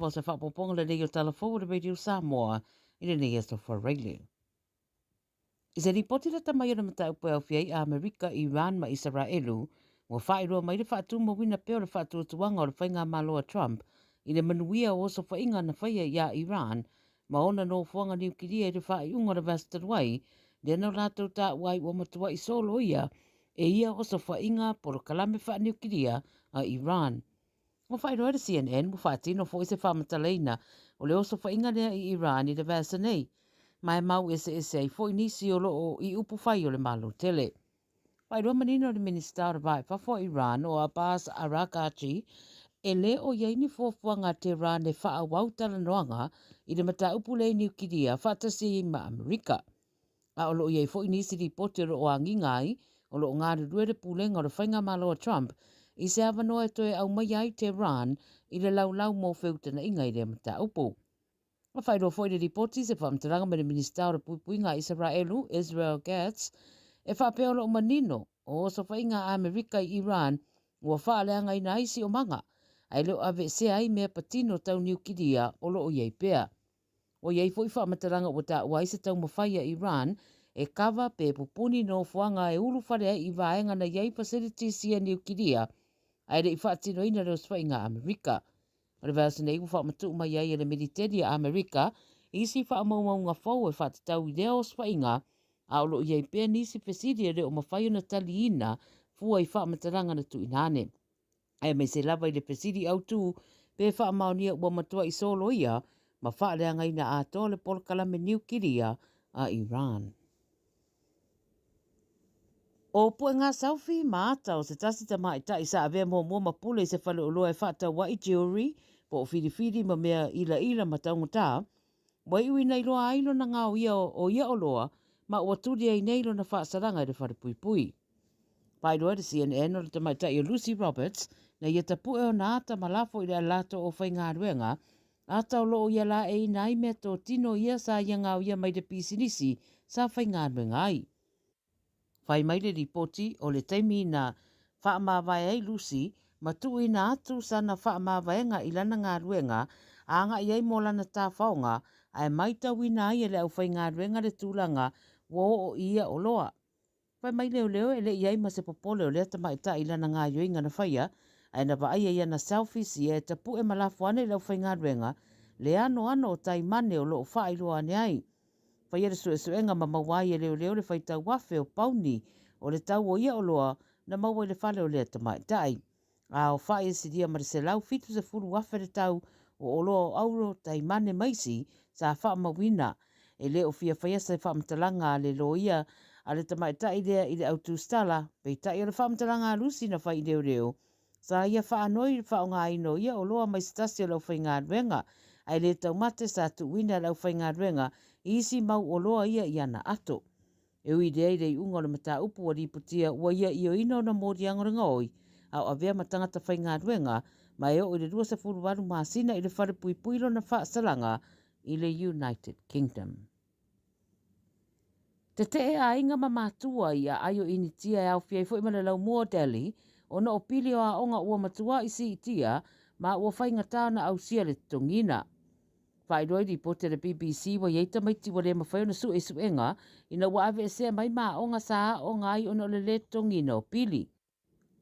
O se faaopoopoga lelei o Tala Fou o le Radio Samoa i lenei aso Faraile. I se lipoti lata mai o le mataupu e aofia ai Amerika, Iran ma Isaraelu, ua faailoa mai le faatumauina pea o le faatuatuaga o le faigamalo a Trump i le manuia o osofaiga na faia iā Iran ma ona nofoaga niukilia i le faaiuga o le vaiaso talu ai, lea na latou taua ai ua matuai soloia e ia osofaiga polokalame faaniukilia a Iran. Ua faailoa e le CNN ua faatino foi se faamatalaina o le osofaiga lea i Iran i le vaiaso nei, ma e mau eseese ai foi nisi o lo o i upufai o le Malo tele. Faailoa manino le Minisita o le Va i Fafo a Iran o Abbas Araghchi e le o i ai ni fuafuaga a Tehran e faaauau talanoaga i le mataupu lea i Niukilia faatasi ai ma Amerika. A o lo o i ai foi nisi lipoti o lo o agiga ai o lo o galulue le pulega o le faigamalo a Trump i se avanoa e toe aumaia ai Tehran i le laulau mo feutanaʻiga i lea mataupu. Ua faailoa foi le lipoti i se faamatalaga mai le Minisita o le Puipuiga a Isaraelu, Israel Katz, e faapea o lo o manino o osofaiga a Amerika i Iran ua faaleagaina ai siomaga, ae le o aveesea ai mea patino tau niukilia o lo o i ai pea. Ua i ai foi faamatalaga ua taua ai se taumafai a Iran e kava pe pupuni nofoaga e ulufale ai i vaega na i ai facilities ia niukilia ae le i faatinoina le osofaiga a Amerika. O le vaiaso nei ua faamatuu mai ai e le Militeli a Amerika isi faamaumauga fou e faatatau i lea osofaiga a o lo o i ai pea nisi fesili e le o mafai ona taliina fua i faamatalaga na tuuina ane. aemaise lava i le fesili autu pe faamaonia ua matuai soloia ma faaleagaina atoa le polokalame niukilia a Iran. ʻO Pueʻa Saufi ma ata o se tasi tamaitai sa avea muamua ma pule i se faleoloa e faatau ai jewelry po o filifili ma mea ilaila ma taugata, ua iuina iloa ai lona gaoia o ia oloa ma ua tuli ai nei lona faasalaga i le falepuipui. Faailoa e le CNN o le tamaitai o Lucy Roberts na ia tapue ona ata ma lafo i le alato o faigaluega, ata o lo o ia laeiina ai mea totino ia sa ia gaoia mai le pisinisi sa faigaluega ai. Fai mai le lipoti o le taimi na faamavae ai Lucy ma tuuina atu sana faamavaega i lana galuega a agai ai mo lana tafaoga ae maitauina ai e le aufaigaluega le tulaga ua oo i ia oloa. Fai mai leoleo e le i ai ma se popole o lea tamaitai i lana gaioiga na faia, ae na vaaia i ana selfies ia e tapue ma lafo ane i le aufaigaluega le anoano o taimane o lo o faailoa ane ai. Faia le suesuega ma maua ai e leoleo le faitau afe o pauni o le tau o ia oloa na maua i le fale o lea tamaitai. A aofai e silia ma le 170,000 le tau o oloa o auro, taimane ma isi sa faamauina. E le o fia faia se faamatalaga a le loia a le tamaitai lea i le au tusitala, peitai o le faamatalaga a Lucy na fai i leoleo, sa ia faanoi i le faaaogaina o ia oloa mai se tasi o le aufaigaluega, ae le taumate sa tuuina e le aufaigaluega i isi mau oloa ia i ana ato. E ui lea i le iuga o le mataupu ua lipotia ua ia ioeina ona moliaga o le gaoi a o avea ma tagata faigaluega ma e oo i le 28 masina i le fale puipui lona faasalaga i le United Kingdom. Tetee aiga ma matua i aai o Initia e aofia ai foi ma le laumua o Delhi ona o pili o aoga ua matuai siitia ma ua faigata ona ausia le totogiina. Faailoa i lipoti a le BBC ua i ai tamaiti ua le mafai ona sue suega ina ua aveesea mai ma aoga sa aooga ai ona o le lē totogiina o pili.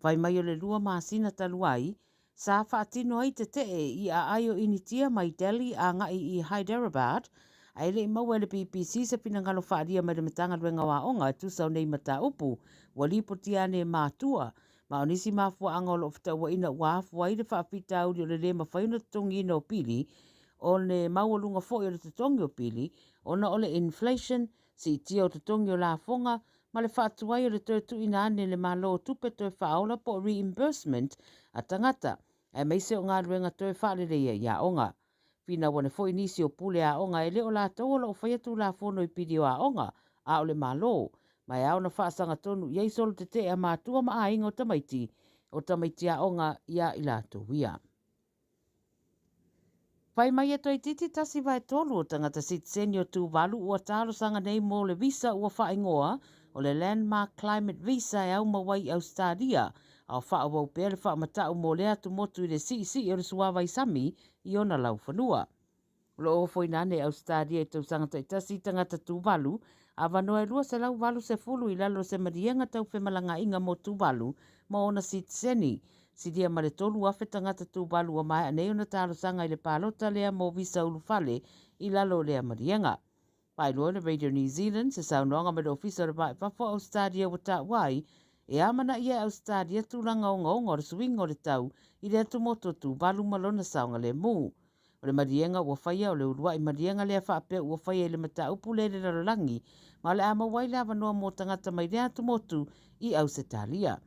Fai mai o le lua masina talu ai, sa faatino ai tetee i aai o Initia mai Delhi agai i Hyderabad, ae le i maua e le BBC se finagalo faaalia mai le Matagaluega o Aoga e tusa o nei mataupu ua lipotia ane e matua Ma o nisi mafuaaga o lo o fetauaina ua afua ai le faafitauli o le lē mafai ona totogiina o pili, o le maualuga foi o le totogi o pili ona o le inflation, siitia o totogi o lafoga, ma le faatuai o le toe tuuina ane e le Malo o tupe toe faaola po o reimbursement a tagata, aemaise o galuega toe faaleleia i aoga. Finau ane foi nisi o pule aoga e le o latou o lo o faia Tulafono i pili o aoga, a o le Malo, ma e ao ona faasagatonu i ai solo tetee a matua ma aiga o tamaiti, o tamaiti aoga iā i latou ia. Fai mai e toeitiiti 1/3 o tagata sitiseni o Tuvalu ua talosaga nei mo le visa ua faaigoa o le Landmark Climate Visa e aumau ai i Ausetalia. a o faaauau pea le faamata'u mo lea atumotu i le siisii o le suavai sami i ona laufanua. O lo o ofoina ane i Ausetalia i tausaga taitasi tagata Tuvalu, avanoa e 280 i lalo o se maliega tau femalagaaiga mo Tuvalu ma ona sitiseni. Silia ma le 3,000 tagata Tuvalu ua maea nei ona talosaga i le palota lea mo visa ulufale i lalo o lea maliega. Faailoa e le Radio New Zealand se saunoaga mai le Ofisa o le Va i Fafo o Ausetalia ua taua ai, e amanaia e Ausetalia tulaga ogaoga o le suiga o le tau i le atumotu o Tuvalu ma lona saogalemu. O le maliega ua faia o le uluai maliega lea faapea ua faia i le mataupu lea i le lalolagi, ma o le a maua ai le avanoa mo tagata mai lea atumotu i Ausetalia.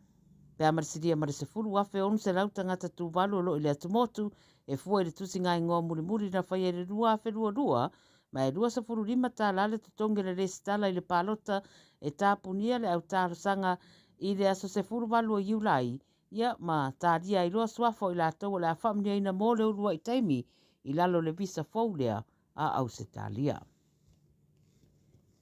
Pe a ma le silia ma le 10,600 tagata Tuvalu o lo o i le atumotu, e fua i le tusiga igoa mulimuli na faia i le 2022, ma e 25 tala le totogi o le lesitala i le palota e tapunia le au talosaga i le aso 18 o Iulai, ia, ma talia ai loa suafa o i latou o le a faamanuiaina mo le uluai taimi i lalo o le visa fou lea a Ausetalia.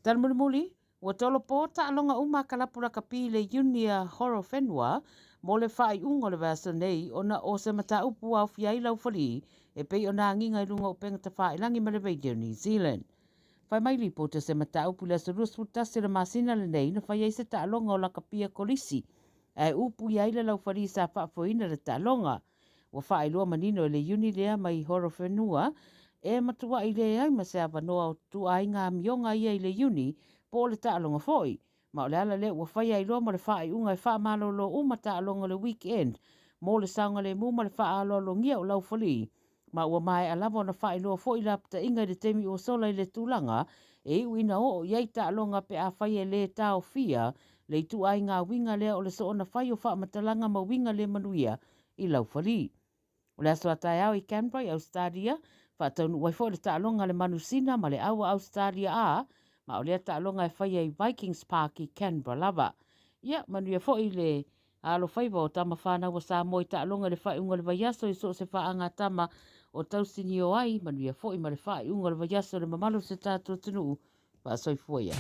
Tali mulimuli, Ua tolopo taaloga uma a kalapu lakapi i le iuni a Horowhenua mo le faaiuga o le vaiaso nei ona o se mataupu ua aofia ai laufali e pei ona agiga i luga o upega tafailagi ma le Radio New Zealand. Fai mai lipoti o se mataupu i le aso 21 o le masina lenei na fai ai se taaloga o lakapi a Kolisi ae upuia ai le laufali sa faafoeina le taaloga. Ua faailoa manino e le iuni lea mai Horowhenua e matuai leai ma se avanoa o ituaiga amioga ia i le iuni po o le taaloga foi. Ma o le ala lea ua faia ai loa mo le faaiuga e faamalolo uma taaloga o le weekend mo le saogalemu ma le faaaloalogia o laufali. Ma ua maea lava ona faailoa foi lapataiga i le taimi ua sola i le tulaga e iu ina oo i ai taaloga pe afai e lē taofia le ituaiga uiga lea o le soona fai o faamatalaga ma uiga le manuia i laufali. O le aso a taeao i Canberra i Ausetalia, faataunuu ai foi le taaloga a le Manusina ma le Aua Ausetalia A, ma o lea taaloga e faia i Vikings Park i Canberra lava. Ia, manuia foi le alofaiva o tama fanau a Samoa i taaloga i le faaiuga o le vaiaso i so o se faagatama o tausinio ai, manuia foi ma le faaiuga o le vaiaso i le mamalu o si o tatou atunuu. Faasoifua ia.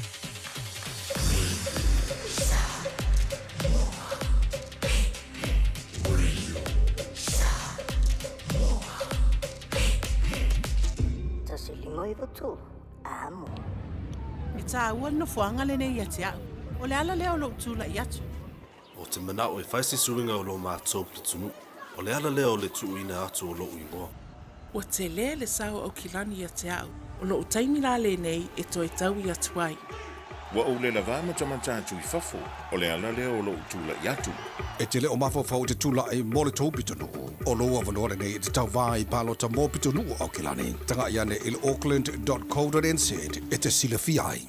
E tāua le nofoaga lenei ia te au. O le ala lea o lou tulai atu. Ou te manao e fai se suiga o lo matou pitonuu. O le ala lea o le tuuina atu o loʻu igoa. Ua tele le sao o Aukilani ia te au. O lou taimi la lenei e toe taui atu ai. Ua ou le lavā matamata atu i fafo, o le ala lea o loʻu tulaʻi atu. E te le o mafaufau i te tulaʻi mo le tou pitonuu. O lou avanoa lenei e te tauvā i palota mo pitonuu o Aukilani. Tagaʻi ane i le auckland dot co dot nz e te silafia ai.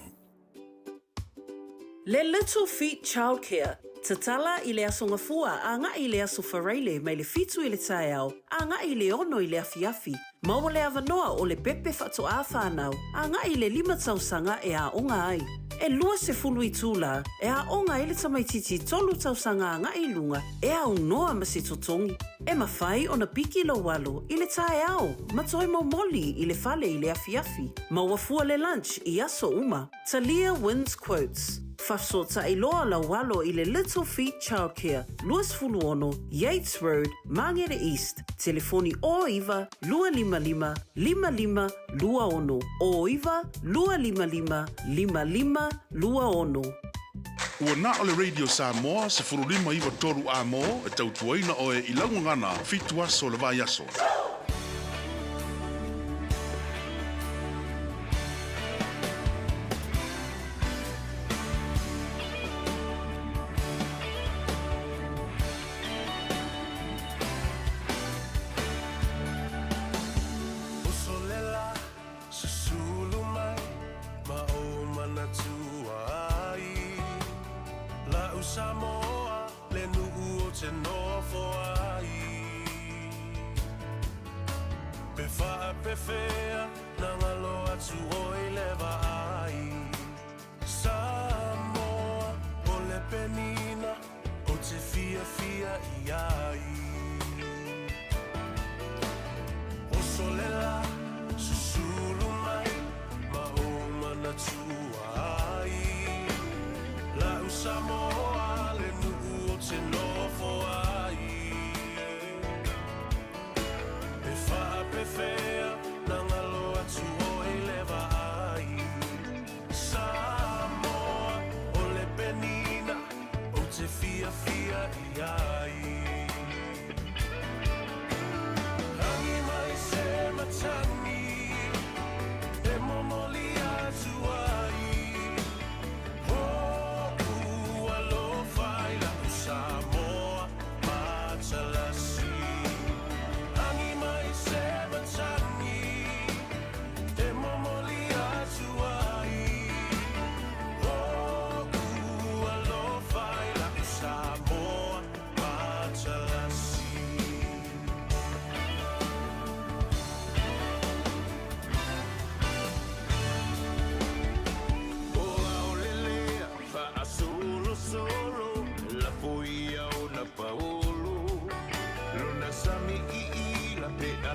Le Little Feet Childcare, Tatala i le Aso Gafua agai i le Aso Faraile mai le 7 i le taeao agai i le 6 i le afiafi. Maua le avanoa o le pepe faatoā whānau agai i le 5 tausaga e aoga ai. E 20 itulā e aoga ai le tamaitiiti 3 tausaga agai i luga e aunoa ma se totogi. E mawhai ona piki lou alo i le taeao ma toe momoli i le fale i le afiafi. Maua fua le lunch i aso uma. Talia wins quotes. Fafesootai loa lau alo i le Little Feet Childcare, 26 Yates Road, Māngere East, telefoni 09 255 5526, 09 255 5526. Ua na o le Radio Samoa 15 9 3 A-mo e tautuaina oe i lau gagana fitu aso o le vaiaso. Susulu mai ma ou manatua ai La'u Samoa le nu'u o te nofo ai Pe faapefea na galo atu oi le vaai Samoa o le penina o te fiafia i ai Oso le la, susulu mai ma ou manatua ai La'u Samoa le nu'u o te nofo ai.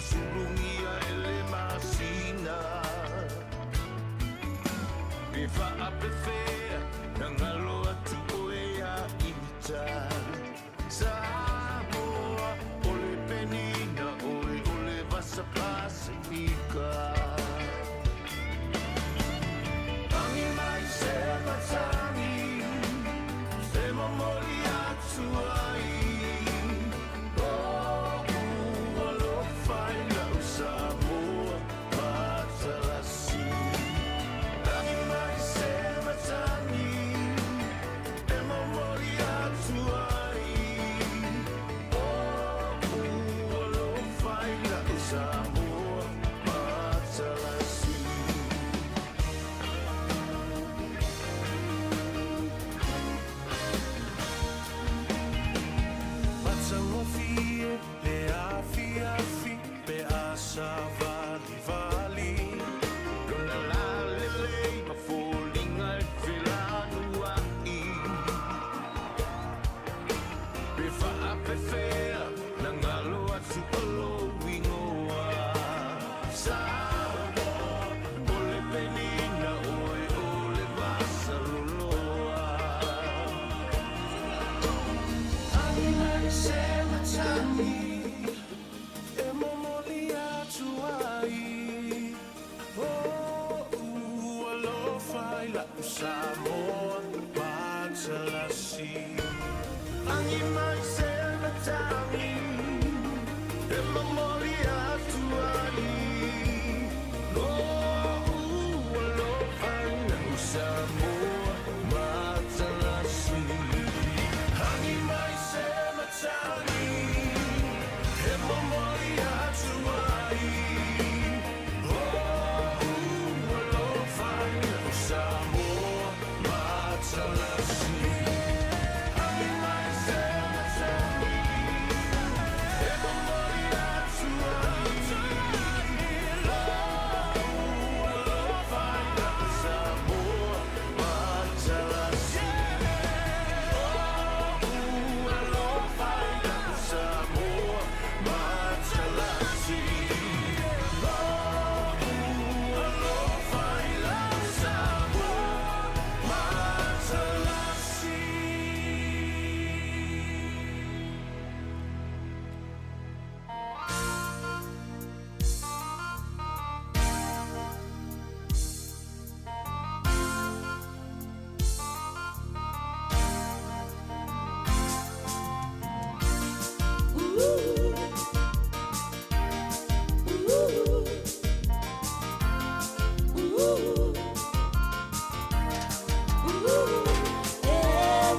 Sulugia e le masina Pe faapefea na galo atu oe ia ita Samoa o le penina oe o le vasa Pasifika Tangi mai se matangi E momoli atu ai Lo'u alofa i lau Samoa matalasi Tangi mai se matangi E momoli atu ai Lo'u alofa i lau Samoa matalasi. Matagofie le afiafi pe a savalivali Lona lalelei ma foliga e felanuai Pe faapefea na galo atu o lou igoa Samoa o le penina oe o le vasaloloa Tangi mai se matagi e momoli atu ai Lo'u alofa i la'u Samoa matalasi Agi mai se matagi e momoli atu ai Lo'u alofa i la'u Samoa matalasi Agi mai se matagi e momoli atu ai Lo'u alofa i la'u Samoa matalasi Agi mai se matagi e momoli atu ai Lo'u alofa i la'u Samoa matalasi Lo'u alofa i la'u Samoa matalasi Lo'u alofa i la'u Samoa matalasi.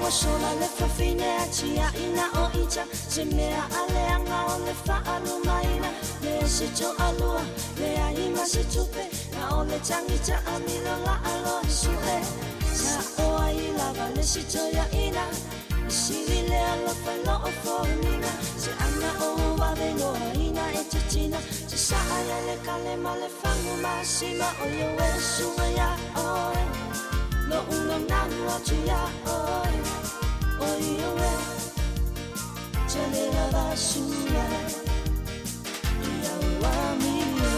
Ua sola le fafine a tiaʻina o ita Se mea a leaga o le faalumaina Le se toalua leai ma se tupe Na o le tagi taamilo laaloa e sue Sao ai lava le si toeaina E sili le alofa i loo foliga Se ana ou vave igoaina e te tina Se saa ia le kale ma le fagu masima O Ioe suga iā oe Lo'u naunau atu iā oe O Ioe Tele lava suga Ia ua mio.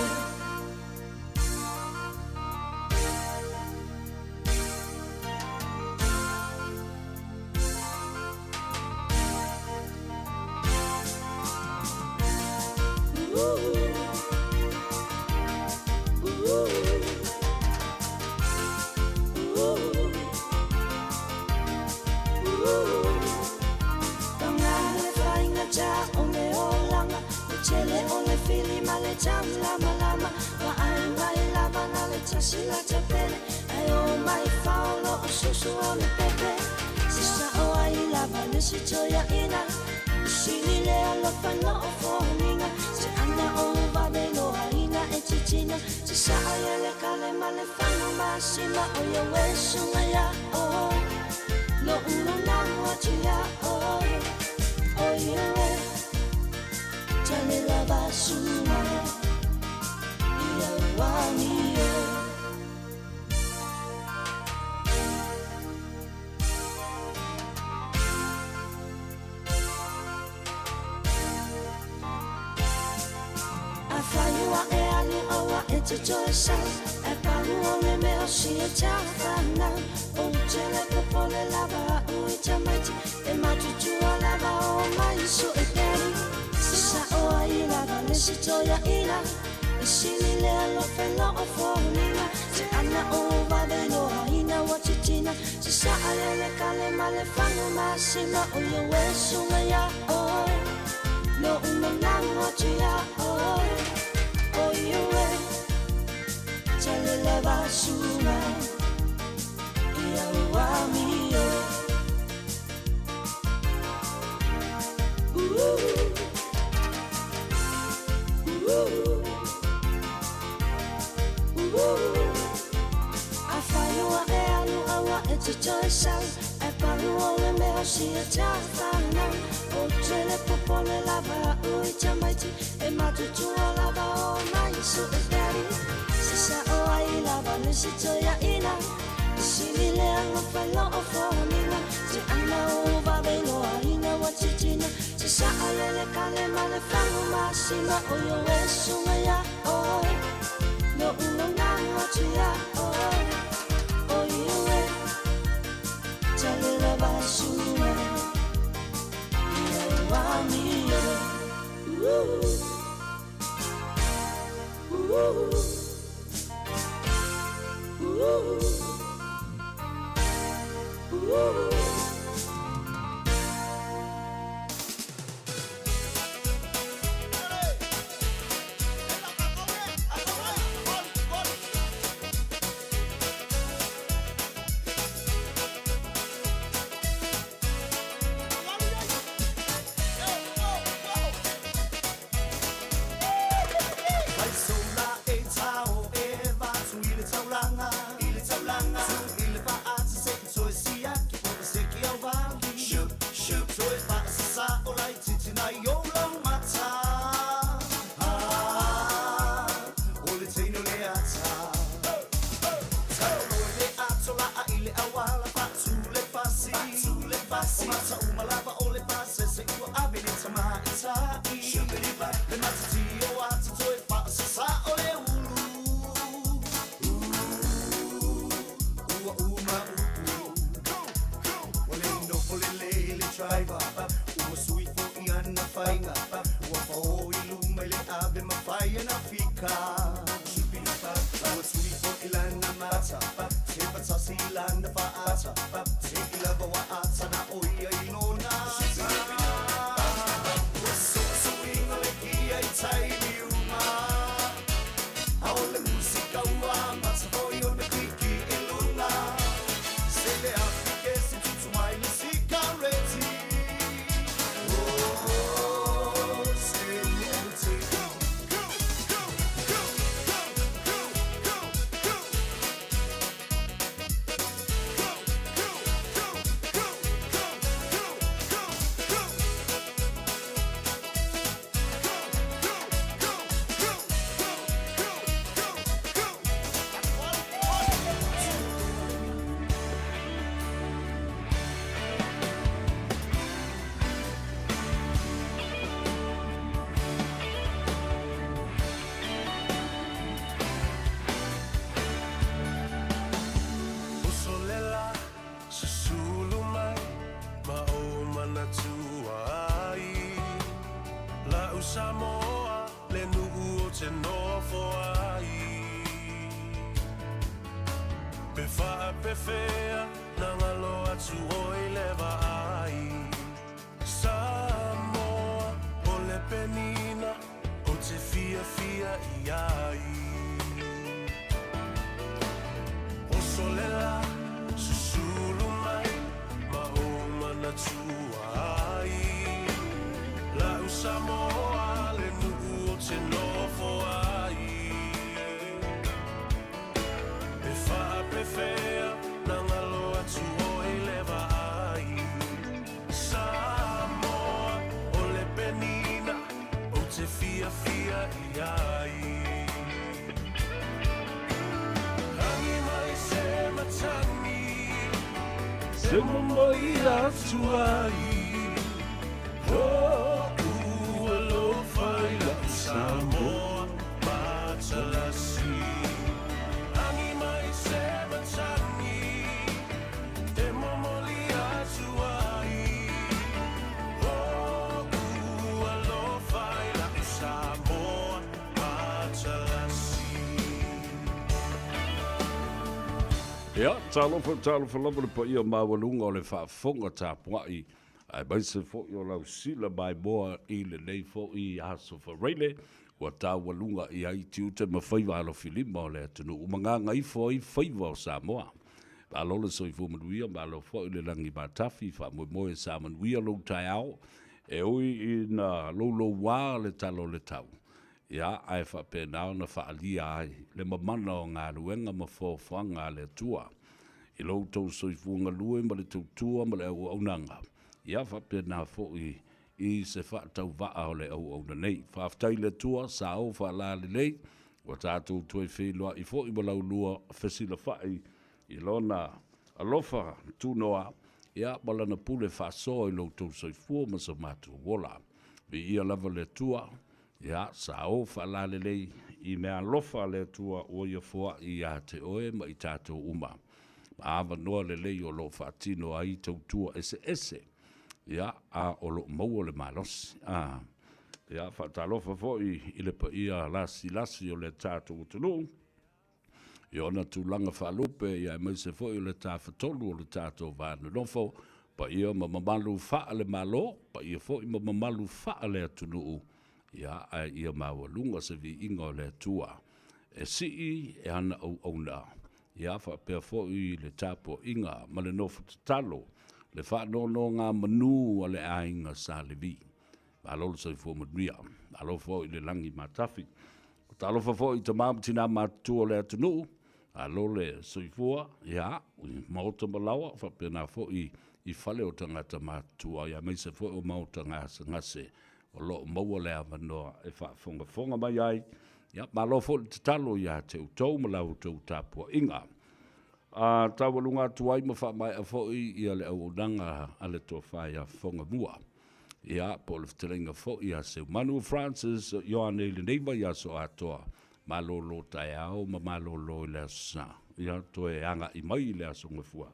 Paga le faigata o le olaga, le tele o le fili ma le taulamalama, Vaai mai lava na le tasi lata pele, Ae o mai fao loo susu o le pepe. Se sao ai lava le si toeaina, E sili le alofa i loo foliga, Se ana ou vave igoaina e te tina, Se saa ia le kale ma le fagu masima, O Ioe suga iā oe, Lo'u naunau atu iā oe, O Ioe, Tele lava suga Ia ua mio. e te toe sau Ae pau o le mea o sia taufanau Ou te le popole lava a'u i tamaiti E matutua lava o mai so'e peri Se sa'o ai lava le si toeaina E sili le alofa i loo foliga Se ana o vave loaina ua titina Se sa'a le le kale ma le fagu masima O ioe suga iā oe Lo'u manago atu iā oe O ioe Tele lava suga Ia ua amio Afai ua e alu aua e te toe sau Ae pau o le mea o sia taufanau Ou te le popole lava a'u i tamaiti E matutua lava o mai so'e peri Se sa'o ai lava le si toeaina E sili le alofa i loo foliga Se ana o vave loaina ua titina Se sa'a lele kale ma le fagu masima O ioe suga iā oe Lo'u manago atu iā oe O ioe Tele lava suga Ia ua amio Ooh. Ooh. Ooh. Ooh. Uso le la, susulu mai ma ou manatua ai. La'u Samoa le nuu ou te nofo ai. Pe faapefea na galo atu oe i le vaai. Samoa o le penina ou te fiafia i ai. Oso le la, susulu mai ma ou manatua ai. La'u Samoa le nuu ou te nofo ai. Pe faapefea na galo atu oe i le vaai. Samoa o le penina ou te fiafia i ai. Agi mai se matagi se momoli atu ai. Lo'u alofa i la'u Samoa matalasi. Ia, talofa, talofa lava le paia maualuga o le faafofoga tapuai, aemaise foi o lau sila maimoa i lenei foi aso faraile ua taualuga i ai tiute ma faiva alofilima o le atunuu ma gagaifo ai faiva o Samoa. Malo le soifua manuia, malo foi le lagi matafi, faamoemoe sa manuia lou taeao, e ui ina louloua le tala o le tau, ia, ae faapena ona faaalia ai le mamana o galuega ma foafoaga a le Atua i lo outou soifua galue ma le tautua ma le auaunaga, ia faapena foi i se faatauvaa o le auauna nei. Faafetai i le Atua, sa ou faalalelei, ua tatou toe feiloai foi ma laulua fesilafai i Lona alofa tunoa, ia, ma Lana pule faasoa i lo outou soifua ma so matou ola. Viia lava le Atua, ia, sa ou faalalelei i meaalofa a le Atua ua Ia foai ia te oe ma i tatou uma, ma avanoa lelei o lo o faatino ai tautua eseese, ia, a o lo o maua le malosi. A, ia, faatalofa foi i le paia lasilasi o le tatou atunuu, i ona tulaga faalupe, ia aemaise foi o le Tafatolu o le tatou va nonofo, paia ma mamalu faale-Malo, paia foi ma mamalu faale-atunuu, ia, ae ia maualuga se viiga o le Atua e sii e ana auauna, ia faapea foi le tapuaiga ma le nofo tatalo, le faanonogamanu a le aiga Sa Levi. Malo le soifua manuia, malo foi le lagi matafi. Talofa foi i tama ma tina matutua o le atunuu, malo le soifua, ia, i maota ma laoa, faapena foi i fale o tagata matutua, ia aemaise foi o maota gasegase o lo o maua le avanoa e faafogafoga mai ai. Ia, malo foi le tatalo ia te outou ma la outou tapuaiga. A taualuga atu ai ma faamaea foi ia le auaunaga a le Tofa ia Fogamua. Ia, po o le fetalaiga foi ia Seumanu Francis Ioane i lenei vaiaso atoa, malolo taeao ma malolo i le Aso Sa. Ia, toe agai mai i le Aso Gafua,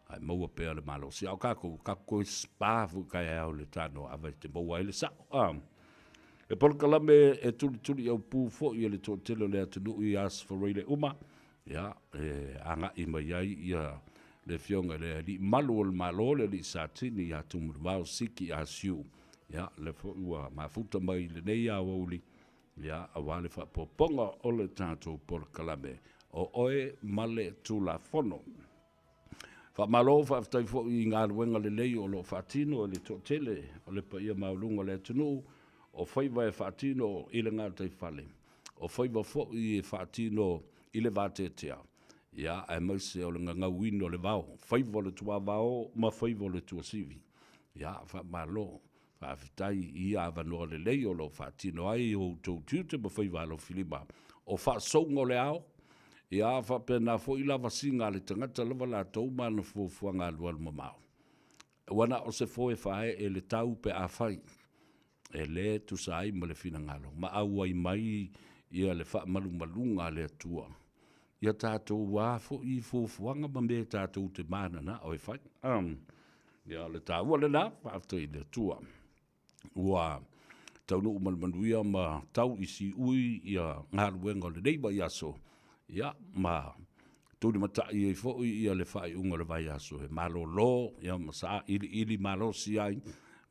ae maua pea le malosi. A o kākou, kākou toe spa foi taeao i le tanoa ava e te maua ai le sao. A, e polokalame e tulituliaupū foi e le toatele o le atunuu i Aso Faraile uma, Ia, e agai mai ai ia le Afioga i le Alii Malu o le Malo, le Alii Satini ia Tumutuvaao Siki Asiu. Ia, lea foi ua mafuta mai i lenei aoauli, ia, aua le faaopoopoga o le tatou polokalame, o Oe ma le Tulafono. Faamalo faafetai foi i galuega lelei o lo o faatino e le toatele o le paia maualuga o le atunuu, o faiva e faatino i le gataifale, o faiva foi e faatino i le vateatea, ia, aemaise o le gagauina o le vao, faiva o le tuavao ma faiva o le tuasivi. Ia, faamalo Faafetai i ia avanoa lelei o lo o faatino ai o outou tiute ma faiva alofilima o faasouga o le ao, ia faapena foi lavasiga a le tagata lava latou ma ana fuafuaga alualu mamao. Ua na o se foe faaee le tau pe afai e le tusa ai ma le finagalo ma auai mai ia le faamalumaluga a le Atua ia tatou a foi fuafuaga ma mea tatou te mananao e fai. Ia, o le taua lena, faafetai i le Atua. Ua taunuu ma le manuia ma tau i siui ia galuega o lenei vaiaso, ia, ma tulimatai ai foi ia le faaiuga o le vaiaso e malolo, ia, ma sailiili malosi ai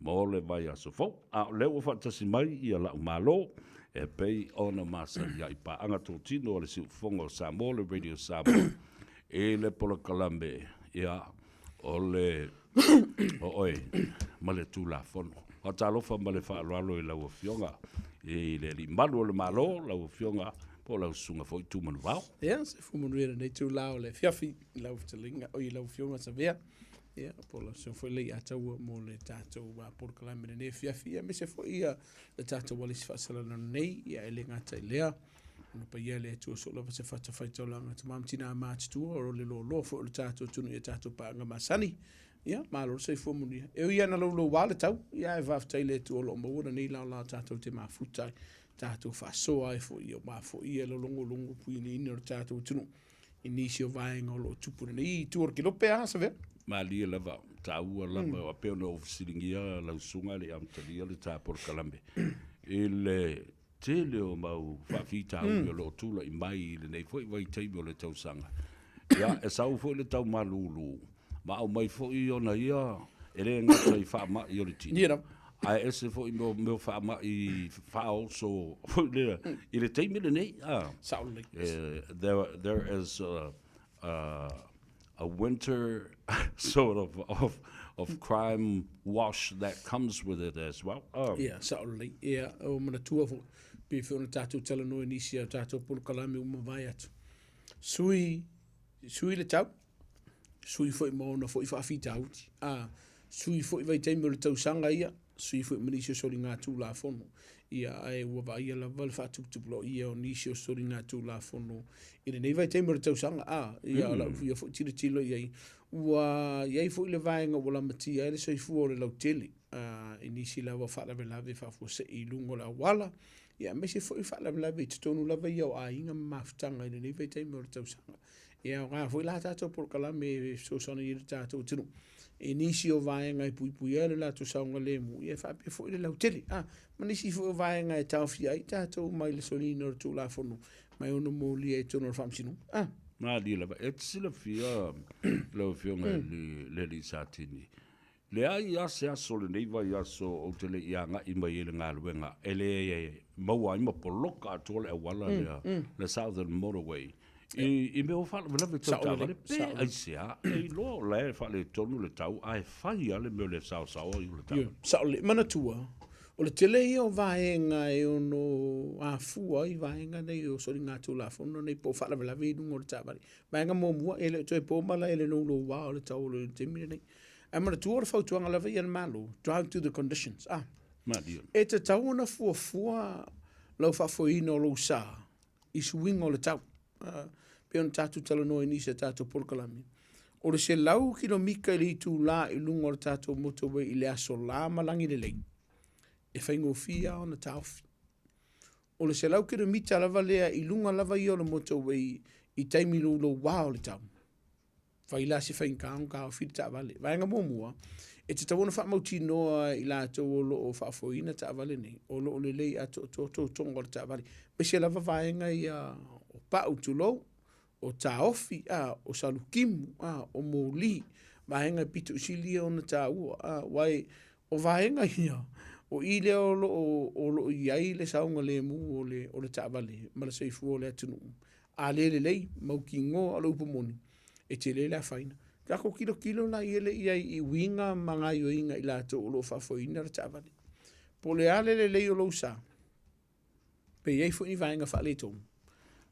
mo le vaiaso fou. A o lea ua faatasi mai ia la'u Malo e pei ona masani ai paaga totino a le Siufofoga o Samoa, le Radio Samoa, i le polokalame, ia, o le o oe ma le Tulafono. Faatalofa ma le faaaloalo i lau Afioga i le Alii Malu o le Malo, lau Afioga po o lau Susuga foi Tumanuvao. Ia, se fumanuia lenei itula o le afiafi i lau fetalaiga, oi lau Afioga Savea, ia, po o lau Susuga foi Leiataua mo le tatou polokalame i lenei afiafi, ia, aemaise foi ia le tatou alisi faasalalana nei, ia, e le gata i lea, ona paia le Atua soo lava se fatafaitaulaga tama ma tina matutua o le loaloa foi o le tatou atunuu i a tatou paaga masani. Ia, malo le soifua manuia. E ui lava ina louloua le tau, ia ae faafetai i le Atua o lo o maua lenei laolao tatou te mafuta ai, tatou faasoa ai foi, ia aua foi ia le logologo puiuliina o le tatou atunuu i nisi o vaega o lo o tupu nei i tua o le kilope a Savea. Malie lava, taua lava, mm. pei ona ou fesiligia lau susuga e le i amatalia le ta polokalame i le tele o mau faafitauli o lo o tulai mai i lenei foi vaitaimi o le tausaga. Ia, e sau foi le tau malūlū, ma aumai foi ona ia, e le gata i faamai o le tino, Ia lava. ae ese foi mea o faamai faaoso foi lea i le taimi lenei. A. Sao lelei. There, there is a, a, a winter sort of, of, of crime wash that comes with it as well. Um. Ia, sao lelei. Ia, o manatua foi, pei foi ona tatou talanoa i nisi o tatou polokalame ua mavae atu. Sui, sui le tau, sui foi ma ona foi faafitauli. A, sui foi vaitaimi o le tausaga ia, sui foi ma nisi o soligatulafono. Ia, ae ua vaaia lava le faatuputupulaia o nisi o soligatulafono i lenei vaitaimi o le tausaga. A, ia, o lau ia foi tilotilo i ai, ua i ai foi le vaega ua lamatia ai le soifua o le lautele, a, i nisi lava o faalavelave faafuasei i luga o le auala, ia aemaise foi faalavelave i totonu lava ia o aiga ma mafutaga i lenei vaitaimi o le tausaga. E aoga foi la tatou polokalame e fesoasoani ai le tatou atunuu i nisi o vaega e puipuia ai le latou saogalemu, ia e faapea foi le lautele, a, ma nisi foi o vaega e taofia ai tatou mai le soliina o le Tulafono mai ono molia i totonu o le Faamasinoga. A. Malie lava. E te silafia lau Afioga i le Alii Satini, Leai a se aso o lenei vaiaso ou te le i agai mai ai i le galuega e le maua ai ma poloka atoa le auala lea, le Southern Motorway, i mea o faalavelave tau taavale, pe aisea, e iloa o la e faaletonu le tau ae fai lava le mea o le saosaoa i o le taavale. Sao lelei. Manatua, o le tele ia o vaega e ono afua ai vaega nei o soligatulafono nei po o faalavelave i luga o le taavale. Vaega muamua, e le o toe po mala e le louloua o le tau o le taimi lenei. Ae manatua o le fautuaga lava ia a le Malo, drive to the conditions, ah. Malie. E tatau ona fuafua lau faafoeina o lou sa i suiga o le tau. Ah, pei ona tatou talanoa i nisi o tatou polokalame. O le 100 kilomita i le itulā i luga o le tatou motorway i le aso lā ma lagi lelei, e faigofie lava ona taofi. O le 100 kilomita lava lea i luga lava ia o le motorway i taimi louloua o le tau. Fai la se faigata ona taofi le taavale. Vaega muamua, e tatau ona faamautinoa i latou o lo o faafoeina taavale nei, o lo o lelei atoatoa totoga o le taavale. Aemaise lava vaega ia o pau, tulou, o taofi, a, o salukimu, a, o moli, vaega e pito sili ia ona taua, a, aua o vaega ia, o i lea o lo o, o lo o i ai le saogalemu o le, o le taavale ma le soifua o le atunuu. A le lelei, mautinoa o le upu moni, e tele le afaina. Tatou tilotilo la i ele i ai i uiga ma gaioiga i latou o lo o faafoeina le taavale. Po o le a le lelei o lou sa, pe i ai foi ni vaega faaletonu,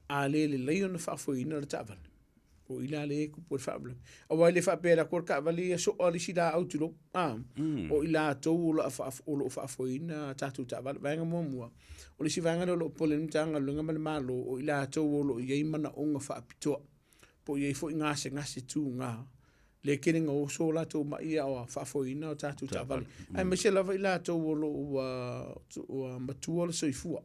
a le lelei ona faafoeina le taavale, o i la lea e tupu ai le faalavelave. Aua e le faapea e alu atu le taavale ia soa le isi laau tulou, a, o i latou o lo o faafoeina tatou taavale. Vaega muamua, o le isi vaega lea o lo o popole ai le Matagaluega ma le Malo, o i latou o lo o i ai manaoga faapitoa, po o i ai foi gasegase tuga, lea e tele ina oso o latou mai a o faafoeina o tatou taavale, aemaise lava i latou o lo o ua matua le soifua.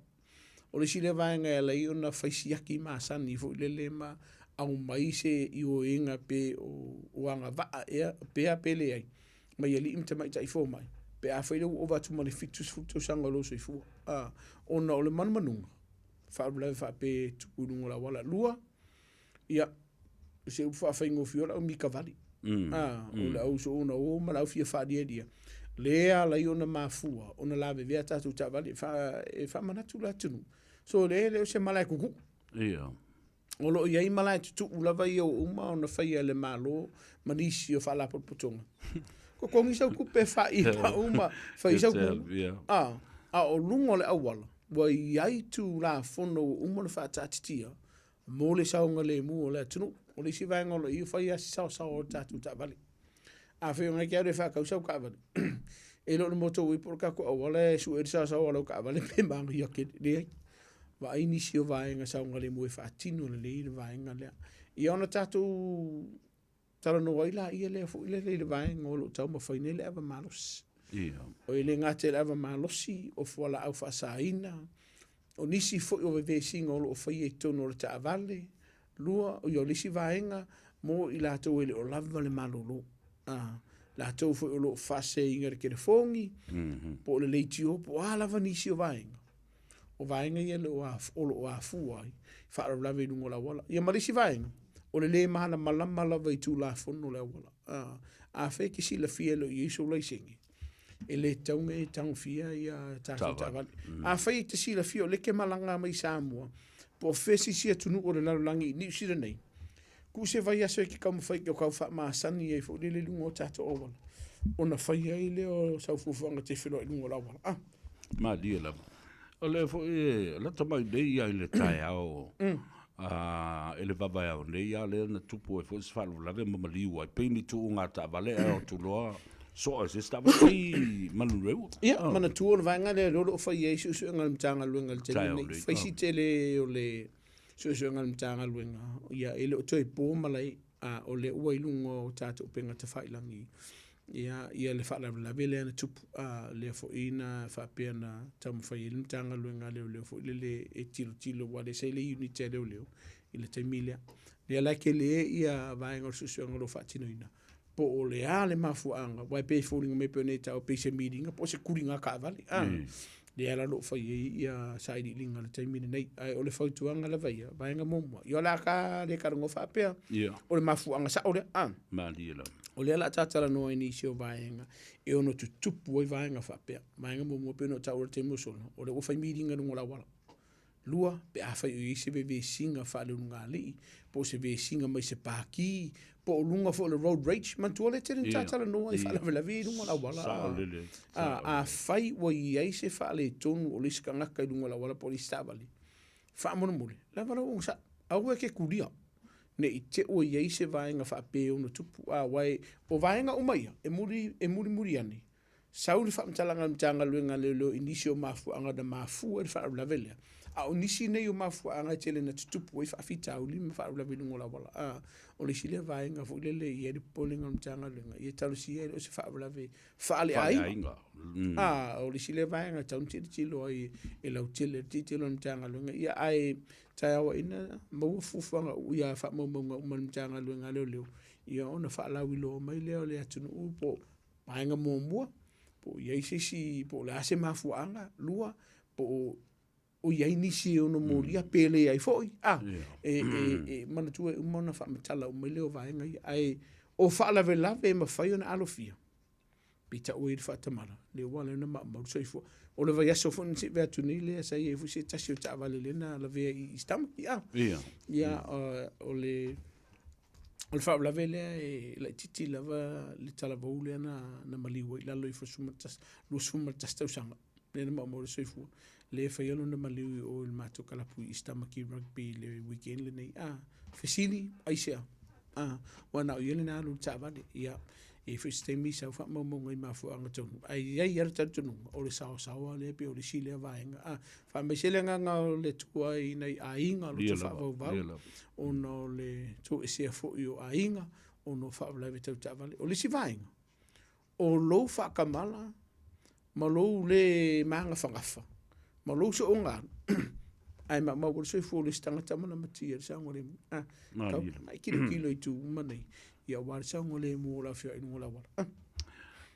O le isi lea vaega e ala ai ona fai siaki masani foi lele ma aumai se ioega pe o agavaa ea pe a pe leai mai alii ma tamaitai fomai pe afai lea ua ova atu ma le 70 tausaga o lou soifua. A, ona o le manumanuga, faalavelave faapea e tupu i luga o le auala. Lua, ia, o se upu faafaigofie o le au mikavali. A, o le au soona o ma le au fia faalialia, lea e ala ai ona mafua ona lavevea tatou taavale e, fa, e faamanatu le atunuu. So lea e le o se malae kuku'u. Ia. O lo o i ai malae tutu'u lava ia ua uma ona faia e le Malo ma nisi o faalapotopotoga. Totogi sau tupe e faaipa uma, fai sau Yeah. A, a o luga o le auala, ua i ai Tulafono ua uma ona faataatitia mo le saogalemu o le atunuu. O le isi vaega o lo o i ai, ua fai lava si saosaoa o le tatou taavale. Afai o ngai te alu e faatau sau taavale, e le o le motorway po o le tatou auala e sue ai le saosaoa o lau taavale pe manaia tele. Leai. Vaai nisi o vaega saogalemu e faatino lelei le vaega lea. Ia ona tatou talanoa ai laia lea foi lele i le vaega o lo o taumafai nei le ava malosi. Ia. O e le gata i le ava malosi, o fualaau faasaina, o nisi foi o vevesiga o lo o faia i totonu o le taavale, lua, o le isi vaega mo i latou e le o lava le malolo. A, latou foi o lo o faaseseina i le telefoni, po o le leitio, po o a lava nisi o vaega. O vaega ia o lo o afua ai faalavelave i luga o le auala. Ia ma le isi vaega, O le lē malamalama lava i Tulafono o le auala. A, afai e te silafia e le o i ai sou laisene, e le tatau ona e tagofia ia tatou taavale. Afai e te silafia o lea e te malaga mai Samoa, po o fea se isi atunuu o le lalolagi i Niu Sila nei, tuu se vaiaso e te taumafai e tau faamasani ai foi lele i luga o tatou auala, ona fai ai lea o sau fuafuaga e te feloai i luga o le auala. A. Malie lava. O lea foi e lata mai nei ia i le taeao i le vavaeao nei a lea na tupu ai foi se faalavelave ma maliu ai pei ni tuuga taavale ae o atu loa soa e se isi taavale i Manurewa. Ia, manatua o le vaega lea o lo o fai ai suesuega a le Matagaluega i le taimi lenei. Fai si tele o le suesuega a le Matagaluega, ia e le o toe po malae, a o lea ua i luga o tatou upega tafailagi ia, ia le faalavelave lea na tupu, a lea foi na faapea na taumafai ai le Matagaluega a Leoleo foi lele e tilotilo aua o lea sa i le unit a Leoleo i le taimi lea. Lea la e tele ia vaega o le suesuega o lo o faatinoina po o le a le mafuaaga, aua e pei e foliga mai pei ona e taua pei se miliga po o se kuliga taavale, a lea la o lo o fai ai ia sailiiliga i le taimi lenei. Ae o le fautuaga lava ia, vaega muamua, ia o le a ka le talanoa faapea, o le mafuaaga sao lea, a. Malie lava. O lea o le a ta talanoa i nisi o vaega e ono tutupu ai vaega faapea. Vaega muamua pei ona ou taua i le taimi ua sola, o lea ua fai miliga i luga o le auala. 2, pe afai o i ai se vevesiga faaleulugalii, po o se vesiga mai se paki, po o luga foi o le road rage. Manatua lea tele na talanoa i faalavelave i luga o le auala. Afai ua i ai se faaletonu o le isi tagata i luga o le auala po o le isi taavale, faamolemole, lava lau onosai, aua e te kulia ne i te i ua i ai se vaega faapea e ono tupu. Aua o vaega uma ia, e mulimuli ane, Sau le faamatalaga a le Matagaluega a Leoleo i nisi o mafuaaga na mafua ai le faalavelave lea, a o nisi nei o mafuaaga e tele ina tutupu ai faafitauli ma faalavelave i luga o le auala. A, o le isi lea vaega foi lele e i ai le popolega o le Matagaluega, ia talosia e le o se faalavelave faaleaiga. A, o le isi lea vaega e tatau ona tilotilo ai e lautele le tilotilo a le Matagaluega. Ia, ae taeaoaina maua fuafuaga ia faamaumauga uma a le Matagaluega a Leoleo, ia ona faalauiloa mai lea o le atunuu po o Vaega muamua, po o i ai se isi, po o le a se mafuaaga. 2, po o i ai nisi e ono molia pe leai foi. A, e, e, e manatua e uma ona faamatala uma ai lea o vaega ia. Ae o faalavelave e mafai ona alofia, pei tau ai le faatamala, lea ua ala ai ona maumau le soifua. O le vaiaso foi na sive atu nei lea sa i ai foi se tasi o taavale lea na lavea i Stamaki, a. Ia, o le O le faalavelave lea e laitiiti lava le talavou lea na maliu ai i lalo ifo 21 tausaga lea na maumau ai le soifua. Lea e faia lona maliu i o i le matou kalapu i East Tamaki Rugby i le weekend lenei. A, fesili, aisea? A, aua na o ia lena alu i le taavale. Ia, e i ai foi se taimi sau faamaumauga i mafuaaga tonu, ae i ai lava le talitonuga o le saosaoa lea pei o le isi lea vaega. A, faamaise le agaga o le Atua i nai aiga o lo o faavauvau ona o le toesea foi o aiga ona o faalavelave tau taavale. O le isi vaega, o lou faatamala ma lou le magafagafa ma lou soonga alu, ae maumau ai le soifua o le isi tagata ma lamatia i le saogalemu. Ah, tau mai kilokilo i itu uma nei, ia aua le saogalemu o le afioa'i i luga o le auala. Ah.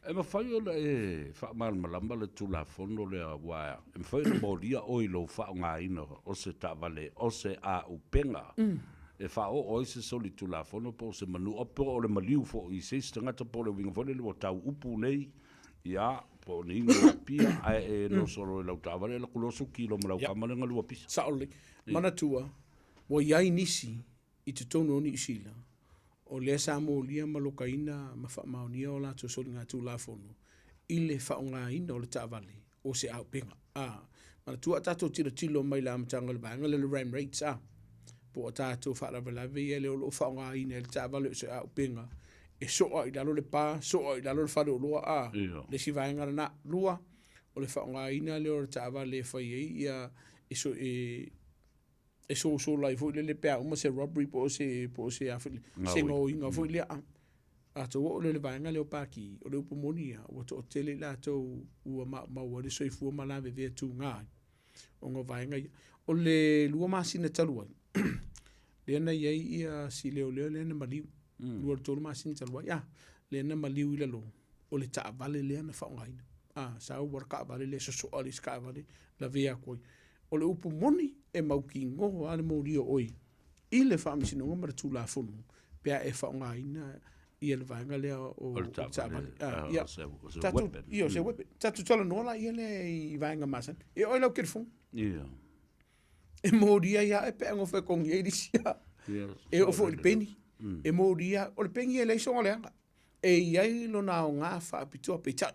E mafai ona e faamalamalama le Tulafono lea aua e mafai ona molia oe i lou faaaogaina o se taavale o se auupega e faaoo ai se solitulafono po o se manua po o le maliu foi i se isi tagata po o le uiga foi lele ua tau upu nei, ia, po o ni inu apia ae e noso loa i lau taavale e alu atu loa suki loa ma lau kama lea galua pisa. Sao lelei. Manatua, ua i ai nisi i totonu o Niu Sila, o lea sa molia ma lokaina ma faamaonia o latou soligatulafono i le faaaogaina o le taavale o se auupega. A, manatua a tatou tilotilo mai i le amataga o le vaega lea o le ram rates, a, po o tatou faalavelave ia lea o lo o faaaogaina e le taavale o se auupega e soa i lalo le pa, soa i lalo le faleoloa, a, le isi vaega lena. 2, o le faaaogaina lea o le taavale e fai ai ia, e, so, e e sosola ai foi lele pe a uma se robbery po o se po o se a foi se gaoiga foi lea. A tou oo lea i le vaega lea o Paki, o le upu moni ia, ua toatele i latou ua maumau ai le soifua ma lavevea tuga ai ona o vaega ia. O le 2 masina talu ai, lea na i ai ia si leoleo lea na maliu, 2 i le 3 masina talu ai, lea na maliu i lalo o le taavale lea na faaaogaina. Sa ua le taavale lea sosoa le isi taavale lavea atu ai. O le upu moni, e mautinoa lava le molia o oe i le Faamasinoga ma le Tulafono pe a e faaaogaina ia le vaega lea o O le taavale. Ah, Ia, o se, o se tatou, weapon. ia, o se weapon. Tatou talanoa la ia lea i vaega masani. E oo i lau telefoni. Ia. E molia ia oe pe a gofo e kogi ai le isi a. Ia. E oo foi i le peni. E molia, o le peni e leai sona leaga. E i ai lona aoga faapitoa peitai.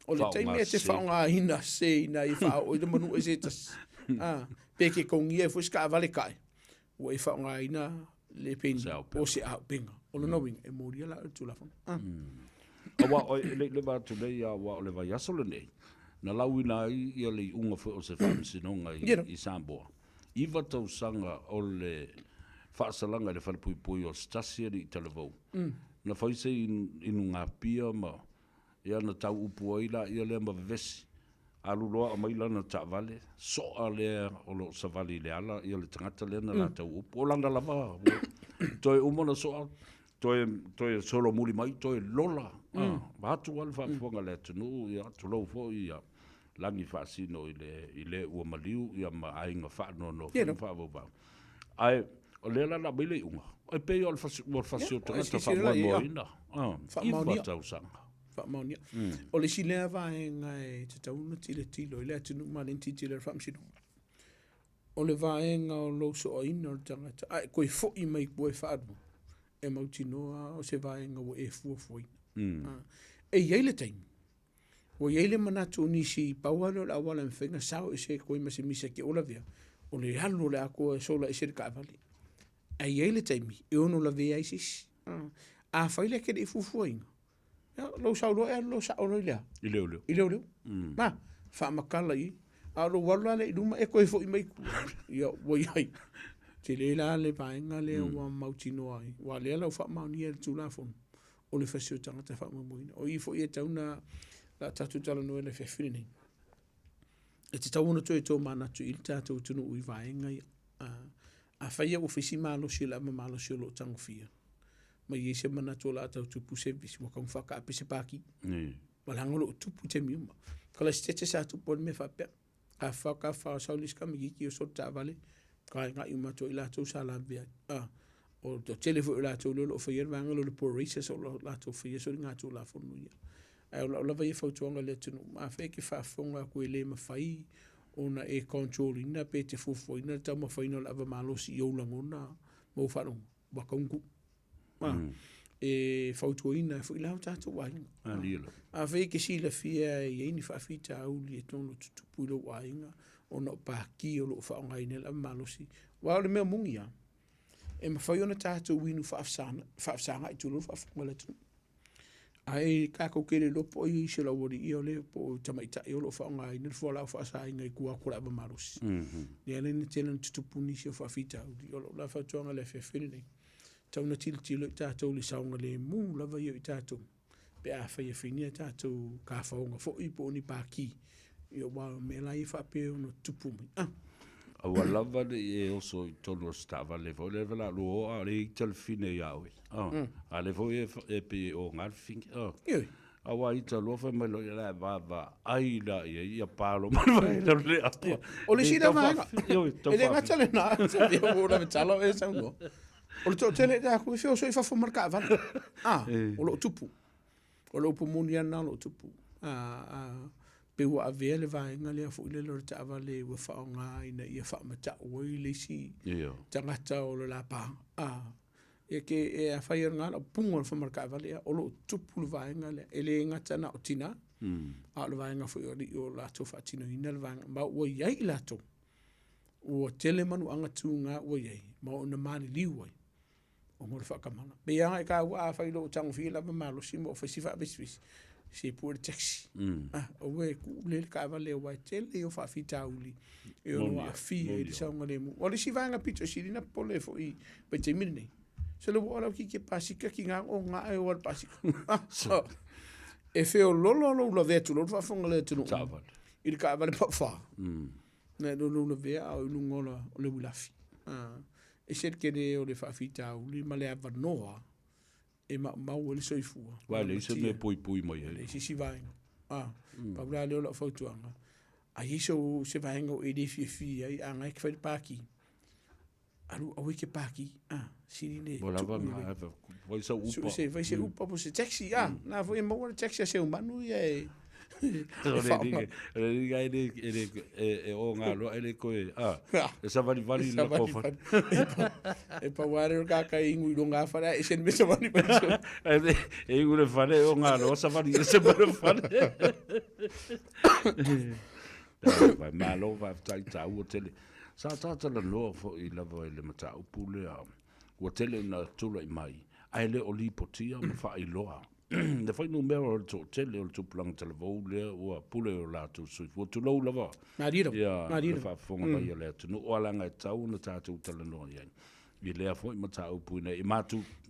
O le taimi e te faaaogaina se ina ia faaoo i le manu e se tasi. Ah, pe ke kogia ai foi se taavale tae, ua e faaaogaina le peni o se auupega. O lona uiga, e molia la oe i le Tulafono. Ah. Aua o e le i leva atu nei aua o le vaiaso lenei, na lauina ai ia le iuga foi o se faamasinoga i, i Samoa. Iva tausaga o le faasalaga i le falepuipui o se tasi alii talavou. Na fai se inugapia ma Ia na tau upu ai laia lea ma vevesi. Alu loa aumai lana taavale, soa lea o lo o savali i le ala ia le tagata lea na latou upu. O lana lava ua toe uma ona soa, toe, toe solomuli mai, toe lola. Mm. Vaeatu lava le faafofoga a le atunuu, ia tulou foi ia lagi faasino i le, i le ua maliu ia ma aiga faanoanoa foi ma faavauvau. Ae o lea la na aumai le iuga, e pei o le fasi, ua fasi o tagata faamoemoeina. Faamaonia. Iva tausaga. Faamaonia. O le isi lea vaega e tatau ona tilotilo i le atunuu ma le tilotilo i le faamasinoga. O le vaega o lou soaina o le tagata, a e toe foi mai tua e faalua, e mautinoa o se vaega ua e fuafuaina. E i ai le taimi, Ua i ai le manatu o nisi, pau lava lea o le auala e mafai ona sao ese ai koe ma se misa e te ola lavea, o le alu o le atoa e sola ese le taavale. Ae i ai le taimi e ono lavea ai se isi. Afai la e te le i fuafuaina, ia, lou sau loa e alu loa sao loa i le a? I leoleo. I leoleo. Ma, faamatala i ai. A o lou alu la lea i luma e toe foi mai i tua, ia, ua i ai. Tele la le vaega lea ua mautinoa ai, aua o lea la ua faamaonia e le Tulafono, o le fasi o tagata faamoemoeina. O i foi e tatau ona la tatou talanoa i le afiafi lenei. E tatau ona toe tomanatu i le tatou atunuu i vaega ia. Afai ua fai si malosi o le ava malosi o lo o tagofia, ma i ai se manatu o le a tau tupu se vevesi, ua tatau ona faataape se paki. Ma leaga o lo o tupu i taimi uma. Kalaisitete sa tupu ai le mea faapea. Ka wha, ka wha, sau le isi tamaitiiti o solo taavale, ka agai uma atu ai latou sa lavevea ai. A, o le toatele foi o latou lea o lo o faia le vaega lea o le poor racers o lo o latou faia soligatulafono ia. Ae o lau lava ia fautuaga i le atunuu, afai e te faafofoga atu e le mafai ona e control ina pe te fuafuaina le taumafaiina o le ava malosi i ou lagona ma ou faalogo, ua tatau ona tuu. E fautuaina ai foi la o tatou aiga. Afai e te silafia e i ai ni faafitauli e ono tutupu i lou aiga ona o paki o lo o faaaogaina ai le ava malosi. Aua o le mea moni lava, e mafai ona tatou inu faafesagai tulou le faafofoga a le atunuu. Ae tatou te le iloa po o ai isi o le aualii ia o lea po o tamaitai o lo o faaaogaina le fualaau faasaina i tua atu o le ava malosi. Lea la na tele ona tutupu nisi o faafitauli. O lau la fautuaga i le afiafi lenei, tatau ona tilotilo i tatou i le saogalemu lava ia o i tatou pe afai e fai ni a tatou tafaoga foi po o ni paki, ia aua o mea la ia faapea ona tutupu mai. Ah. Aua lava ne i e oso i totonu o se taavale foi lea la lua o a o lea e ita le fine ia oe. Ah. A lea foi e, e pei e oga le fine. Ah. Ioe. Aua ita loa fai mai loa ia la e vaavaai la i ai ia palo mai vai la le apo. O le isi lea vaega. E le gata lena, sa ua ou tala o e saunoa. O le toatele i aku e feoso i fafo ma le taavale. Ah, o loo tupu. O le upu moni lava lena o loo tupu. Ah, pei ua avea le vaega lea foi lele o le taavale ua faaaoga ina ia faamatau ai le isi tagata o le lapa. Ah, e ke e afai e ngā lau punga o le whamara taavale ia, o loo tupu le vaega lea. E le gata na o tinā, a o le vaega foi o alii o latou faatinoina le vaega. Ma ua i ai i latou, ua tele manuaga tūgā ua i ai, ma ona maliliu ai, ona o le faatamala. Pei lava e taua afai loa ua tagofia lava malosi ma ua fai si faavesivesi, se pue le taxi. Ah, aua e tuu le taavale aua e tele ia o faafitauli e ono aafia i le saogalemu. O le isi vaega pito sili ona popole foi i vaitaimi lenei, se le ua oo lau kiki e pasika ki ngā o ngā e o le pasika. Ah, e feololo lou lavea tulou le faafofoga le atunuu i le taavale paufā. Na e lou lavea a o i luga o le uilafi. Ah, e se le tele o le faafitauli ma le avanoa e maumau ai le soifua. Aua e leai se mea e puipui mai ai. E leai se isi vaega. Ah, pau la lea o lau fautuaga, a i ai se vaega o e le fiafia ai, a na e te fai le pāki. Alu aua e te pāki, a, sili le Ua lava na, fai sau upa. Se, fai se upa po se taxi, a, na foi e maua le taxi a se umanu ia e... E le e le e o ngā loa e le koe, a, e savalivali le kofa. E pau are o kaka e ingu i runga whare, e sen me savalivali. E ingu le whare o ngā loa savali e se mara whare. Vai malo faafetai taua tele. Sa tatalanoa foi lava i le mataupu lea ua tele ina tulai mai ae le o lipotia ma faailoa le fuainumera o le toatele o le tupulaga talavou lea ua pule i o latou soifua. Tulou lava ia le faafofoga mai a le atunuu aua leaga e tatau ona tatou talanoa i ai i lea foi mataupu ina ia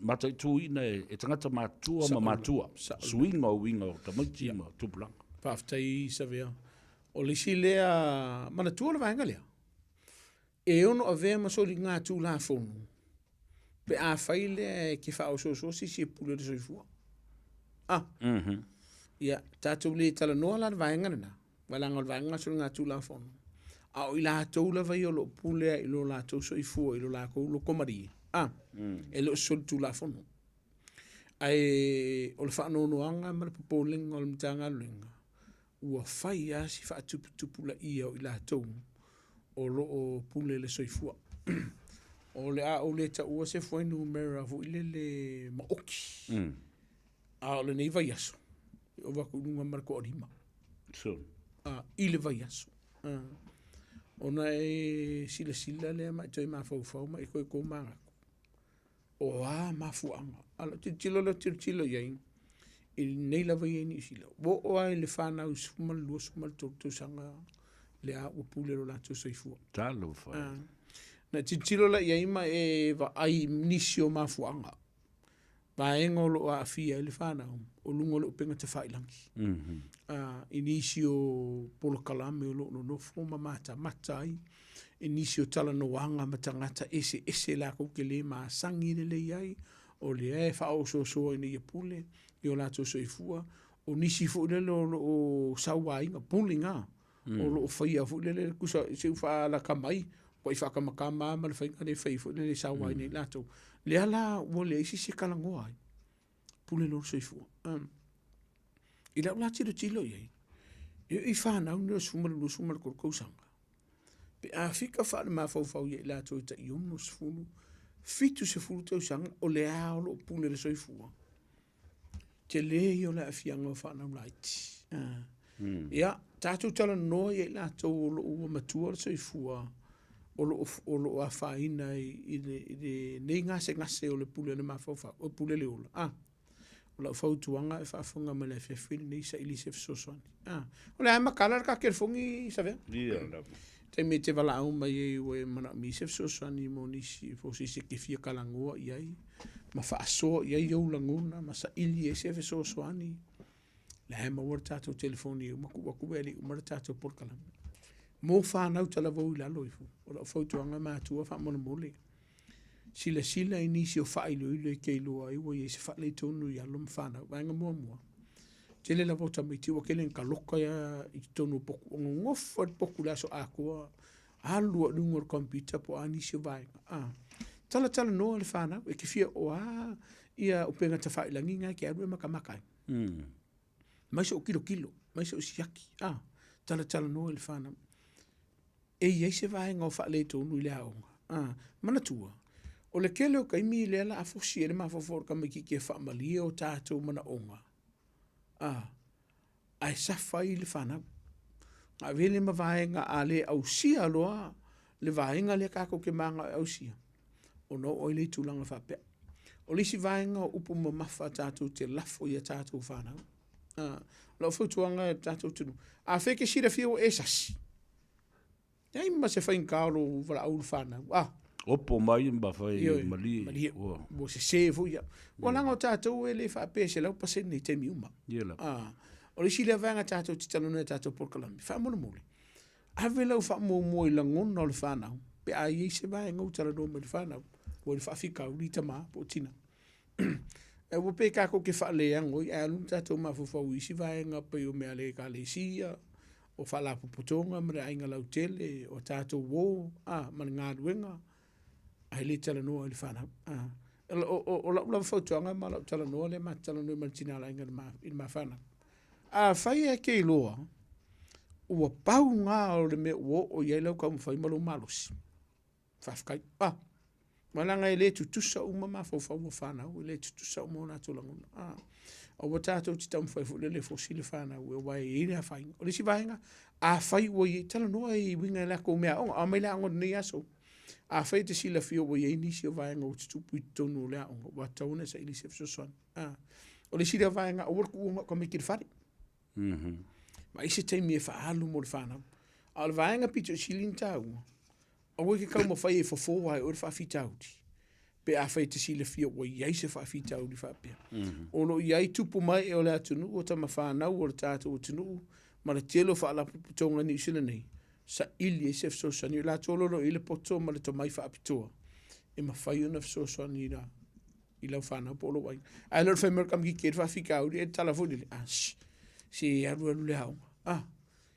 mataituina e tagata matutua ma matua suiga o uiga o tamaiti ma tupulaga. Faafetai Savea. O le isi lea, manatua le vaega lea, e ono avea ma soliga Tulafono pe afai lea e ke faaosoosoa se isi e pule le soifua. Ah. Mm -hmm. Ia, tatou le talanoa la le vaega lena, leaga o le vaega soliga Tulafono. A o i latou lava ia o lo o pule ai i lo latou soifua i lo lakou lotomalie, ah, e le o se solitulafono. Ae o le faanoanoaga ma le popolega o le Matagaluega, ua fai lava si faatuputupulaia o i latou o lo o pule le soifua. O le a ou le taua se fuainumera foi lele maoti, mm. a o lenei vaiaso, e ova atu i luga ma le toalima. Sure. A, i le vaiaso. A, ona e silasila lea ma e toe mafaufau ma e toe tomanatu. O a mafuaaga? A o lau tilotilo lea ou te tilotilo i ai, i lenei lava ia i Niu Sila, ua oo lava i le fanau 12, 13 tausaga lea ua pule lo latou soifua. Talofa e. Na tilotilo la i ai ma e vaai i nisi o mafuaaga, vaega o lo o aafia ai le fanau o luga o le upega tafailagi. I nisi o polokalame o lo o nonofo ma matamata ai, i nisi o talanoaga ma tagata eseese lakou te le masani lelei ai, o lea e faaosoosoa ina ia pule i o latou soifua. O nisi foi lele o lo o sauaina, bullying a, o lo o faia foi lele, tusa se i faalata mai, ua i faakamakama lava ma le faiga lea e fai foi lele e sauaina ai latou. Lea la ua leai se isi e talanoa ai, pule loa le soifua. I lau la tilotilo i ai, e oo i fanau nei o le 12, 13 tausaga, pe a fika faalemafaufau ia i latou e tai 60, 70 tausaga, o lea lava o lo o pule le soifua, tele ia o le aafiaga o fanau laiti. Ia, tatou talanoa ia i latou o lo o ua matua le soifua, o lo o, o lo o afaina i lenei gasegase o le pule o le mafaufau, o le pule le ola. Ah. O lau fautuaga e faafofoga mai le afiafi lenei saili se fesoasoani. Ah, o le a matala le ta telefoni Savea. Ia lava. Taimi e te valaau mai ai ua e manaomia se fesoasoani mo nisi po o se isi e te fia talanoa i ai ma faasoa i ai ou lagona ma saili ai se fesoasoani. La e maua le tatou telefoni e uma tuu atu e le i uma le tatou polokalame. Mo fanau talavou i lalo ifo, o lau fautuaga matua faamolemole, silasila i nisi o faailoilo e te iloa ai ua i ai se faaletonu i alo ma fanau. Vaega muamua, tele lava o tamaiti ua tele ina taloka ia i totonu o potu, ua nonofo lava i le potu i le aso atoa, alu lava i luga o le computer po o a nisi o vaega. A, talatalanoa le fanau, e te fia o a ia upega tafailagi na e te alu e matamata ai. Mai so'u kilokilo, mai so'u siaki, a, talatalanoa i le fanau. E i ai se vaega o faaletonu i le aoga. A, manatua, o le tele o taimi lea la a fosi ai le mafaufau o le tamaitiiti e faamalie o tatou manaoga, a, ae safa ai le fanau. Na ave lea ma vaega a le ausia loa le vaega lea tatou te manao e ausia, ona oo ai lea i tulaga faapea. O le isi vaega o upu mamafa tatou te lafo i a tatou fanau. A, o lau fautuaga i le tatou atunuu, afai e te silafia ua e sasi, leai ma se faigata o lou valaau i le fanau. A. Opo mai ma fai Ioe, malie. malie. Ua. Ua sese foi ia. Ua leaga o tatou e le faapea e 100% i taimi uma. Ia lava. A, o le isi lea vaega tatou te talanoa i tatou polokalame, faamolemole, ave lau faamuamua i lagona o le fanau, pe a i ai se vaega ua talanoa mai i le fanau, ua i le faafitauli tama po o tina. E ua pei tatou te faaleago ai ae alu tatou mafaufau i isi vaega pei o mea a le Ekalesia, o faalapotopotoga ma le aiga lautele, o tatou uo, a, ma le galuega. Ae le talanoa i le fanau. A, o, o, o lau lava fautuaga ma lau talanoa lea ma te talanoa ma le tina le aiga i le ma fanau. Afai e te iloa, ua pau ngā o le mea ua oo i ai lau taumafai ma lou malosi. Faafetai. Ah, ma leaga e le tutusa uma mafaufau o fanau, e le tutusa uma o latou lagona. Ah, aua tatou te taumafai foi lele e fosi le fanau, aua e i ai le afaina. O le isi vaega, afai ua i ai, talanoa i uiga i latou meaaoga, aumai le aoga i lenei aso. Afai e te silafia ua i ai nisi o vaega ua tutupu i totonu o le aoga, ua tatau ona e saili se fesoasoani. Ah, o le isi lea vaega, aua le tuua na o tamaiti i le fale. Ma ai se taimi e faaalu mo le fanau. A o le vaega pito i sili ona taua, aua e te taumafai e fofo ai oe le faafitauli, pe afai e te silafia ua i ai se faafitauli faapea. O lo o i ai tupu ma ee o le atunuu, o tama fanau o le tatou atunuu, ma le tele o faalapotopotoga i Niu Sila nei, saili ai se fesoasoani. O i latou o lo o i ai le poto ma le tomai faapitoa e mafai ona fesoasoani i la i lau fanau po o lou aiga. Ae le o le fai mai o le tamaitiiti e le faafitauli, e tala foi lele, ah, shh, se alu alu le aoga. Ah,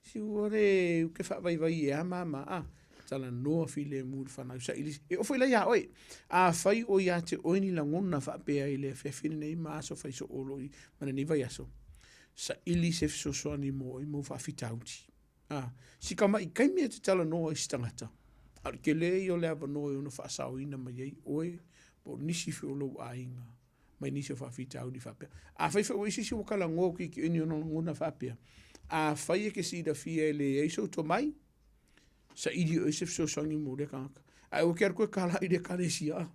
se ua le, ou te faavaivai e a mama, ah, talanoa filemu i le fanau, saili, e oo foi la ia oe. Afai o ia te oe ni lagona faapea i le afiafi lenei ma aso fai soo o lo o i, ma lenei vaiaso, saili se fesoasoani mo oe mo faafitauli. A, si tamai taimi e te talanoa i se tagata, a o le tele ia o le avanoa e ono faasaoina mai ai oe po o nisi foi o lou aiga mai nisi o faafitauli faapea. Afai foi ua i ai se isi ua talanoa atu i ni ona lagona faapea, afai e te silafia e leai sou tomai, saili oe se fesoasoani mo lea tagata. Ae aua e te alu toe tala i le ekalesia.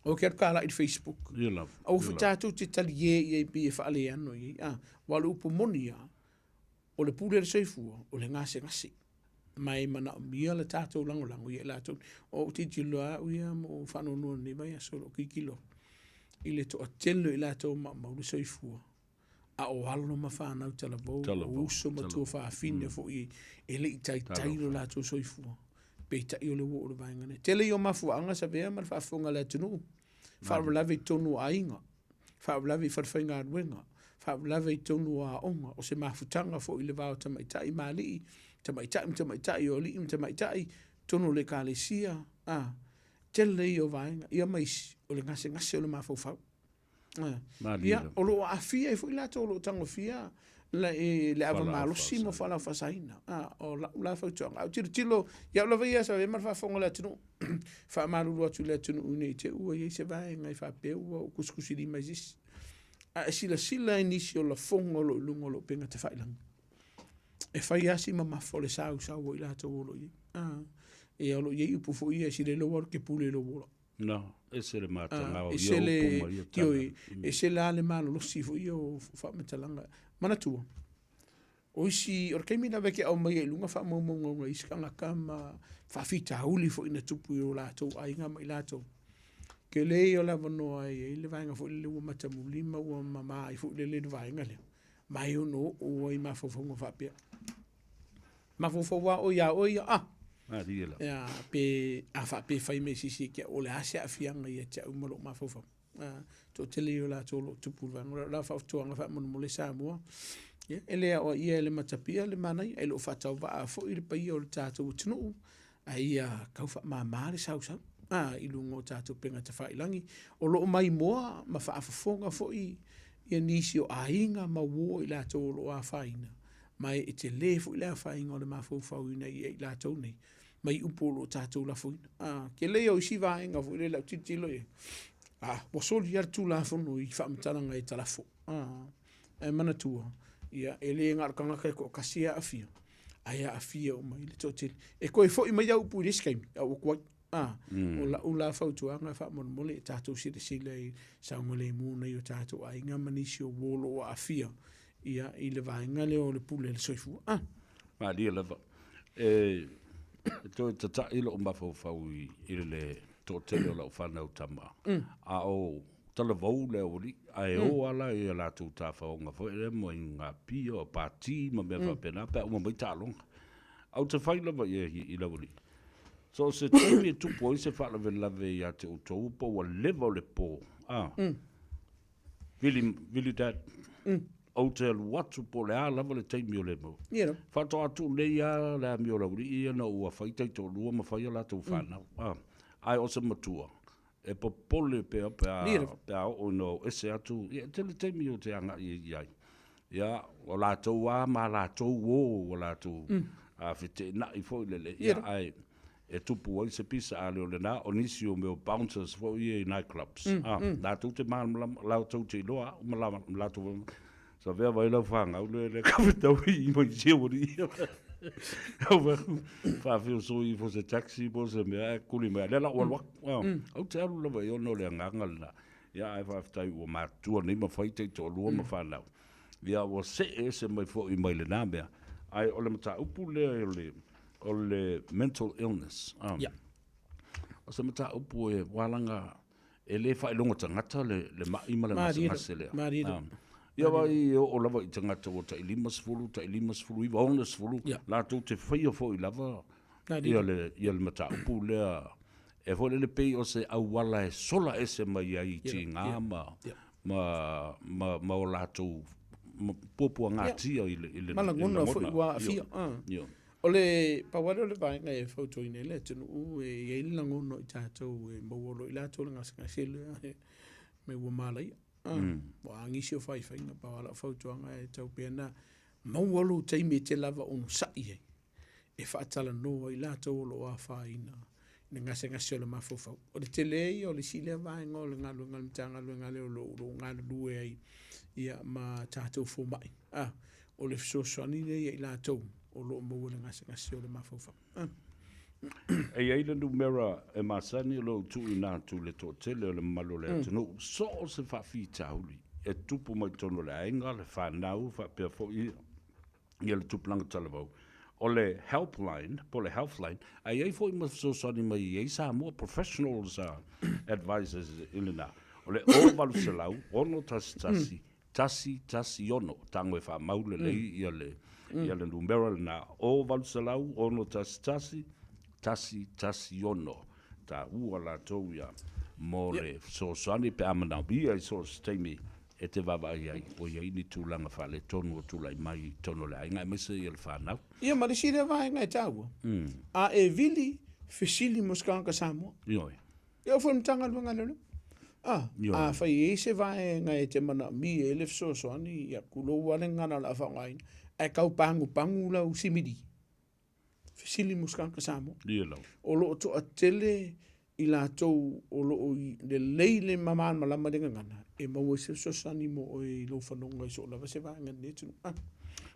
Aua e te alu tala i le Facebook. Ia lava. Aua foi tatou te taliē i ai pei e faaleano i ai. A, aua o le upu moni lava, O le pule a le soifua, o le gasegase. Ma e manaomia le tatou lagolago ia i latou. O ou tilotilo lava au ia ma ou faanoanoa i lenei vaiaso i lou tilotilo i le toatele o i latou e maumau le soifua, a o alo ma fanau talavou, o uso ma tuafafine foi e le i taitai lo latou soifua. Peitai o lea ua oo i le vaega lea. Tele ia o mafuaaga Savea ma le faafofoga a le atunuu, faalavelave i totonu o aiga, faalavelave i falefaigaluega, faalavelave i totonu o aoga, o se mafutaga foi i le va o tamaitai ma alii, tamaitai ma tamaitai, o alii ma tamaitai, totonu o le ekalesia, a, tele ia o vaega, ia ma isi, o le gasegase o le mafaufau. Ia, o lo o aafia ai foi latou o lo o tagofia le, le ava malosi ma fualaau faasaina. A, o lau la fautuaga. A ou tilotilo, i au lava ia sa ma le faafofoga a le atunuu, faamalulu atu i le atunuu ne i te i ua i ai se vaega e faapea ua ou kusikusilima i se isi. A e silasila i nisi o lafoga o lo o i luga o lou upega tafailagi, e fai lava si mamafa o le sausau o i latou o lo o i ai. A, ia o lo o i ai upu foi ia, e sili ai lou alu e te pule i lou ola. No, ese le matagao ia upu ma ia tala. Ioe, ese la le malolosi foi ia o faamatalaga. Manatua, o isi, o le taimi lava e te aumaia i luga faamaumauga o isi tagata ma faafitauli foi na tupu i o latou aiga ma i latou, tele ia o le avanoa e i ai le vaega foi lele ua matamuli ma ua mama ai foi lele le vaega lea, ma e ono oo ai i mafaufauga faapea. Mafaufau lava oe ia oe ia, ah! Malie lava. Ia, pe a faapea e fai mai se isi ia te au, o le a se aafiaga ia te au ma lou mafaufau. Ah, toatele ia o latou o lo o tupu i le vaega. O lau fautuaga faamolemole Samoa, ia, e le aoaia e le matapia le manaia, e le o faatauvaa foi le paia o le tatou atunuu, a ia tau faamama le sausau ah, i luga o tatou upega tafailagi. O lo o maimoa ma faafofoga foi ia nisi o aiga ma uo i latou o lo o afaina, ma e tele foi le afaina o le mafaufau ina ia i latou nei mai upu o lo o tatou lafoina. Ah, tele ia o isi vaega foi lele au tilotilo i ai, ah, ua soli lava le Tulafono i faamatalaga e talafo. Ah, ae manatua, ia, e le na o le tagata e toatasi e aafia, ae aafia uma i le toatele. E toe foi mai au upu i le isi taimi, a ua tuai. Ah, o lau la fautuaga faamolemole e tatou silasila i saogalemu o nai o tatou aiga ma nisi o uo o lo o aafia ia, i le vaega lea o le pule a le soifua. Ah. Malie lava. E, e toe tata'i lo'u mafaufau i, i le toatele o lau fanau tama, a o talavou le aualii, ae o lava la i a latou tafaoga foi lea mo ngā pia o pati ma mea faapena pe a uma mai taaloga. Ae ou te fai lava i ai i le aualii, so o se taimi e tupu ai se faalavelave ia te outou po ua leva o le po, a, vili, vili dad, ou te alu atu po o le a lava le taimi o le mau. Faatoa tuu nei lava le amio o le aualii ia ina ua fai taitoalua ma fai a latou fanau, a. Ae o se matua, e popole pea pe a, pe a oo ina o ese atu, ia e tele taimi o te agai ai i ai. Ia, o latou lava ma latou uo ua latou feteenai foi lele, ia ae e tupu ai se pisa a le o lena, o nisi o mea o bouncers foi ia i night clubs, a, latou te malamalama, latou te iloa au ma latou Savea vai lau fanau le le ka fetau i mai sia wari ia. Au vai faafeosoi ifo se taxi po o se mea ae kuli mai lea la ua alu atu. Ou te alu lava i ona o le agaga lena. Ia ae faafetai ua matutua nei ma fai taitoalua ma fanau. Ia ua see ese mai foi mai lena mea. Ae o le mataupu lea o le o le mental illness. O se mataupu e ua laga E le faailoga tagata le, le mai ma le gasegase lea. Malie lava. Ia vai e oo lava i tagata ua tai 50, tai 59, 60, yeah. latou te faia foi lava ia le, ia le mataupu lea e foi lele pei o se auala e sola ese mai ai i tiga yeah. ma, yeah. ma, ma, ma o latou puapuagatia yeah. i le, i le, ma lagona foi ua aafia. Yeah. O le pau lava lea o le vaega e fautuaina ai le atunuu e i ai le lagona o i tatou e maua loa i latou le gasegase lea e mea ua malaia. Ua a nisi o faifaiga, pau lava lau fautuaga e tau pea na maua lou taimi e te lava onosai ai e faatalanoa ai latou o lo o afaina i le gasegase o le mafaufau. O le tele ia o le isi lea vaega o le galuega a le Matagaluega lea o lo o galulue ai ia ma tatou fomai. A, o le fesoasoani lea ia i latou o lo o maua le gasegase o le mafaufau. A. E i ai le numera e masani o lo o tuuina atu i le toatele o le mamalu o le atunuu, so o se faafitauli e tupu mai totonu o le aiga, le fanau faapea foi ia le tupulaga talavou. O le helpline po o le healthline, a i ai foi ma fesoasoani mai e i ai Samoa professionals advisors i lena. O le 0800 611 116, tago e faamau lelei ia le ia le numera lena, 0800 611 116. Taua latou ia mo le fesoasoani pe a manaomia i so o se taimi e te vaavaai ai ua i ai ni tulaga faaletonu o tulai mai i totonu o le aiga aemaise ia le fanau. Ia ma le isi lea vaega e taua, a e vili, fesili mo se tagata Samoa. Ioe. E oo foi i le Matagaluega a Leoleo. A, afai e i ai se vaega e te manaomia ai le fesoasoani, ia tulou lava le gagana o le a faaaogaina, ae tau pagupagu lau simili, fesili mo se tagata Samoa. O lo o toatele i latou o lo o lelei le malamalama i le gagana, e maua ai se fesoasoani mo oe i lou fanoga i so o lava se vaega i lenei atunuu.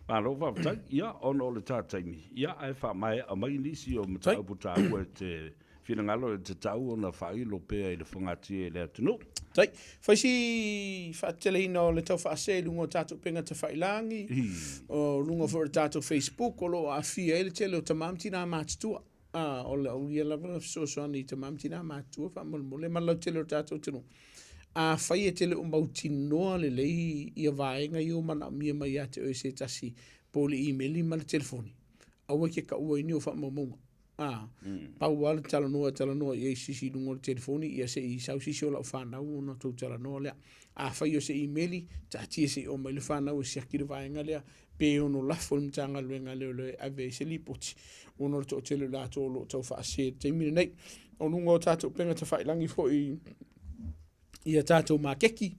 Malo faafetai. Ia, ona o le ta taimi, ia ae faamaea mai nisi o mataupu taua e te finagalo e tatau ona faailo pea i le fogatia i le atunuu. Tai, fai si faateteleina o le tau faasee i luga o tatou upega tafailagi, o luga foi o le tatou Facebook, o lo o aafia ai le tele o tama ma tinā matutua. A, o lau ia lava na fesoasoani i tama ma tinā matutua faamolemole ma le lautele o le tatou atunuu. Afai e te le o mautinoa lelei ia vaega ia ua manaomia mai ia te oe e se tasi po o le imeli ma le telefoni, aua e te taua ai ni ou faamaumauga. A, pau lava le talanoa e talanoa i ai sisi i luga o le telefoni, ia se i sau sisi o lau fanau ona outou talanoa lea. Afai o se imeli, taatia se i oo mai le fanau e siaki le vaega lea, pe ono lafo i le Matagaluega a Leoleo e ave ai se lipoti, ona o le toatele o i latou o lo o tau faasē i le taimi lenei. O luga o tatou upega tafailagi foi i a tatou makeki,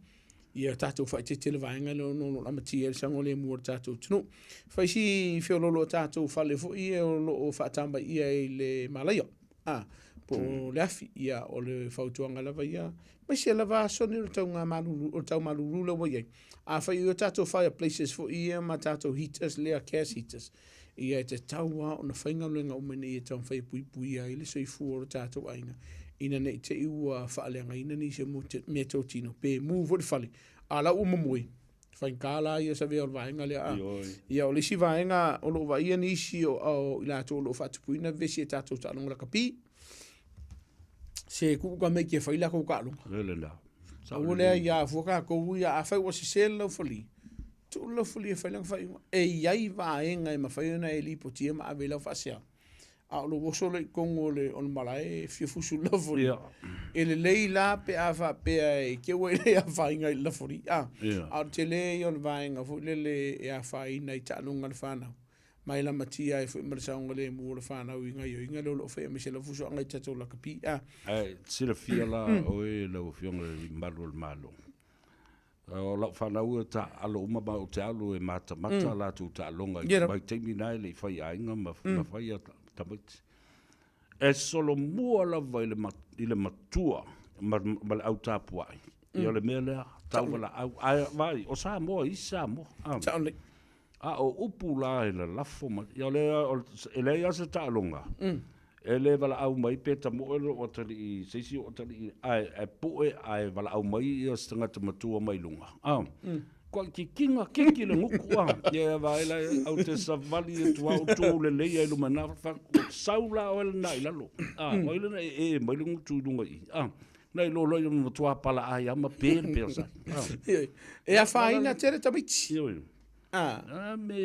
ia tatou faaeteete le vaega lea ona o lo o lamatia ai le saogalemu o le tatou atunuu. Fai si feoloolo o tatou fale foi ia o lo o faatamaiia i le malaia, a, po o le afi, ia o le fautuaga lava ia, aemaise lava aso nei o le tauga malulu, o le tau malulu lea ua i ai. Afai o tatou fireplaces foi ia ma tatou heaters lea, gas heaters, ia e tatau lava ona faigaluega uma ina ia taumafai e puipuia ai le soifua o le tatou aiga, ina ne i te i ua faaleagaina nisi o meatotino, pe mu foi le fale, a o la ua momoe, faigata la ia savea o le vaega lea. A. Ia o le isi vaega o lo o vaaia nisi o i latou o lo o faatupuina vevesi e tatou taaloga lakapi, se tuu ka meki e fai lakou taaloga. Aua lea ia afua tatou ia, afai ua sese le laufali, tuu le laufali e fai lana faaiuga. E i ai vaega e mafai ona e lipotia ma ave i lau faasea, a o lou oso lea i totonu o le, o le malae e fia fusu i le laufali. E lelei la pe a faapea e te ua e le afaina i le lafoli, a, a o le tele ia o le vaega foi lele e afaina i taaloga a le fanau. Ma e lamatia ai foi ma le saogalemu o le fanau i gaioiga lea o lo o fai aemaise lava fusoaga i tatou lakapi. A. Ae silafia la oe lau Afioga i le Malu o le Malo, o lau fanau e taaalo uma ma ou te alu e matamata a latou taaloga i le vaitaimi lena e le i fai aiga ma fai tamaiti. E solomua lava i le matua ma le au tapuai, ia o le mea lea, tauvalaau, ae vaai, o Samoa i Samoa. A o upu la e lalafo mai, ia o lea, e leai lava se taaloga, e le valaau mai pe tamoe lou atalii i se isi ou atalii, ae, ae pue ae valaau mai ia se tagata matua mai luga, a, toaitiitiga kiki le gutu, a, ia vaai la, ou te savali atu lava ou tu lelei ai i luma i ina, fai atu, sau la oe lena i lalo, a, o ai lena e ee mai le gutu i luga i i, a, na iloa loa ina matua palaai lava ma pe le peasai, a. E afaina tele tamaiti. Ioe. A. A me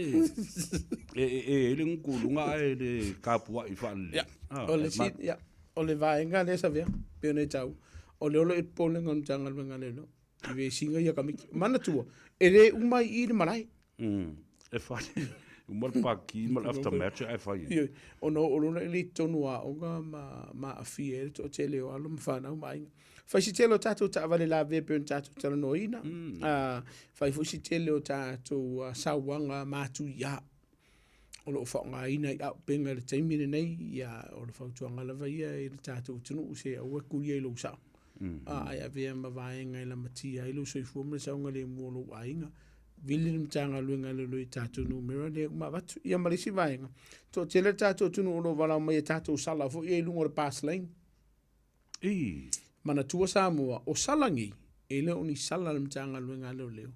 e e e le ngutu i luga ae le kapuaʻi faalelei. Ia, o le si, ia, o le vaega lea Savea, pei ona e taua, o le olo i popolega o le Matagaluega a Leoleo, i vesiga ia Kamiki. Manatua, e le uma ai i i le malae. E fai, uma le paki ma le after match ae fai ai. Ioe, ona oo loa lea i totonu o aoga ma, ma aafia ai le toatele o alo ma fanau ma aiga. Fai si tele o tatou taavale lavea pei ona tatou talanoaina, fai foi si tele o tatou sauaga matuia o lo o faaaogaina i auupega i le taimi lenei, ia o le fautuaga lava ia i le tatou atunuu, se aua e kulia i lou sao, ae avea ma vaega e lamatia ai lou soifua ma le saogalemu o lou aiga. Vili le Matagaluega e leoleo i tatou numera lea uma avatu. Ia ma le isi vaega, toatele le tatou atunuu o lo o valaau mai e tatou sala foi ia i luga o le pass lane. Ii. Manatua Samoa, o sala nei, e le o ni sala a le Matagaluega a Leoleo.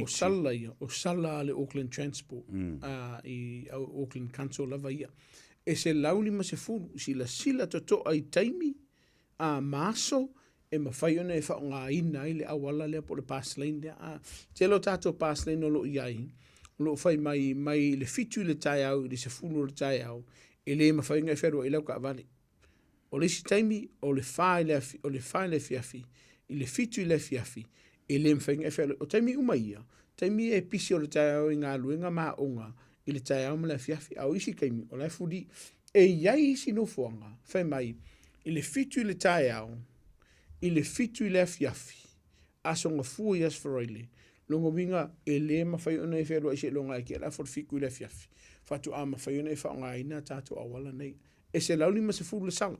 O sala ia, o sala a le Auckland Transport, i Auckland Council lava ia. E 150 silasila totoa i taimi a ma aso e mafai ona e faaaogaina ai le auala lea po o le pass lane lea. A tele o tatou pass lane o lo o i ai, o lo o fai mai mai le 7 i le taeao i le 10 o le taeao, e le mafai ona e fealuai lau taavale. O le isi taimi, o le 4 i le afi, o le 4 i le afiafi, i le 7 i le afiafi, e le mafai ona e fealuai. O taimi uma ia, taimi ia e pisi o le taeao i galuega ma aoga i le taeao ma le afiafi, a o isi taimi, o la e fuli. E i ai isi nofoaga, fai mai, i le 7 i le taeao, i le 7 i le afiafi, Aso Gafua i Aso Faraile, lona uiga e le mafai ona e fealuai seiloga e tea le afa o le 7 i le afiafi, faatoa mafai ona e faaaogaina a tatou auala nei. E 150 le sala.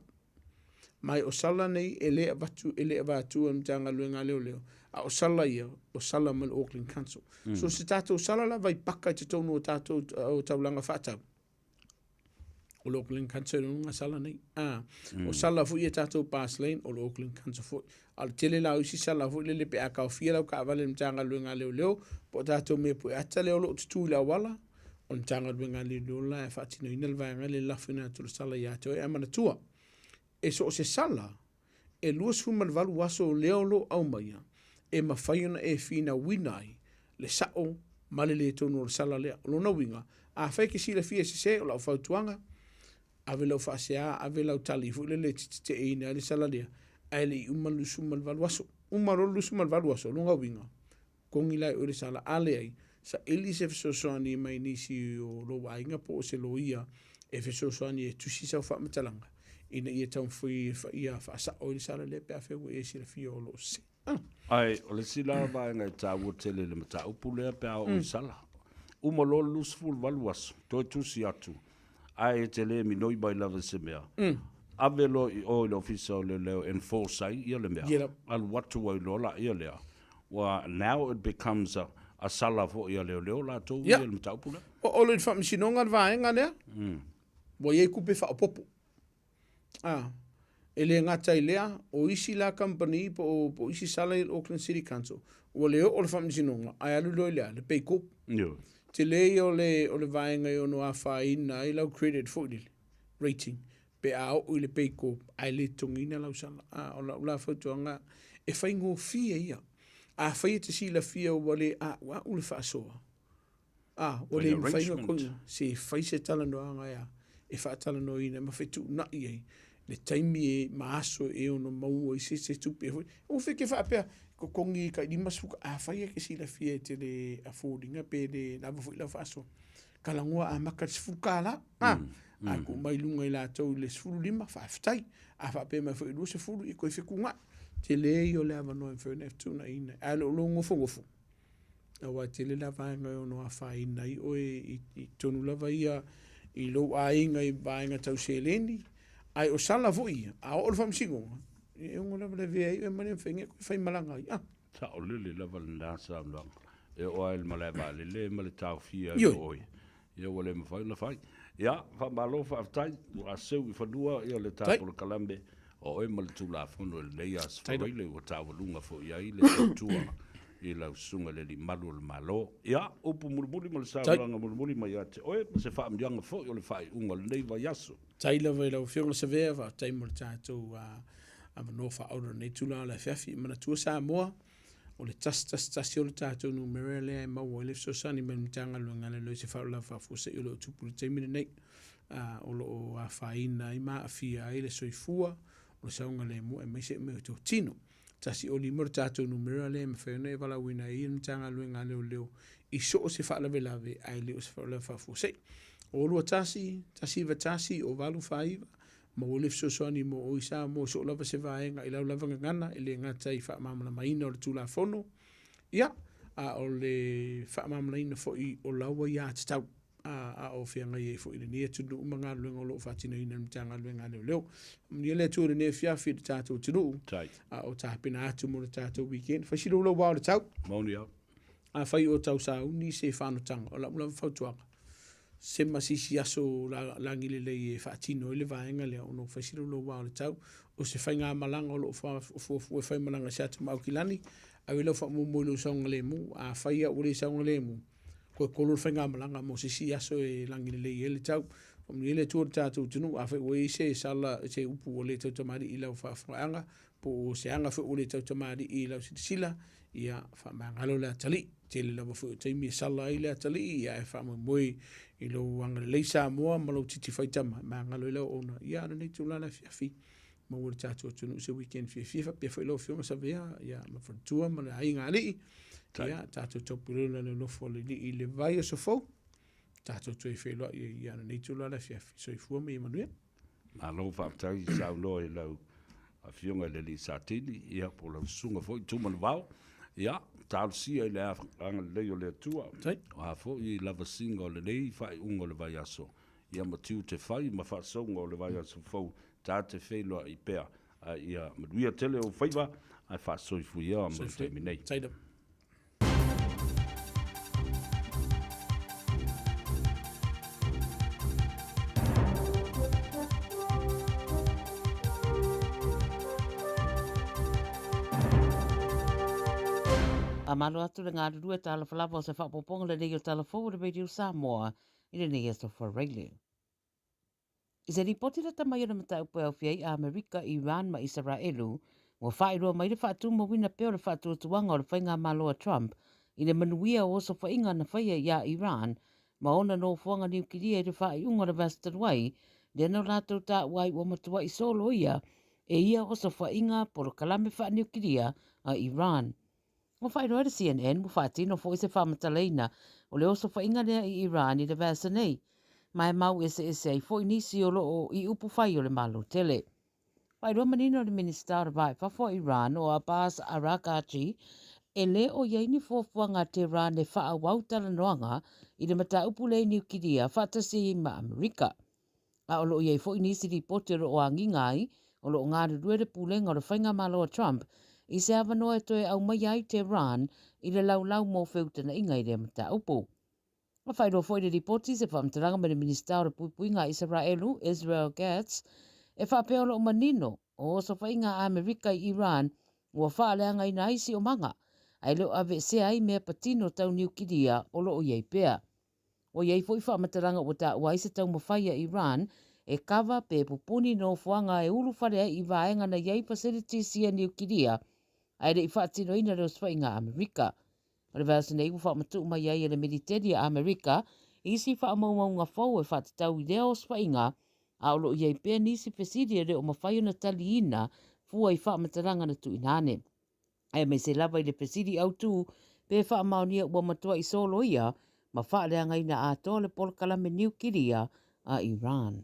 Ma o sala nei e le avatu, e le avatua e le Matagaluega a Leoleo, a o sala ia, o sala mai le Auckland Council. So se tatou sala lava i paka i totonu o tatou o taulaga faatau, o le Auckland Council e ona sala nei. Ah, o sala foi ia tatou pass lane, o le Auckland Council foi. A o le tele la o isi sala foi lele pe a taofia lau taavale i le Matagaluega a Leoleo, po o tatou mea pue ata lea o lo o tutū i le auala, o le Matagaluega a Leoleo la e faatinoina le vaega lea e lafoina atu le sala ia te oe. Ae manatua, e so o se sala, e 28 aso lea o lo o aumaia e mafai ona e finauina ai le sao ma le le tonu o le sala lea. O lona uiga, afai e te silafia e sese, o lau fautuaga, ave lau faasea, ave lau tali foi lele e te teteeina ai le sala lea, ae le i uma le 28 aso. Uma loa le 28 aso, o lona uiga, Totogi la e oe le sala, a leai, saili se fesoasoani mai nisi o lou aiga po o se loia e fesoasoani e tusi sau faamatalaga ina ia taumafai ia faasao ai le sala lea pe afai ua e silafia o lo o sese. Ah. Ae o le isi la vaega e taua tele i le mataupu lea pe a oo i sala, uma loa le 28 aso, toe tusi atu, ae e te le minoi mai lava i se mea, ave loa i o i le Ofisa o Leoleo e enforce ai ia le mea, alu atu ai loa laia lea, ua now it becomes a, a sala foi a leoleo latou ia le mataupu lea. O olo i le faamasinoga le vaega lea, ua i ai tupe faaopoopo. A, e le gata i lea, o isi la kamupani po o, po o isi sala i le Auckland City Council, ua le oo le faamasinoga, ae alu loa i le a? Le Pay Corp. Tele ia o le, o le vaega e ono afaina ai lau credit foi lele, rating, pe a oo i le Pay Corp ae le totogiina lau sala. A, o lau la fautuaga, e faigofie ia. Afai e te silafia ua le a'ua'u le faasoa, a, ua le mafai ona koina, se fai se talanoaga e a, e faatalanoaina ma fetuunai ai le taimi e ma aso e ono maua ai se se tupe foi. Ua feke faapea, totogi tai 50, afai e te silafia e te le afford ina pe le lava foi lau faasoa. Talanoa amata i le $10, a, a tuu mai i luga i latou i le 15, faafetai. A faapea mai foi i le 20, ia toe fetuunai. Tele ia o le avanoa e mafai ona e fetuunaiina ai. Ae o lou nofonofo, aua e tele la vaega e ono afaina ai oe i totonu lava ia i lou aiga i vaega tau seleni, ae o sala foi ia, a oo i le faamasinoga, e ono lavelavea ai oe ma le mafai ona e toe faimalaga ai. Saolele lava lena saunoaga. E oo lava i le malae vaalele ma le taofia ai o oe, ia ua le mafai ona fai. Ia, faamalo faafetai, ua seu i fanua ia le ta polokalame o oe ma le Tulafono i lenei Aso Faraile ua taualuga foi i ai le tautua i lau Susuga i le Alii Malu o le Malo. Ia, upu mulimuli ma le saunoaga mulimuli mai ia te oe ma se faamanuiaga foi o le faaiuga o lenei vaiaso. Faafetai lava i lau Afioga Savea, faafetai mo le tatou avanoa faaauuro i lenei itula o le afiafi. E manatua Samoa, o le 111 o le tatou numera lea e maua ai le fesoasoani mai le Matagaluega a Leoleo i se faalavelave faafuasei o lo o tupu i le taimi lenei. O lo o afaina ai ma aafia ai le soifua, o le saogalemu aemaise mea o totino. 105 le tatou numera lea e mafai ona e valaauina ai le Matagaluega a Leoleo i so o se faalavelave ae le o se faalavelave faafuasei. O 21 191 o 849 maua le fesoasoani mo oe i Samoa i so o lava se vaega i lau lava gagana e le gata i faamalamalamaina o le Tulafono, ia, a o le faamalamalamaina foi o lau aiatatau a o feagai ai foi i lenei atunuu ma galuega o lo o faatinoina e le Matagaluega a Leoleo. Manuia le Atua i lenei afiafi i le tatou atunuu, a o tapena atu mo le tatou weekend. Fai si loulau ao le tau. Maoni au. Afai o tau sauni se fanotaga, o lau lava fautuaga, sema se isi aso lagi lelei e faatino ai le vaega lea ona ua fai si loulau ao le tau. O se faigamalaga o lo o fuafua e faimalaga i se ata ma Aukilani, ave lau faamuamua i lou saogalemu. Afai lava ua le saogalemu, toe kolo le faigamalaga mo se isi aso e lagi lelei ai le tau. Faamanuia le Atua i le tatou atunuu. Afai ua i ai se sala, se upu ua le tautamalii i lau faafofogaaga, po o se aga foi ua le tautamalii i lau silasila, ia faamagalo le atalii. Tele lava foi o taimi e sala ai le atalii, ia ae faamoemoe i lou agalelei Samoa ma lou titi faitama e magalo ai lau auauna. Ia a o lenei itula i le afiafi, maua e le tatou atunuu se weekend fiafia faapea foi lau Afioga Savea ia ma faletua ma le aiga alii. Ia tatou taupulega le alofa o le Alii i le vaiaso fou. Tatou toe feiloai ai ia lenei itula i le afiafi. Soifua ma ia manuia. Malo faafetai saunoa i lau Afioga i le Alii Satini, ia po o lau Susuga foi Tumanuvao. Ia, talosia i le agalelei o le Atua. O a foi lavasiga o lenei faaiuga o le vaiaso, ia ma tiute fai ma faasauga o le vaiaso fou ta te feiloai pea, a ia manuia tele ou faiva ae faasoifuia mo le taimi nei. Faamalo atu le galulue talofa lava o se faaopoopoga lenei o Tala Fou o le Radio Samoa i lenei aso Faraile. I se lipoti lata mai o le mataupu e aofia ai Amerika, Iran ma Isaraelu, ua faailoa mai le faatumauina pea o le faatuatuaga o le faigamalo a Trump i le manuia o osofaiga na faia iā Iran ma ona nofoaga niukilia i le faaiuga o le vaiaso talu ai, lea na latou taua ai ua matuai soloia e ia osofaiga polokalame faaniukilia a Iran. Ua faailoa e le CNN ua faatino foi se faamatalaina o le osofaiga lea i Iran i le vaiaso nei, ma e mau eseese ai foi nisi o lo o i upufai o le Malo tele. Faailoa manino e le Minisita o le Va i Fafo a Iran o Abbas Araghchi e le o i ai ni fuafuaga a Tehran e faaauau talanoaga i le mataupu lea i Niukilia faatasi ai ma Amerika. A o lo o i ai foi nisi lipoti o lo o agiga ai o lo o galulue le pulega o le faigamalo a Trump i se avanoa e toe aumaia ai Tehran i le laulau mo feutagaiga i lea mataupu. Ua faailoa foi le lipoti i se faamatalaga mai le Minisita o le Puipuiga a Isaraelu, Israel Katz, e faapea o lo o manino o osofaiga a Amerika i Iran ua faaleagaina ai siomaga, ae le o aveesea ai mea patino tau niukilia o lo o i ai pea. Ua i ai foi faamatalaga ua taua ai se taumafai a Iran e kava pe pupuni nofoaga e ulufale ai i vaega na i ai facilities ia niukilia ae le i faatinoina le osofaiga a Amerika. O le vaiaso nei ua faamatuu mai ai e le Militeli a Amerika isi faamaumauga fou e faatatau i lea osofaiga a o lo o i ai pea nisi fesili e le o mafai ona taliina fua i faamatalaga na tuuina ane. Aemaise lava i le fesili autu pe faamaonia ua matuai soloia ma faaleagaina atoa le polokalame niukilia a Iran.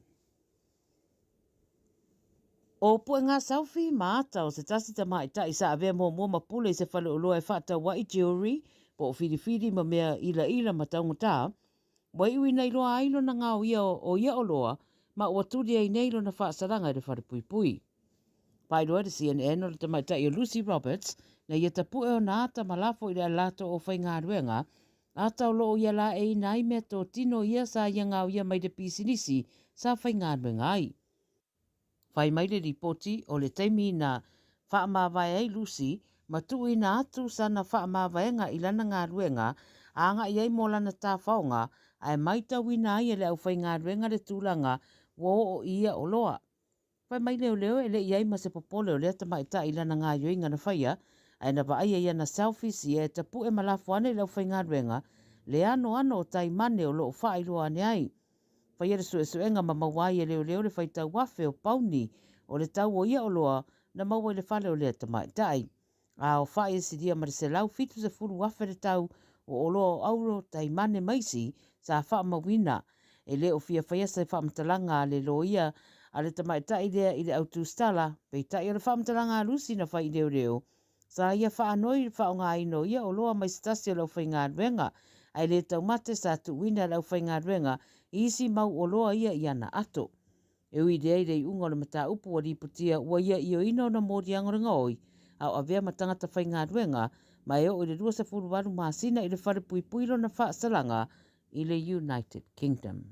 ʻO Puʻegā Selfie ma ata o se tasi tamaitai sa avea muamua ma pule i se fale oloa e faatau ai jewelry po o filifili ma mea ilaila ma taugata, ua iuina iloa ai lona gaoia o ia oloa ma ua tuli ai nei lona faasalaga i le fale puipui. Faailoa e le CNN o le tamaitai o Lucy Roberts na ia tapue ona ata ma lafo i le alato o faigaluega ata o loo ia la e ina ai mea totino ia sa ia gaoia mai le pisinisi sa faigaluega ai. Fai mai le lipoti o le taimi na faamavae ai Lucy ma tuuina atu sana faamavaega i lana galuega agai ai mo lana tafaoga ae maitauina ai e le aufaigaluega le tulaga ua oo i ia oloa. Fai mai leoleo e le i ai ma se popole o lea tamaitai i lana gaioiga na faia, ae na vaaia i ana selfies ia e tapue ma lafo ane i le aufaigaluega le anoano o taimane o lo o faailoa ane ai. Faia le suesuega ma maua ai e leoleo le faitau afe o pauni o le tau o ia oloa na maua i le fale o lea tamaitai. A aofai e silia ma le 170,000 le tau o oloa o auro, taimane ma isi sa faamauina. E le o fia faia se faamatalaga a le loia a le tamaitai lea i le au tusitala, peitai o le faamatalaga a Lucy na fai i leoleo, sa ia faanoi i le faaaogaina o ia oloa mai se tasi o le aufaigaluega, ae le taumate sa tuuina e le aufaigaluega i isi mau oloa ia i ana ato. E ui lea i le iuga o le mataupu ua lipotia ua ia ioeina ona moliaga o le gaoi a o avea ma tagata faigaluega ma e oo i le 28 masina i le fale puipui lona faasalaga i le United Kingdom.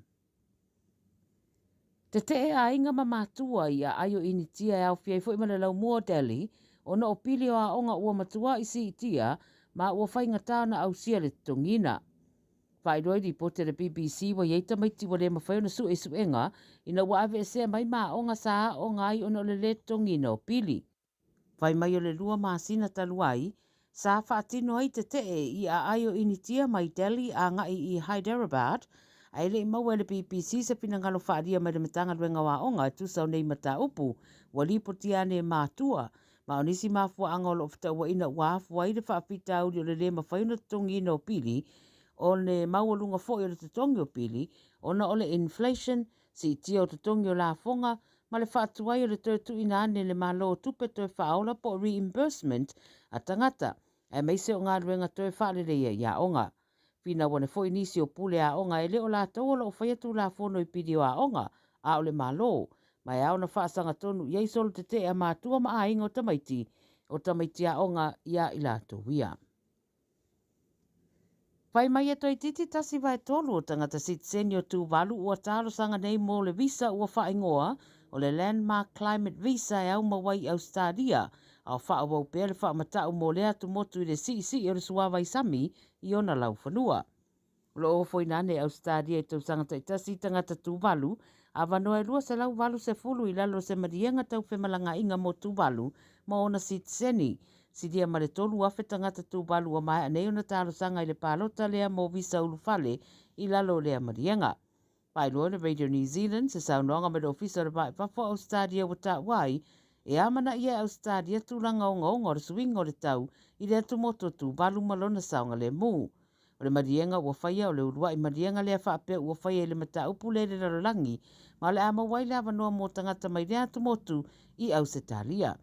Tetee aiga ma matua i aai o Initia e aofia ai foi ma le laumua o Delhi ona o pili o aoga ua matuai siitia ma ua faigata ona ausia le totogiina. Faailoa i lipoti a le BBC ua i ai tamaiti ua le mafai ona sue i suega ina ua aveesea mai ma aoga sa aooga ai ona o le lē totogiina o pili. Fai mai o le lua masina talu ai, sa faatino ai tetee i aai o Initia mai Delhi agai i Hyderabad, ae le i maua e le BBC se finagalo faaalia mai le Matagaluega o Aoga e tusa o nei mataupu ua lipotia ane e matua Ma o nisi mafuaaga o lo o fetauaina ua afua ai le faafitauli o le lē mafai ona totogiina o pili, o le maualuga foi o le totogi o pili ona o le inflation, siitia o totogi o lafoga, ma le faatuai o le toe tuuina ane e le Malo o tupe toe faaola po o reimbursement a tagata, aemaise o galuega toe faaleleia i aoga. Finau ane foi nisi o pule aoga e le o latou o lo o faia tulafono i pili o aoga, a o le Malo, ma e ao ona faasagatonu i ai solo tetee a matua ma aiga o tamaiti, o tamaiti aoga iā i latou ia. Fai mai e toeitiiti tasi vae tolu o tagata sitiseni o Tuvalu ua talosaga nei mo le visa ua faaigoa o le Landmark Climate Visa e aumau ai i Ausetalia, a o faaauau pea le faamatau mo lea atumotu i le siisii o le suavai sami i ona laufanua. O lo o ofoina ane e Ausetalia i tausaga taitasi i tagata Tuvalu, avanoa e 280 i lalo o se maliega tau femalagaaiga mo Tuvalu ma ona sitiseni. Silia ma le 3,000 tagata Tuvalu ua maea nei ona talosaga i le palota lea mo visa ulufale i lalo o lea maliega. Faailoa le Radio New Zealand se saunoaga mai le Ofisa o le Va i Fafo o Ausetalia ua taua ai, e amanaia e Ausetalia tulaga ogaoga o le suiga o le tau i le atumotu o Tuvalu ma lona saogalemu. O le maliega ua faia o le uluai maliega lea faapea ua faia i le mataupu lea i le lalolagi ma o le a maua ai le avanoa mo tagata mai lea atumotu i Ausetalia.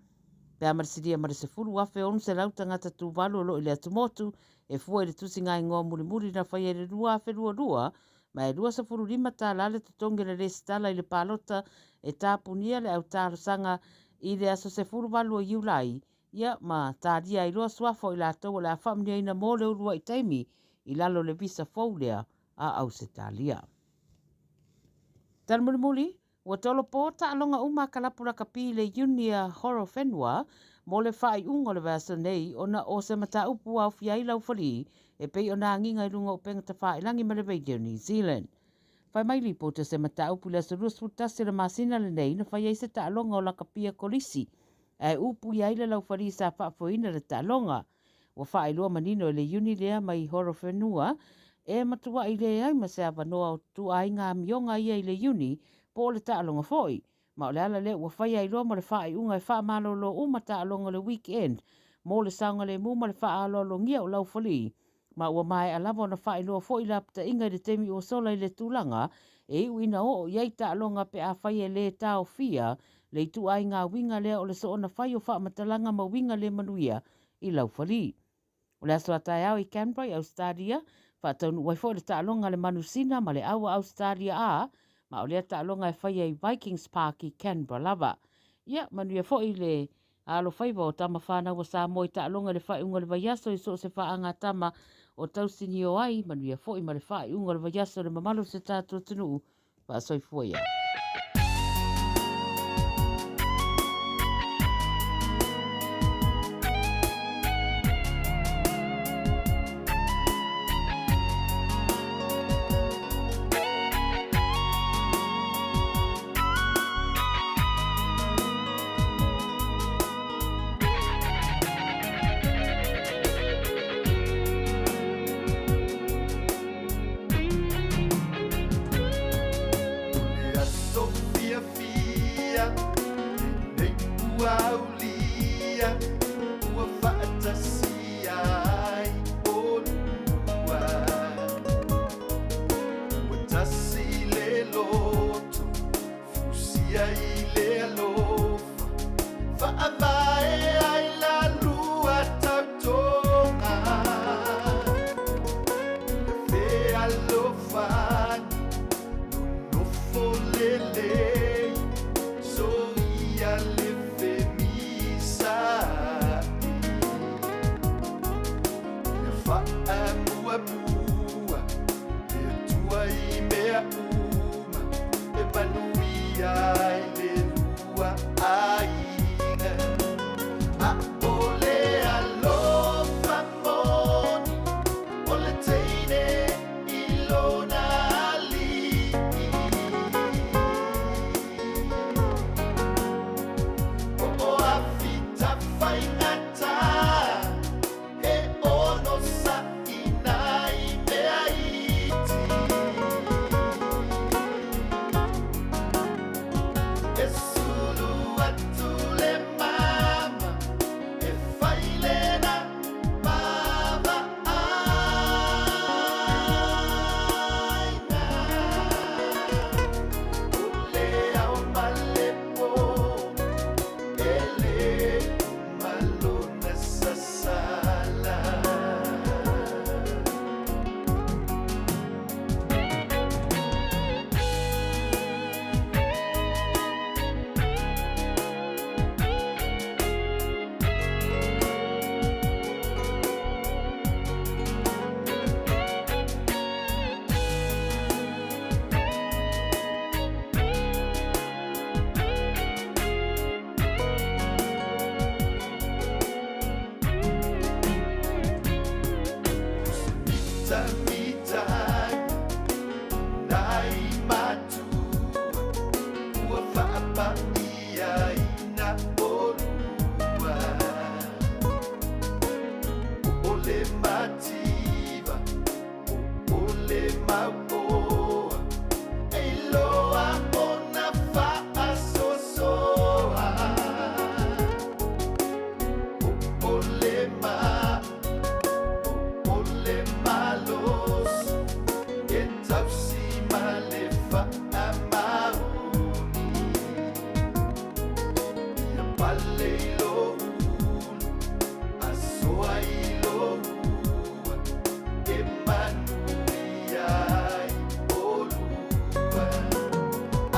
Pe a ma le silia ma le 10,600 tagata Tuvalu o lo o i le atumotu, e fua i le tusiga igoa mulimuli na faia i le 2022, ma e 25 tala le totogi o le lesitala i le palota e tapunia le au talosaga i le aso 18 o Iulai, ia, ma talia ai loa suafa o i latou o le a faamanuiaina mo le uluai taimi i lalo o le visa fou lea a Ausetalia. Tali mulimuli, Ua tolopo taaloga uma a kalapu lakapi i le iuni a Horowhenua mo le faaiuga o le vaiaso nei ona o se mataupu ua aofia ai laufali e pei ona agiga i luga o upega tafailagi ma le Radio New Zealand. Fai mai lipoti o se mataupu i le aso 21 o le masina lenei na fai ai se taaloga o lakapia kolisi ae upuia ai le laufali sa faafoeina le taaloga. Ua faailoa manino e le iuni lea mai Horowhenua e matuai leai ma se avanoa o ituaiga amioga ia i le iuni po o le taaloga foi. Ma o le ala lea ua faia ai loa ma le faaiuga e faamalolo uma taaloga o le weekend mo le saogalemu ma le faaaloalogia o laufali. Ma ua maea lava ona faailoa foi lapataiga i le taimi ua sola i le tulaga e iu ina oo i ai taaloga pe afai e lē taofia le ituaiga uiga lea o le soona fai o faamatalaga ma uiga le manuia i laufali. O le aso a taeao i Canberra i Ausetalia, faataunuu ai foi le taaloga a le Manusina ma le Aua Ausetalia A, ma o lea taaloga e faia i Vikings Park i Canberra lava. Ia, manuia foi le alofaiva o tama fanau a Samoa i taaloga i le faaiuga o le vaiaso i so o se faagatama o tausinio ai, manuia foi ma le faaiuga o le vaiaso i le mamalu o si o tatou atunuu. Faasoifua ia. O le aso fiafia lenei ua aulia, ua faatasia ai olua. Ua tasi le loto, fusia i le alofa, faavae ai la lua tautoga. Le fealofani, nonofo lelei, soia le femisa'i. Ia faamuamua le Atua i mea uma, e manuia ai le lua aiga. A o le alofa moni o le teine i lona alii. O o afita faigata, He ono saʻi nai mea iti. E sulu atu le mama, e fai lena mavaaiga. O le ao ma le po, e le uma lona sasala. Mitamitanga nai matua ua faapaiaina olua. O le mativa, o le mauoa, e iloa ona faasoasoa. O le ma, o le malosi, e tausi ma le faamaoni. Ia pale i lou ulu, asoa i lou ua, e manuia ai olua.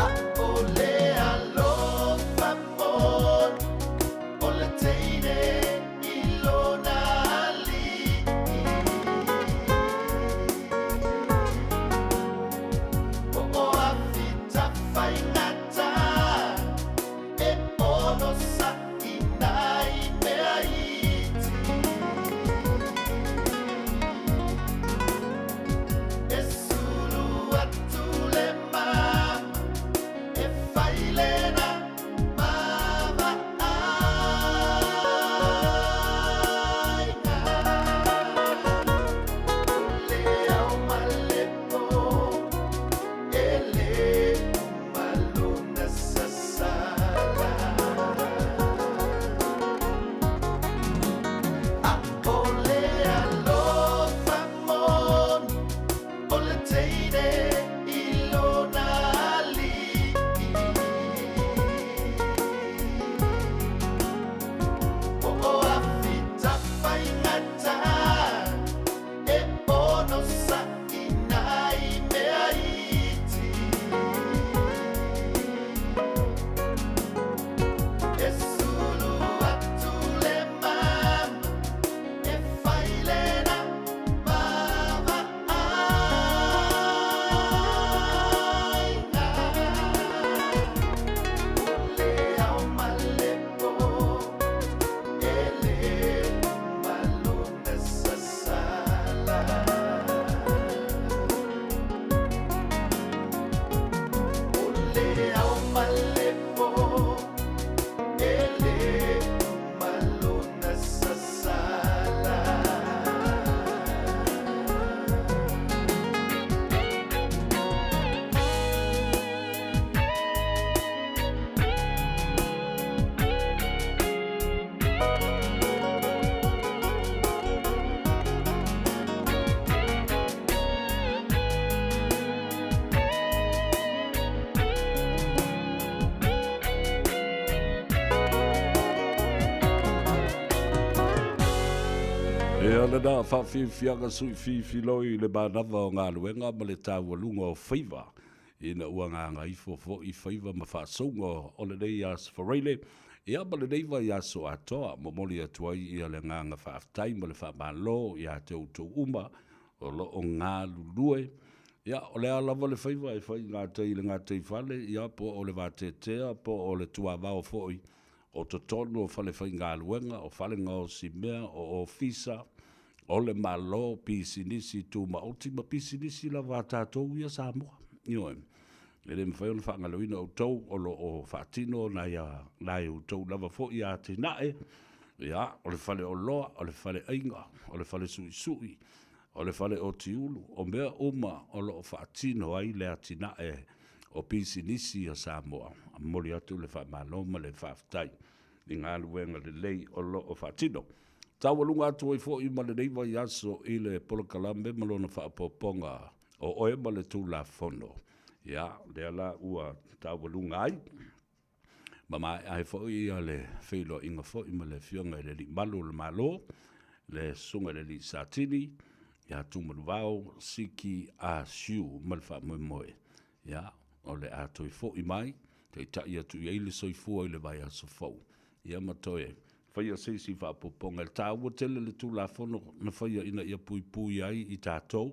A o le alofa moni, o le teine i lona alii. O o afita faigata, e ono saʻi nai mea iti. Ia lena faafiafiaga sui fifiloi i le manava o galuega ma le taualuga o faiva ina ua gagaifo foi faiva ma faasouga o lenei Aso Faraile, ia ma lenei vaiaso atoa. Momoli atu ai ia le agaga faafetai ma le faamalo ia te outou uma o lo o galulue. Ia, o le a lava le faiva e fai i gatai i le gataifale, ia po o le vateatea, po o le tuavao foi o totonu o falefaigaluega, o fale gaosi mea, o ofisa, o le Malo, pisinisi tumaoti ma pisinisi lava a tatou ia Samoa. Ioe. E le mafai ona faagaloina outou o lo o faatino nai a nai outou lava foi atinae, ia, o le faleoloa, o le faleaiga, o le falesuisui, o le fale otiulu, o mea uma o lo o faatino ai le atinae o pisinisi a Samoa. E momoli atu le faamalo ma le faafetai i galuega lelei o lo o faatino. Taualuga atu ai foi ma lenei vaiaso i le polokalame ma lona faaopoopoga o oe ma le Tulafono. Ia, lea la ua taualuga ai ma maea ai foi le feiloaiga foi ma le Afioga i le Alii Malu o le Malo, le Susuga i le Alii Satini, ia Tumanuvao Siki Ah Siu ma le faamoemoe. Ia, o le a toe foi mai, taitai atu i ai le soifua i le vaiaso fou. Ia ma toe faia se isi faaopoopoga. E taua tele le Tulafono na faia ina ia puipui ai i tatou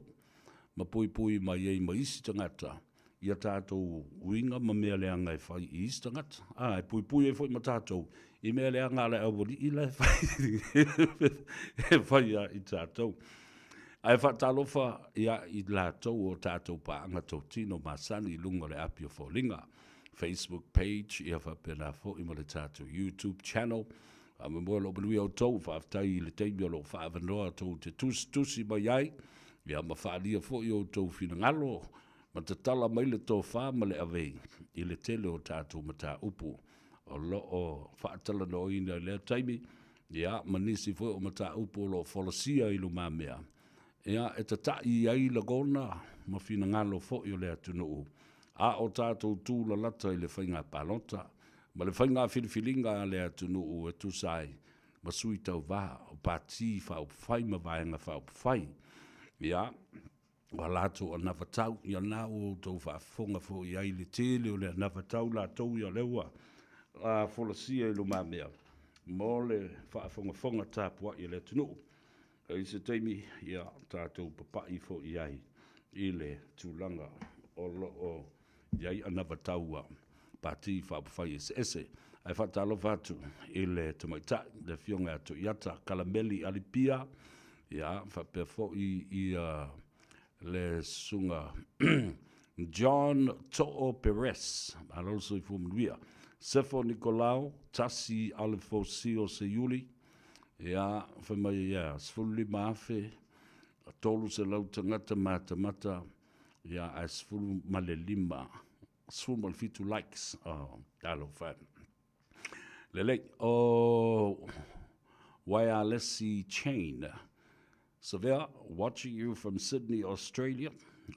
ma puipui mai ai ma isi tagata i a tatou uiga ma mea leaga e fai i isi tagata. A, e puipui ai foi ma tatou i mea leaga a le aualii la e fai e fai ia i tatou. Ae faatalofa ia i latou o tatou paaga totino masani i luga o le api o foliga, Facebook page, ia faapena foi ma le tatou YouTube channel. Faamoemoe o lo o manuia outou, faafetai i le taimi o lo o faaavanoa tou te tusitusi mai ai, ia ma faaalia foi outou finagalo ma tatala mai le tofa ma le avei i le tele o tatou mataupu o lo o faatalanoaina i lea taimi, ia, ma nisi foi o mataupu o lo o folasia i lumamea, ia, e tata'i ai lagona ma finagalo foi o le atunuu, a o tatou tulalata i le faiga palota ma le faiga filifiliga a le atunuu e tusa ai ma sui tauva o Pati Faaupufai ma Vaega Faaupufai. Ia, o a latou anavatau, ia lena ua outou faafofoga foi i ai i le tele o le anavatau latou ia lea ua folasia i lumamea mo le faafogafoga tapuai a le atunuu. E i ai se taimi, ia tatou papai foi i ai i le tulaga o lo o i ai anavatau a Pati Faaupufai eseese. Ae faatalofa atu i le tamaitai, le Afioga ia Toiata Kalameli Alipia, ia, faapea foi ia le Susuga John Too Perez, malo le soifua manuia. Sefo Nikolao Tasi Alefosio Seiuli, ia, fai mai ia, 15,300 tagata matamata, ia, ae 15, 17 likes. Oh, talofa e. Lelei, o Waialesi Chain. Savea, watching you from Sydney, Australia.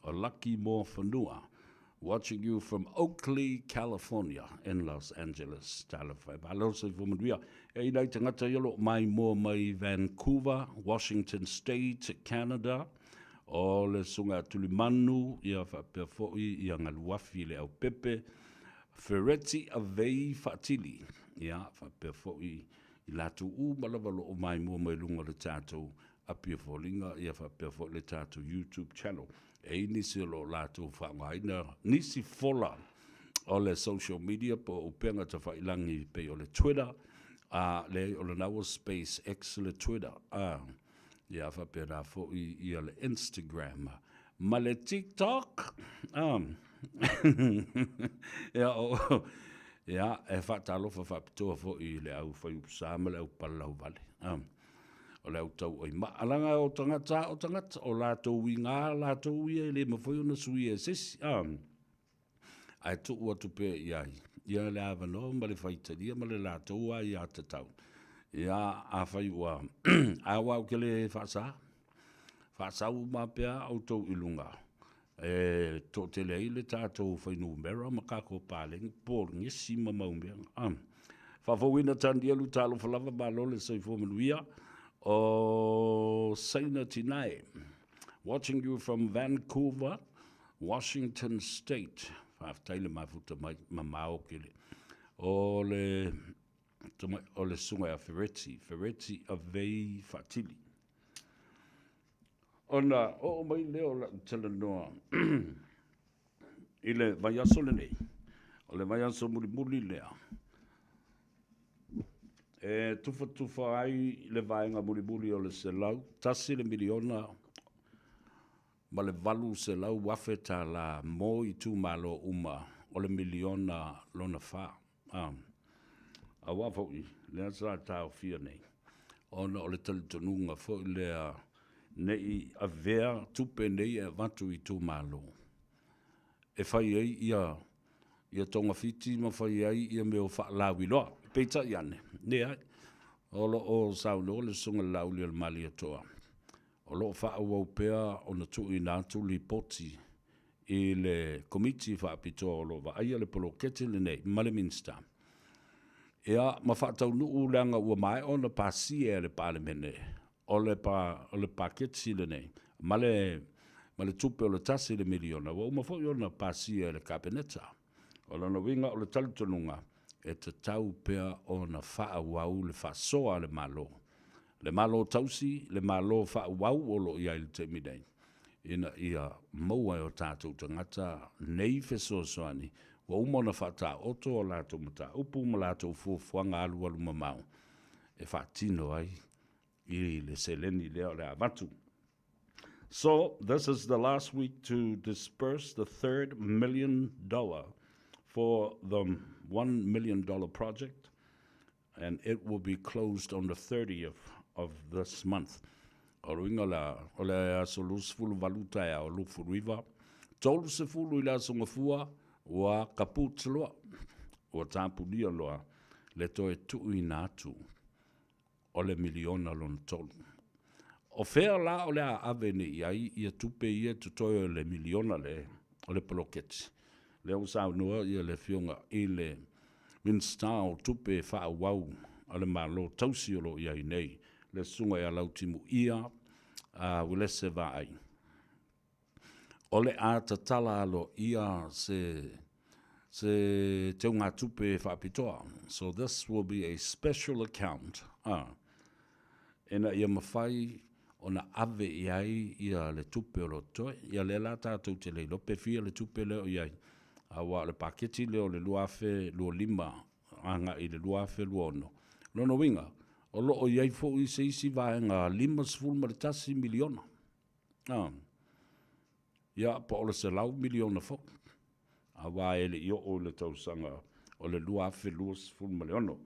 O Lucky Moafanua, watching you from Oakley, California, in Los Angeles. Talofa e. Malo soifua manuia. E i nai tagata ia o lo o maimoa mai Vancouver, Washington State, Canada. O le Susuga ia Tulimanu, ia faapea foi ia Galuafi le Aupepe, Fereti Avei Faatili, ia faapea foi i latou uma lava o lo o maimoa mai luga o le tatou api o foliga, ia faapea foi le tatou YouTube channel. E i ai nisi o lo o latou faaaogaina nisi fola o le social media po o upega tafailagi pei o le Twitter, a leai o lena ua Space X le Twitter, a. Ia faapena foi ia le Instagram ma le TikTok. Ia, o, ia, e faatalofa faapitoa foi i le au faiupusa ma le au palalauvale. O le au tauai maa. Leaga o tagata o tagata, o latou uiga latou ia e le mafai ona suia e se isi. Ae tuu atu pea i ai ia le avanoa ma le faitalia ma le latou aiatatau. Ia, afai ua, ae aua ou te le faasa, faasau uma pea outou i luga e toatele ai le tatou fuainumera ma tatou paleni, polenesi ma mau mea. Faafouina Tanielu, talofa lava, malo le soifua manuia. O Saina Tinae, watching you from Vancouver, Washington State. Faafetai le mafuta mai, mamao kele. O le, o le susuga ia Fereti, Fereti Avei Faatili. Ona oo mai lea o lau talanoa i le vaiaso lenei, o le vaiaso mulimuli lea, e tufatufa ai le vaega mulimuli o le 101 le miliona ma le 800,000 tālā mo itumalo uma o le miliona lona fa. A, aua foi lea sa taofia nei, ona o le talitonuga foi lea ne i avea tupe nei e avatu i itumalo e fai ai ia ia togafiti ma fai ai ia mea o faalauiloa. Peitai ane, leai, o lo o saunoa le Susuga i le Laauli o le Malietoa, o lo o faaauau pea ona tuuina atu lipoti i le Komiti Faapitoa o lo o vaaia le poloketi lenei ma le Minisita, ia, ma faataunuu leaga ua maea ona pasia e le Palemene o le, o le paketi lenei ma le, ma le tupe o le tasi le miliona, ua uma foi ona pasia e le Kapeneta. O lona uiga o le talitonuga, e tatau pea ona faaauau le faasoa a le Malo, le Malo tausi, le Malo faaauau o lo o i ai i le taimi nei, ina ia maua e o tatou tagata nei fesoasoani ua uma ona faataoto a latou mataupu ma latou fuafuaga alualumamao e faatino ai i le seleni lea o le a avatu. So, this is the last week to disperse the third million dollar for the $1 million project and it will be closed on the 30th of this month. O le uiga la, o le aso 28 taeao, 29, 30 i le aso Gafua, ua kaput loa, ua tapunia loa le toe tuuina atu o le miliona lona tolu. O fea la o le a ave nei i ai ia tupe ia e totoe o le miliona le o le poloketi? Lea ua saunoa ia le Afioga i le Minisita o Tupe Faaauau a le Malo tausi o lo o i ai nei, le Susuga ia Lautimuia Uelese Vaai. O le a tatala aloaia se se teugatupe faapitoa. So this will be a special account, a, ina ia mafai ona ave i ai ia le tupe o lo o totoe. Ia lea la tatou te le iloa pe fia le tupe lea o i ai, aua o le paketi lea o le 2025 agai i le 2026. Lona uiga, o lo o i ai foi se isi vaega $51 miliona. A, ia, po o le 100 miliona foi, aua e le i oo i le tausaga o le 2026.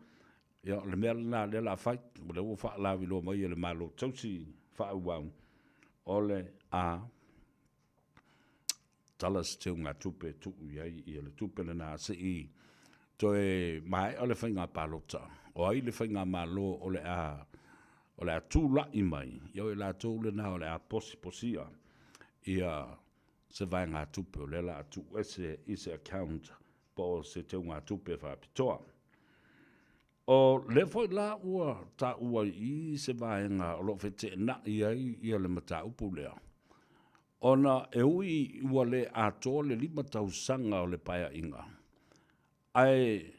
Ia, o le mea lena lea o le a fai, o lea ua faalauiloa mai e le Malo Tausi Faaauau, o le a tala se teugatupe e tuu i ai ia le tupe lena se i toe maea le faiga palota. O ai le faigamalo o le a o le a tulai mai, ia o i latou lena o le a posiposia ia se vaegatupe o lea o le a tuuese i se account po o se teugatupe faapitoa. O lea foi la ua taua i i se vaega o lo o feteenai ai ia le mataupu lea, ona e ui ua le atoa le 5 tausaga o le Paeaiga, ae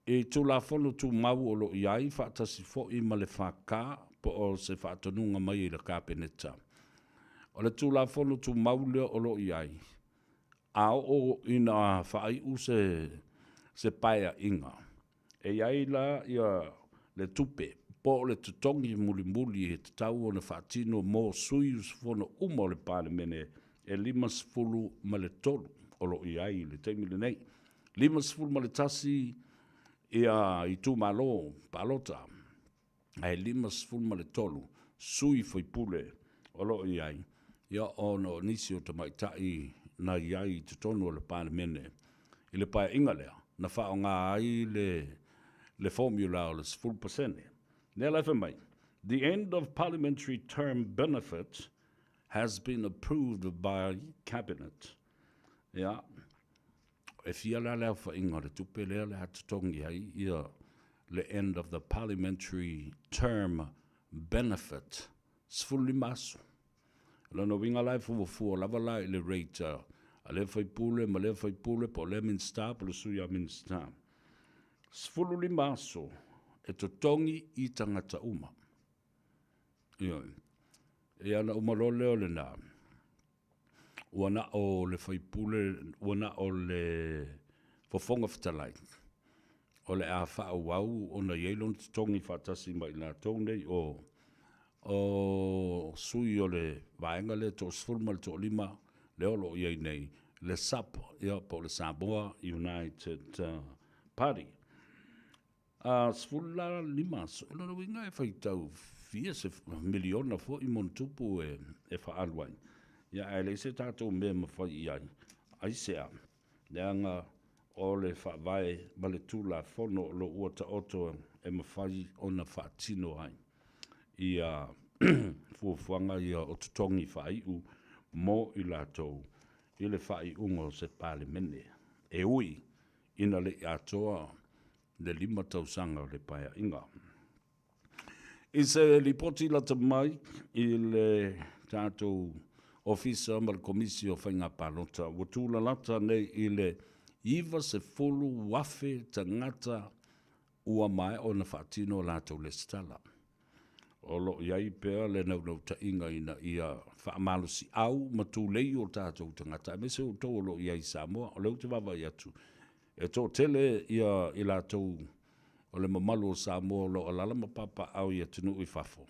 i Tulafono Tumau o lo o i ai faatasi foi ma le FK po o se faatonuga mai i le Kapeneta. O le Tulafono Tumau lea o lo o i ai, a oo ina faaiu se se paeaiga, e i ai la ia le tupe po o le totogi mulimuli e tatau ona faatino mo sui usufono uma o le Palemene e 53 o lo o i ai i le taimi lenei. 51 ia itumalo palota, ae 53 sui faipule o lo o i ai, ia ona o nisi o tamaitai na i ai i totonu o le Palemene i le paeaiga lea na faaaoga ai le le formula o le 10%. Lea la e fai mai, The end of parliamentary term benefit has been approved by Cabinet. Ia, e fia la le aofaiga o le tupe lea o le a totogi ai ia le end of the parliamentary term? benefit, 15 aso. O lona uiga la e fuafua lava la i le rate a lea faipule ma lea faipule po o lea Minisita po o le Sui a Minisita. 15 aso e totogi i tagata uma. Ioe. Ia ona uma loa lea o lena, ua na o le faipule, ua na o le Fofoga Fetalai o le a faaauau ona i ai lona totogi faatasi ma i latou nei o o sui o le vaega lea 15 lea o lo o i ai nei, le SUP, ia, po o le Samoa United Party. A 15 aso, o lona uiga e faitau fia se miliona foi ma ona tupu e faaalu ai. Ia, ae leai se tatou mea e mafai i ai. Aisea? Leaga o le Faavae ma le Tulafono o lo o ua taoto e mafai ona faatino ai ia fuafuaga ia o totogi faaiu mo i latou i le faaiuga o se Palemene, e ui ina le i atoa le 5 tausaga o le Paeaiga. I se lipoti lata mai i le tatou Ofisa ma le Komisi o Faiga Palota, ua tūlalata nei i le 90,000 tagata ua maea ona faatino a latou lesitala. O lo o i ai pea le naunautaiga ina ia faamalosiau ma tulei o tatou tagata, aemaise outou o lo o i ai i Samoa. O lea ou te vaavaai atu, e toatele ia i latou o le mamalu o Samoa o lo o alaala ma papaaao i atunuu i fafo,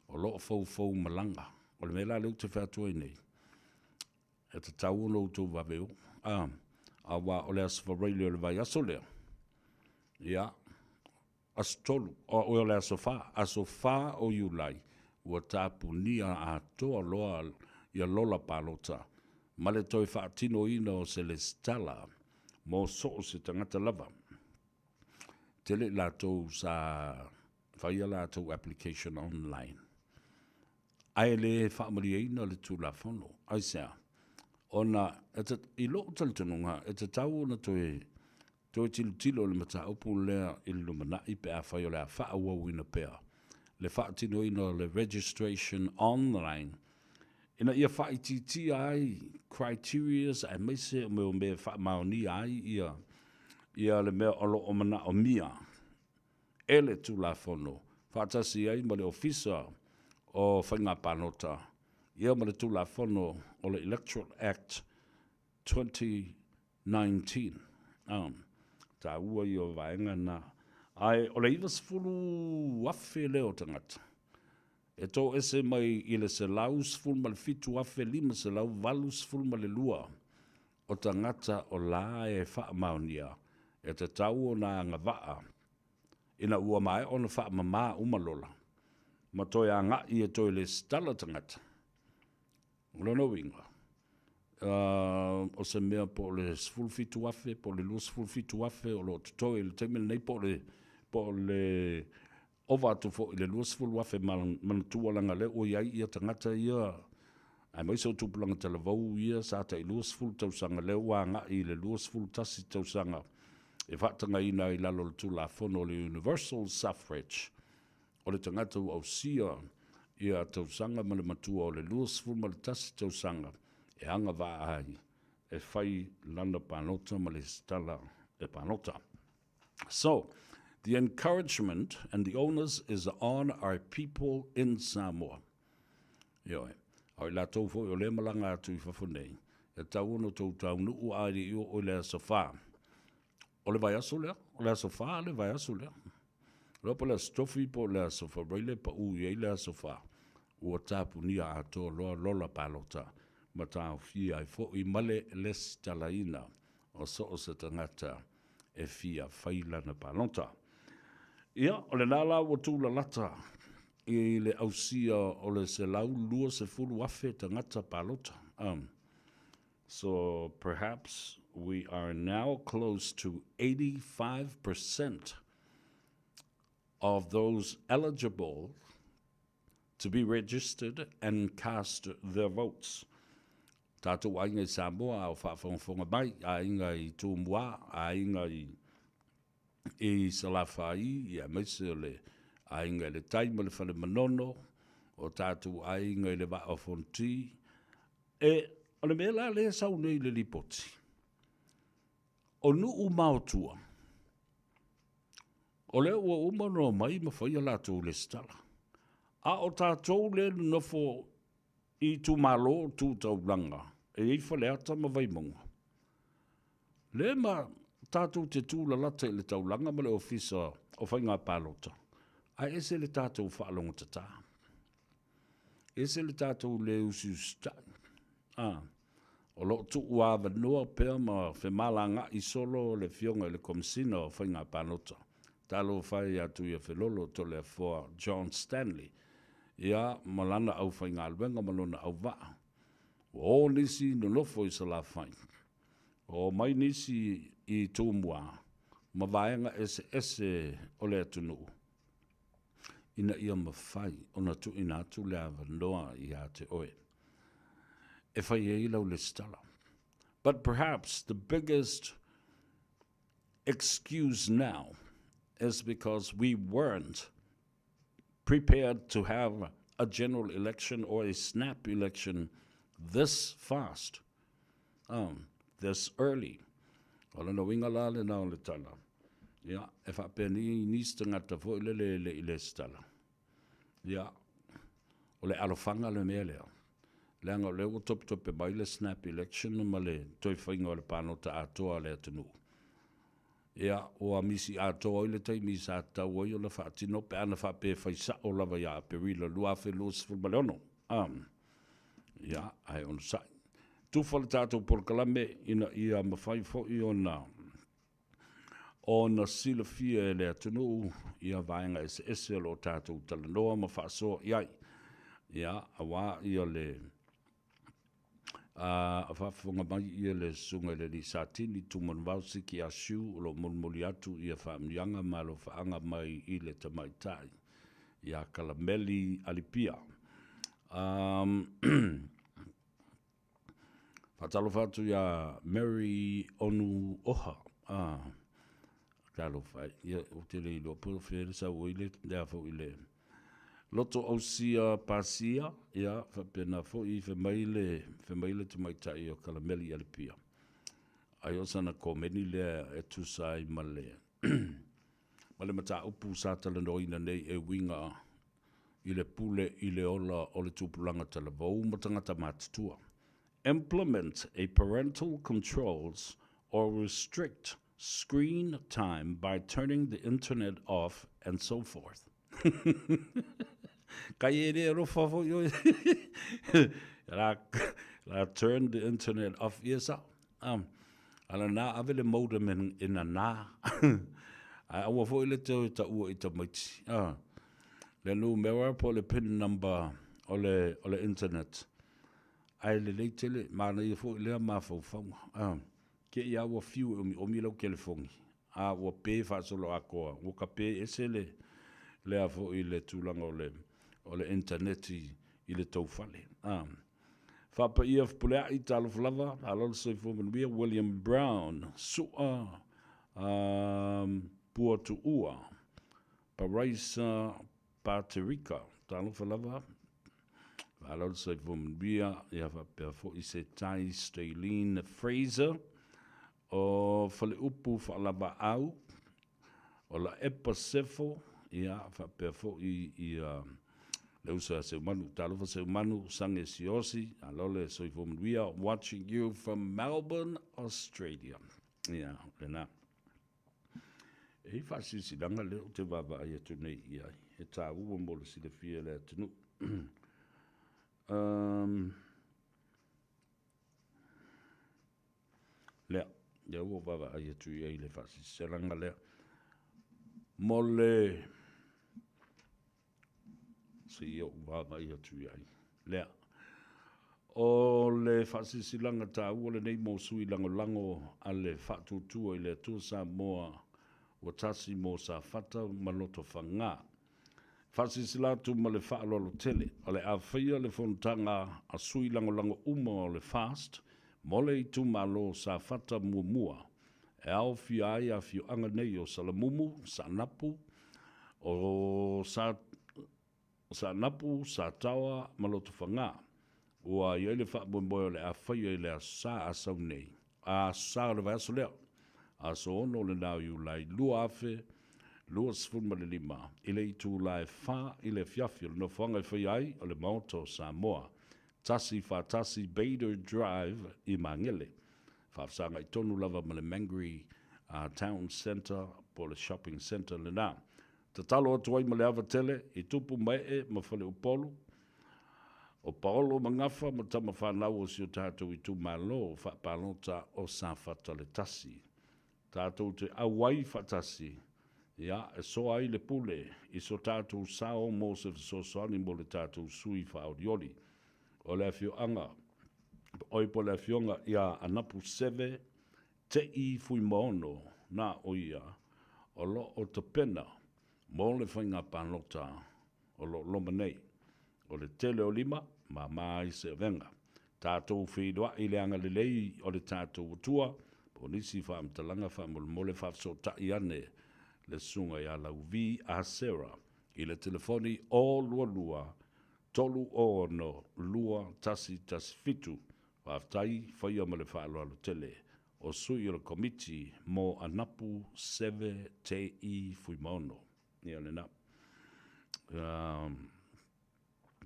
o lo o foufou malaga. O le mea la lea ou te fai atu ai nei, e tatau ona outou vave o, a, aua o le Aso Faraile o le vaiaso lea, ia, aso 3, o le aso 4, aso 4 o Iulai, ua tapunia atoa loa ia lola palota ma le toe faatinoina o se lesitala mo so o se tagata lava. Tele i latou sa fai a latou application online, ae le faamalieina le Tulafono. Aisea? Ona i lou talitonuga, e tatau ona toe toe tilotilo i le mataupu lea i le lumanai pe afai o le a faaauauina pea le faatinoina o le registration online ina ia faaitiitia ai criterias aemaise o mea o mea e faamaonia ai ia ia le mea o lo o manaomia e le Tulafono faatasi ai ma le Ofisa o Faiga Palota ia ma le Tulafono o le Electoral Act 2019. Taua ia o vaega na. Ae o le 90,000 lea o tagata e toese mai i le 117,582 o tagata o la e faamaonia e tatau ona agavaa ina ua maea ona faamama uma lola ma toe agai e toe lesitala tagata. O lona uiga, o se mea po o le 17,000 po o le 27,000 o lo o totoe i le taimi lenei po o le, po o le ova atu foi i le 20,000 manatua leaga o lea ua i ai ia tagata ia aemaise o tupulaga talavou ia sa tai 20 tausaga lea ua agai i le 21 tausaga e faatagaina ai i lalo o le Tulafono o le Universal Suffrage. O le tagata ua ausia ia tausaga ma le matua o le 21 tausaga e agavaa ai e fai lana palota ma lesitala e palota. So, the encouragement and the onus is on our people in Samoa. Ioe, a o i latou foi o lea malaga atu i fafo nei, e tatau ona outou taunuu a e le i oo i le aso 4 o le vaiaso lea, o le aso 4 le vaiaso lea. Loa po o le aso Tofi po o le aso Faraile paʻū i ai le aso 4, ua tapunia atoa loa lola palota ma taofia ai foi ma le lesitalaina o so o se tagata e fia fai lana palota. Ia, o lena la ua tūlalata i le ausia o le 120,000 tagata palota. So perhaps we are now close to 85% of those eligible to be registered and cast their votes. Tātou aiga i Samoa a o faafogafoga mai, aiga i Tumua, aiga i i Salafai, aemaise o le Aiga i le Tai ma le Fale Manono, o tatou aiga i le Vaa o Fonoti. E, o le mea la lea e sau nei i le lipoti, o nuu maotua, o lea ua uma ona omai ma fai a latou resitala. A o tatou lea e nonofo i itumalo tu taulaga e i ai Faleata ma Vaimauga, lea ma tatou te tulalata i le taulaga ma le Ofisa o Faiga Palota, ae ese le tatou faalogotatā, ese le tatou le usiusitai. A, o lo o tuuavanoa pea ma femalagaai solo le Afioga i le Komesina o Faiga Palota, talofa e ia Tuiafelolo Toleafoa John Stanley, ia, ma lana aufaigaluega ma lona auvaa. Ua o nisi nonofo i Salafai, ua omai nisi i Tumua ma vaega eseese o le atunuu ina ia mafai ona tuuina atu le avanoa ia te oe e fai ai lau lesitala. But perhaps the biggest excuse now is because we weren't prepared to have a general election or a snap election this fast, um, this early. O lona uiga la lena o le tala, ia, e faapeni nisi tagata foi lele e le i lesitala. Ia, o le alofaga le mea lea. Leaga o lea ua topetope mai le snap election ma le toe faiga o le palota atoa a le atunuu. Ia, ua misi atoa ai le taimi sa tatau ai ona faatino pe ana faapea e fai sao lava ia Aperila 2026. A, ia, ae onosai. Tufa le tatou polokalame ina ia mafai foi ona ona silafia e le atunuu ia vaega eseese o lo o tatou talanoa ma faasoa i ai, ia, aua ia le A faafofoga mai ia le Susuga i le Alii Satini Tumanuvao Siki Asiu o lo o molimoli atu ia faamanuiaga ma alofaaga mai i le tamaitai ia Kalameli Alipia. Faatalofa atu ia Mary Onu Oha. Talofa e, ia ou te le iloa po o fea le sau ai le lea foi le Loto ausia pasia, ia, faapena foi fai mai le, fai mai le tamaitai o Kalameli i Alipia, ai o sana komeni lea e tusa ai ma le, ma le mataupu sa talanoaina nei e uiga i le pule i le ola o le tupulaga talavou ma tagata matutua. Implement a parental controls or restrict screen time by turning the internet off and so forth. Kai e le alofa foi oe. La, la turn the internet off. Ia sa. Um, ala nā ave le modem e, e nana. Ai aua foi le te ta ua i tamaiti. Ah. Le numera po le pin number o le, o le internet. Ae lelei tele, manaia foi lea mafaufauga. Ah. Ke ia ua fiu e omiomi lau telefoni, a ua pe faasoloatoa, ua kape ese le lea foi le tulaga o le o le internet i le tou fale. A. Faapaia Fepuleai, talofa lava, malo le soifua manuia, William Brown, Sua, um, Puatuua, Paraisa Paterika, talofa lava, malo le soifua manuia, ia faapea foi se tai Staleen Fraser, o Faleupu Faalavaau, o Laepa Sefo, ia faapea foi ia le uso ia Seumanu. Talofa Seumanu, Sange Siosi, malo le soifua manuia, watching you from Melbourne, Australia. Ia, lena. E i faasilasilaga lea ou te vaavaai atu nei i ai, he tāua mo le silafia e le atunuu. Um, lea, lea ua vaavaai atu i ai le faasilasilaga lea. Mo le Se i ou vaavaai atu i ai. Lea. O le faasilasilaga taua lenei mo sui lagolago a le Faatuatua i le Atua Samoa ua tasi mo Safata ma Lotofaga. Faasilasila atu ma le faaaloalo tele, o le a faia le fonotaga a sui lagolago uma o le FAST mo le itumalo Safata muamua e aofia ai afioaga nei o Salamumu, Saanapu, O Sa, Saanapu, Sataoa ma Lotofaga. Ua i ai le faamoemoe o le a faia i le Aso Sa a sau nei, a Aso Sa o le vaiaso lea, aso 6 o lena o Iulai 2025, i le itula e 4 i le afiafi. O le nofoaga e faia ai o le Maota o Samoa, 141 Bader Drive i Magele, faafesagai tonu lava ma le Mangere Town Centre po o le Shopping Centre lena. Tatalo atu ai ma le ava tele i tupu ma ee ma faleupolu o Paolo ma Gafa ma tama fanau o si o tatou itumalo faapalota o Safata le Tasi. Tatou te auai faatasi, ia, e soa ai le pule i so tatou sao mo se fesoasoani mo le tatou sui faaolioli. O le afioaga, oi po o le afioga ia Anapu Seve Te'i Fuimaono, na o ia o lo o tapena mo le faiga palota o lo o loma nei. O le tele o lima, mama ai se avega. Tatou feiloai i le agalelei o le tatou Atua, po o nisi faamatalaga faamolemole faafesootai ane le Susuga ia Lauvi Asera i le telefoni 022 306 2117. Faafetai, faia ma le faaaloalo tele o sui o le Komiti mo Anapu Seve Te Fuimaono. Ia lena.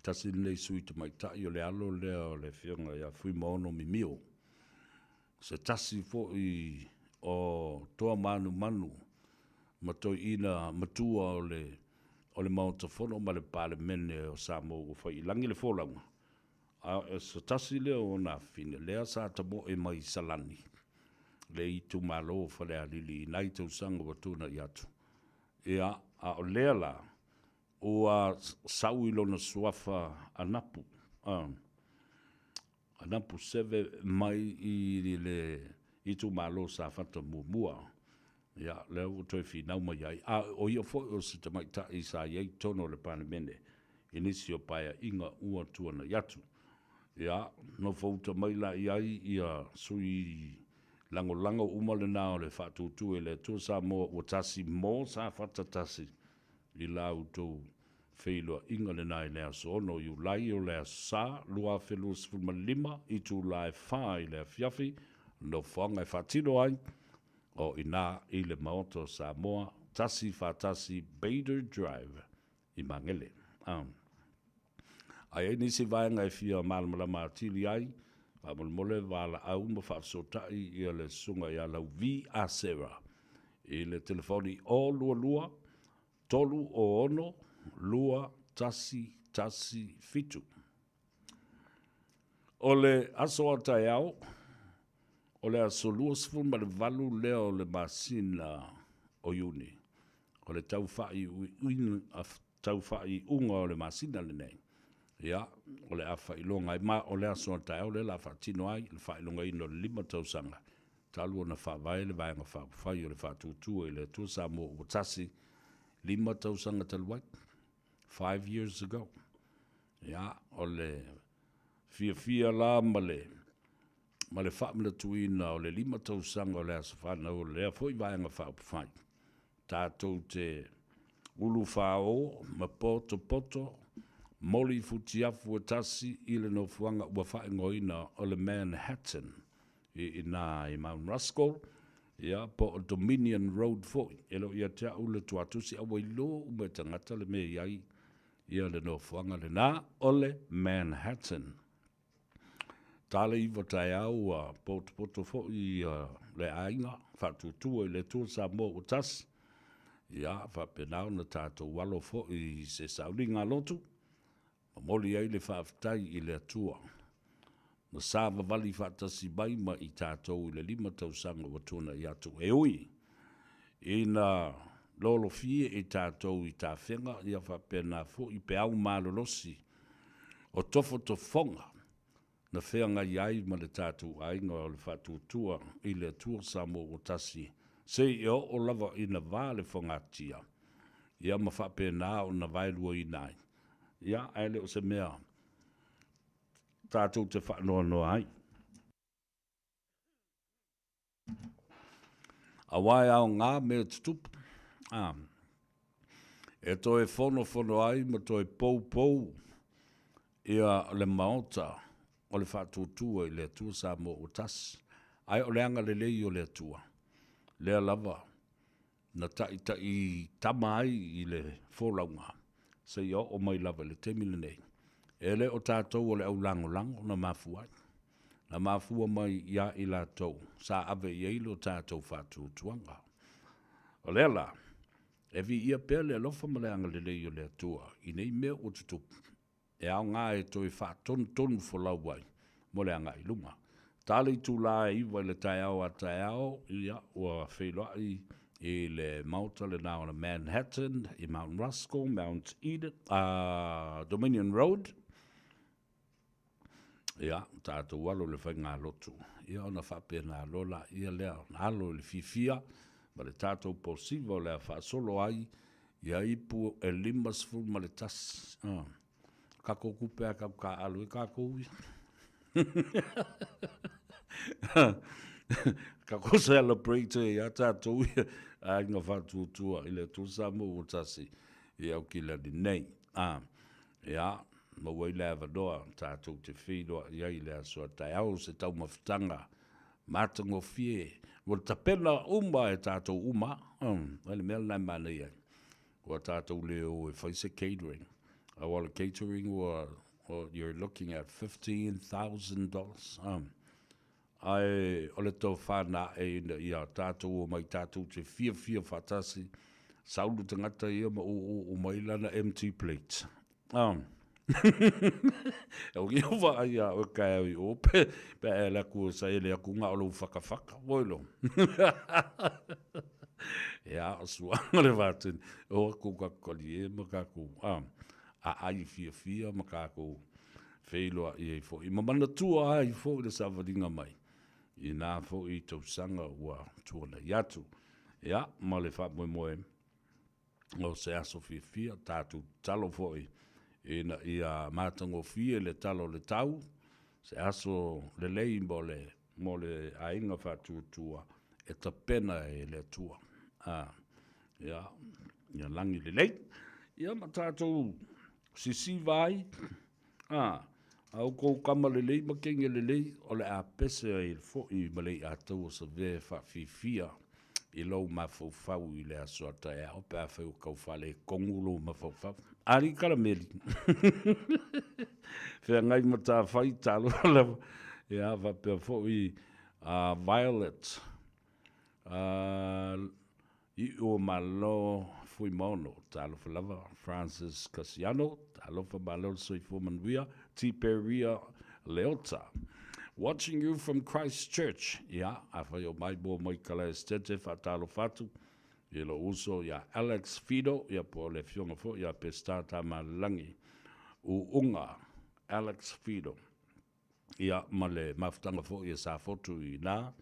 Tasi lenei sui tamaitai o le alo lea o le afioga ia Fuimaono Mimio. Se tasi foi o toa manumanu ma toeaina matua o le o le Maota Fono ma le Palemene o Samoa ua fai i lagi le folauga, a o se tasi lea o ona afafine lea sa tamoe mai i Salani, le itumalo o Falealili i nai tausaga ua tuanai atu. Ia, a o lea la, ua sau i lona suafa Anapu, Anapu Seve mai i le itumalo Safata muamua. Ia, lea ua toe finau mai ai, a o ia foi o se tamaitai sa i ai i totonu o le Palemene i nisi o paeaiga ua tuanai atu. Ia, nofouta mai la i ai ia sui lagolago uma lena o le Faatuatua i le Atua Samoa ua tasi mo Safata tasi i la outou feiloaiga lena i le aso 6 o Iulai o le Aso Sa 2025 itula e 4 i le afiafi, nofoaga e faatino ai o i ina i le Maota o Samoa, 141 Bader Drive i Magele. A i ai nisi vaega e fia malamalama atili ai, faamolemole valaau ma faafesootai ia le Susuga ia Lauvi Asera i le telefoni 022 306 2117. O le aso a taeao, o le aso 28 lea o le masina o Iuni, o le tau faaiuiuga o le masina lenei, ia, o le a faailoga ai, ma o le aso a taeao lea o le a faatino ai le faailogaina o le 5 tausaga talu ona faavae le Vaega Faaupufai o le Faatuatua i le Atua Samoa ua Tasi, 5 tausaga talu ai, 5 years ago. Ia, o le fiafia la ma le ma le faamanatuina o le 5 tausaga o le aso fanau o lea foi Vaega Faaupufai. Tatou te ulufāō ma potopoto moli futiafu e tasi i le nofoaga ua faaigoaina o le Manhattan i ina i Mount Roskill, ia, po o Dominion Road foi. E le o ia te au le tuatusi, a ua iloa uma e tagata le mea i ai ia le nofoaga lena o le Manhattan. Tala 9 taeao ua potopoto foi ia le aiga faatuatua i le Atua Samoa ua tasi, ia faapena ona tatou alo foi i se sauliga a lotu, momoli ai le faafetai i le Atua na savavali faatasi mai ma i tatou i le 5 tausaga ua tuanai atu. E ui ina lolofie i tatou i tafega, ia faapena foi peau malolosi o tofotofoga na feagai ai ma le tatou aiga o le Faatuatua i le Atua Samoa ua Tasi, seia oo lava ina va le fogatia, ia ma faapena ona vaeluaina ai, ia, ae le o se mea tatou te faanoanoa ai. Aua e aoga mea tutupu. A. E toe fonofono ai ma toe poupou ia le Maota o le Faatuatua i le Atua Samoa ua tasi. Ae o le agalelei o le Atua, lea lava na taita'i tama ai i le folauga seia oo mai lava i le taimi lenei. E le o tatou o le au lagolago na mafua ai, na mafua mai ia i latou sa ave i ai lo tatou faatuatuaga. O lea la, e viia pea le alofa ma le agalelei o le Atua i nei mea ua tutupu, e aoga e toe faatonutonu folau ai mo le agai i luma. Ta le itula e 9 i le taeao a taeao, ia, ua feiloai i le maota lena o le Manhattan i Mount Roskill, Mount Eden, Dominion Road. Ia, tatou alo i le faigalotu, ia ona faapena loa laia lea ona alo i le fiafia ma le tatou posiva o le a faasolo ai ia ipu e 51. Ah, kako kupe a kau kāʻalo e kākou ia. Kako celebrate ia tātou ia aiga whātuatua i le Atua Samoa ua tasi i Aukilani nei. Ah, ia, maua ai le avanoa tātou te whīroa i ai le aso a taeao se taumafataga matagofie ua tapena uma e tātou uma. Um, le mea lena e manaia ai. Ua tātou le o e fai se catering. Aua o le catering ua, you're looking at $15,000. Um, ae o le tofa na ae ina ia tātou o mai tātou te fiafia faatasi, saulu tagata ia ma uu mai lana empty plate. O ia vaai ia oe kaeau i o pe, pe a e ala atu sa ele atu na o lou fakafaka, voi lo. Ia, o suaga le vatini, o atu kakou kalie ma kakou, a, a ai fiafia ma kakou feiloai ai foi. Ma manatua ai foi le savaliga mai, i na foi tausaga ua tuanai atu. Ia, ma le faamoemoe, O se aso fiafia, tatou tatalo foi ina ia matagofie le tala o le tau, se aso lelei mo le, mo le aiga faatuatua e tapena e le Atua. A, ia, ia lagi lelei. Ia ma tatou sisiva ai, a, a outou kama lelei ma kenge lelei, o le a pese ai foi ma le iataua save faafiafia i lou mafaufau i le aso a taeao pe afai ua tau faaletonu lou mafaufau. Ali Karameli. Feagai ma Tafai, talofa lava. Ia, faapea foi a Violet, a Iu o Malo Fuimaono, talofa lava. Francis Casiano, talofa malo le soifua manuia. Tiperia Leota. Watching you from Christchurch. Ia, afai o mai mo mai Kalaestete, faatalofa atu i lou uso ia Alex Fido, ia po o le afioga foi ia Peseta Tamalilangi Uunga, Alex Fido. Ia, ma le mafutaga foi a Safotu i ina,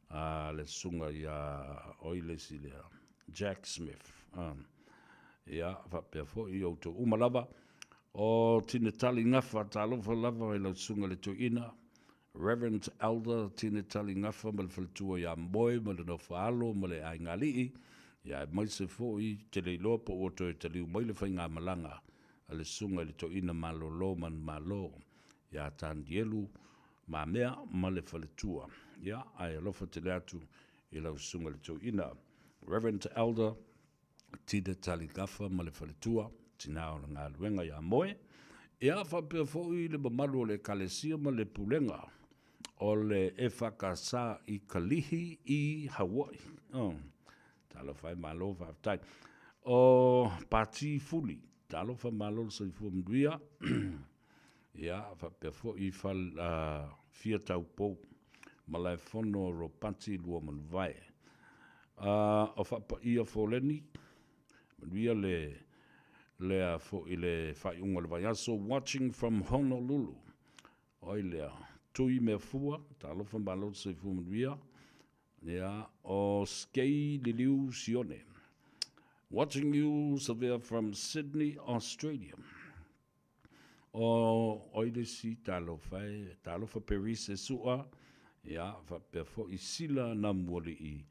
a le susuga ia oi le isi lea, Jack Smith. Ia, faapea foi i outou uma lava. O Tinetali Gafa, talofa lava i lau susuga i le toeaina, Reverend Elder Tinetali Gafa ma le faletua ia Moe ma le nofoaalo ma le aigaalii, ia aemaise foi te le iloa po ua toe taliu mai le faigamalaga a le susuga i le toeaina malolo manumalo ia Tanielu Mamea ma le faletua. Ia, ae alofa tele atu i lau susuga i le toeaina, Reverend Elder Tita Taligafa ma le faletua, tina o le galuega ia Moe. Ia, faapea foi le mamalu o le Ekalesia ma le Pulega o le EFKS i Kalihi i Hawaii. Oh, talofa e, malo faafetai. O Pati Fuli, talofa malo le soifua manuia. Ia, faapea foi fal, uh, Fia Taupou, Malaefono Ropati Luamanuvae. Uh, o Faapaia Foleni, manuia le, lea foi le faaiuga o le vaiaso, Watching from Honolulu. O ai lea? Tui Meafua, talofa malo le soifua manuia. Ia, o Skei Liliu Sione. Watching you, Savea, from Sydney, Australia. O ai le isi talofa e, talofa Perise Sua, ia, faapea foi Sila Namualii,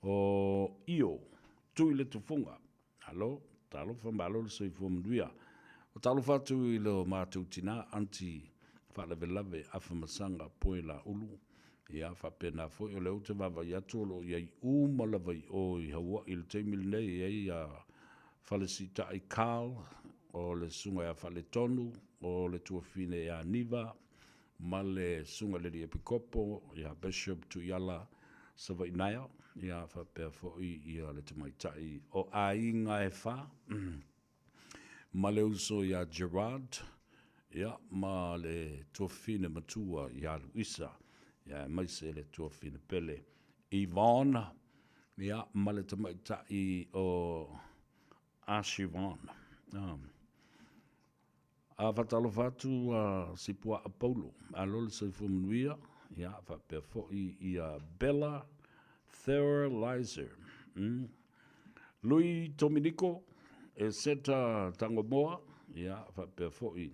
o Io, Tui le Tufuga. Alo, Talofa, malo le soifua manuia. O talofa atu i lo matou tina, Aunty Faalavelave Afamasaga Poe Laulu, ia, faapena foi o lea ou te vaavaai atu o lo o i ai uma lava i o i Haua'i i le taimi lenei, e i ai ia Falesiita'i Carl, o le Susuga ia Faaletonu, o le Tuafafine ia Niva, ma le Susuga i le Alii Epikopo ia Bishop Tuiala Savainaea, ia faapea foi ia le tamaitai o aiga e fa, ma le uso ia Gerard, ia, ma le tuafafine matua ia Luisa, ia aemaise le tuafafine pele Yvonne, ia, ma le tamaitai o Ashivon. A faatalofa atu a Sipuaa Paulo, malo le soifua manuia, ia, faapea foi ia Bella Theralizer. Lui Tominiko, Eseta Tangomoa, ia, faapea foi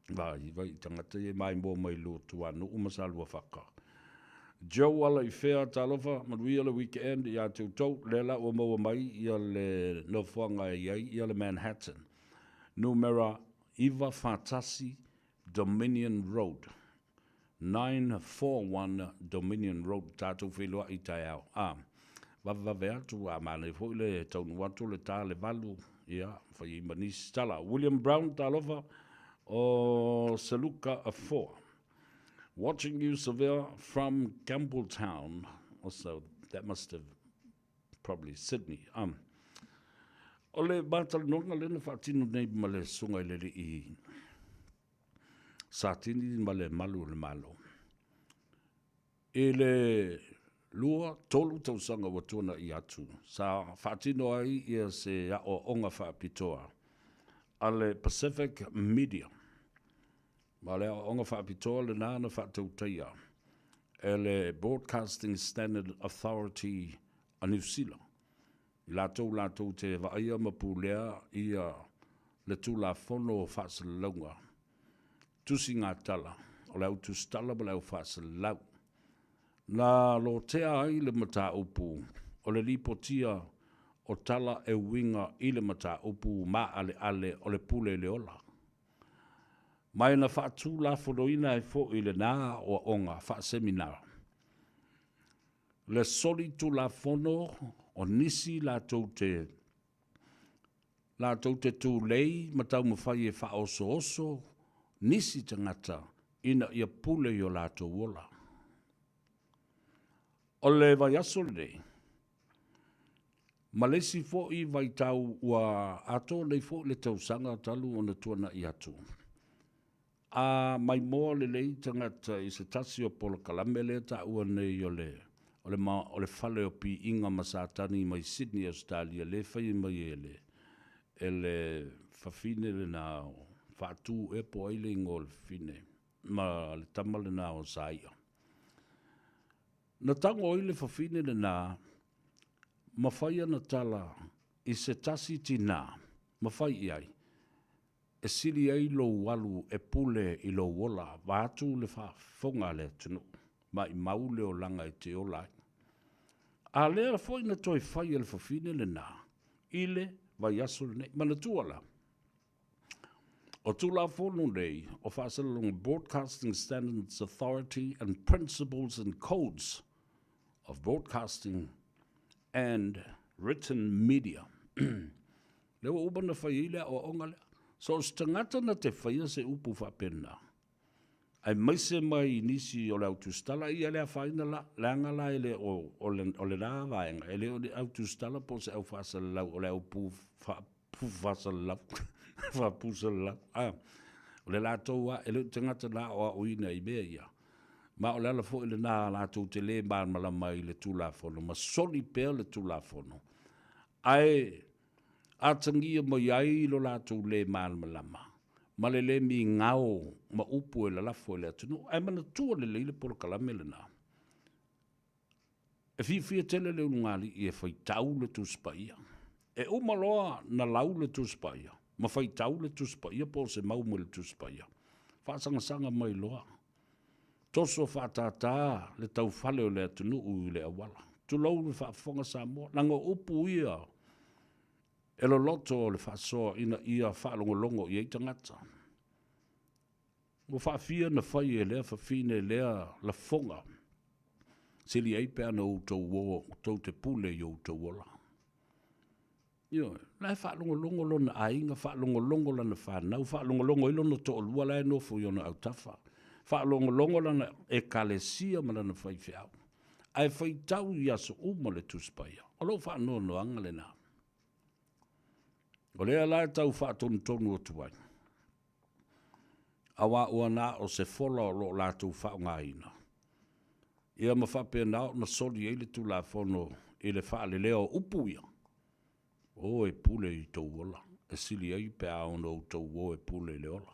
Vai, vai i tagata ia e maimoa mai Luatuanuu ma Saluafaka. Joe Alaifea, talofa, manuia le weekend ia te outou. Lea la ua maua mai ia le nofoaga e i ai ia le Manhattan. Numera 941 Dominion Road. 941 Dominion Road, tatou feiloai i taeao. A, vavevave atu, a manaia foi le taunuu atu o le ta le 8, ia, fai ai ma nisi tala. William Brown, talofa, o Seluka Afoa. Watching you, Savea, from Campbelltown. Also, that must have probably Sydney. Um, o le matalanoaga lea na faatino nei ma le susuga i le alii Satini ma le malu o le Malo. I le 2, 3 tausaga ua tuana'i atu, sa faatino ai ia se aoaoga faapitoa a le Pacific Media. Ma o le aoaoga faapitoa lena na faatautaia e le Broadcasting Standard Authority a Niu Sila. I latou latou te vaaia ma pulea ia le Tulafono o Faasalalauga, Tusiga Tala, o le au tusitala ma le au faasalalau. Na lotea ai le mataupu o le lipotia o tala e uiga i le mataupu maaleale o le pule i le ola. Ma e na faatulafonoina ai foi lena aoaoga faaseminar. Le solitulafono o nisi latou te latou te tulei ma taumafai e faaosooso nisi tagata ina ia pule i o latou ola. O le vaiaso lenei, ma le isi foi vaitau ua atoa nei foi le tausaga talu ona tuanai atu, A maimoa lelei tagata i se tasi o polokalame lea e taua nei o le, o le, o le Fale o Piiga ma Satani mai Sydney, Ausetalia, lea e faia mai e le, e le fafine lena o Faatu ea po o ai le igoa o le fafine, ma le tama lena o Saia. Na tago ai le fafine lena ma fai ana tala i se tasi tinā, ma fai i ai, E sili ai lou alu e pule i lou ola, vaeatu le faafofoga a le atunuu, maimau le olaga e te ola ai. A lea foi na toe fai e le fafine lena i le vaiaso lenei. Manatua la, o Tulafono nei o Faasalalauga Broadcasting Standards Authority and Principles and Codes of Broadcasting and Written Media. Lea ua uma ona fai ai le aoaoga lea. So o se tagata na te faia se upu faapena, aemaise mai nisi o le au tusitala, ia le afaina la, leaga la e le o, o, le, o lena vaega, e le o le au tusitala po o se au faasalalau, o le au pu, fa, pu faasalalau, faapusalalau. Ah, o le latou a, e le o tagata na aoaoina i mea ia. Ma o le ala foi lena latou te le malamalama i le Tulafono, ma soli pea le Tulafono. Ae atagia mai ai lo latou lē malamalama ma le lē migao ma upu e lalafo i le atunuu. Ae manatua lelei le polokalame lena. E fiafia tele le ulugalii e faitau le Tusi Paia. E uma loa na lau le Tusi Paia ma faitau le Tusi Paia po o se mau mai le Tusi Paia, faasagasaga mai loa, toso faatātā le taufale o le atunuu i le auala. Tulou le faafofoga Samoa, leaga o upu ia. E loloto le faasoa ina ia faalogologo i ai tagata. Ua faafia na fai e lea fafine lea lafoga, sili ai pe ana outou o tou te pule i outou ola. Ioe, la e faalogologo lona aiga, faalogologo lana fanau, faalogologo ai lona toalua la e nofo i ona autafa, faalogologo lana ekalesia ma lana faifeau, ae faitau i aso uma le Tusi Paia. O lou faanoanoaga lena. O lea la e tau faatonutonu atu ai, aua ua na o se fola o lo o latou faaaogaina, ia ma faapena ona soli ai le Tulafono i le faalelea o upu ia, O e pule i tou ola, e sili ai pe a ono outou o e pule i le ola.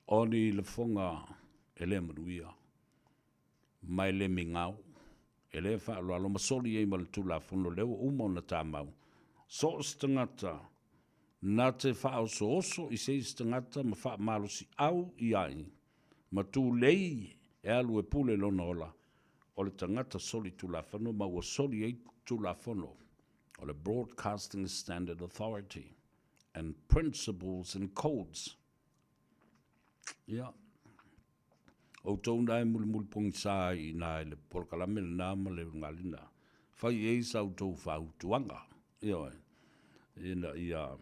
O ni lafoga e le manuia, ma e le migao, e le faaaloalo ma soli ai ma le Tulafono lea ua uma ona tamau, so o se tagata na te faaosooso i se isi tagata ma faamalosiau i ai ma tulei e alu e pule lona ola, o le tagata solitulafono ma ua soli ai Tulafono o le Broadcasting Standard Authority and Principles and Codes. Ia, outou na e mulimuli pogisa ai i ina i le polokalame lena ma le ulugalina, fai i ai sa outou fautuaga, ioe, ina ia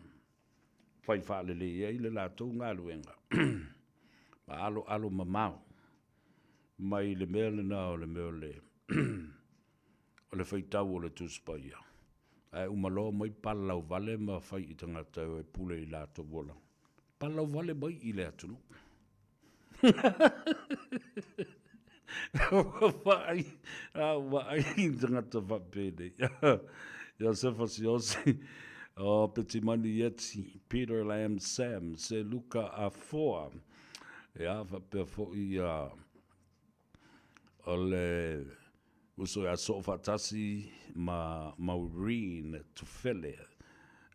fai faalelei ai le latou galuega ma aloalo mamao mai le mea lena o le mea o le o le faitau o le Tusi Paia, ae uma loa omai palalauvale ma fai i tagata e o e pule i latou ola. Palalauvale mai i le atunuu. Ua vaai, a ua vaai i tagata faapenei. Iosefa Siaosi, o Petimani Ieti, Peter Lam Sam, Seluka Afoa, ia faapea foi ia o le uso ia Soofaatasi ma Maureen Tufele.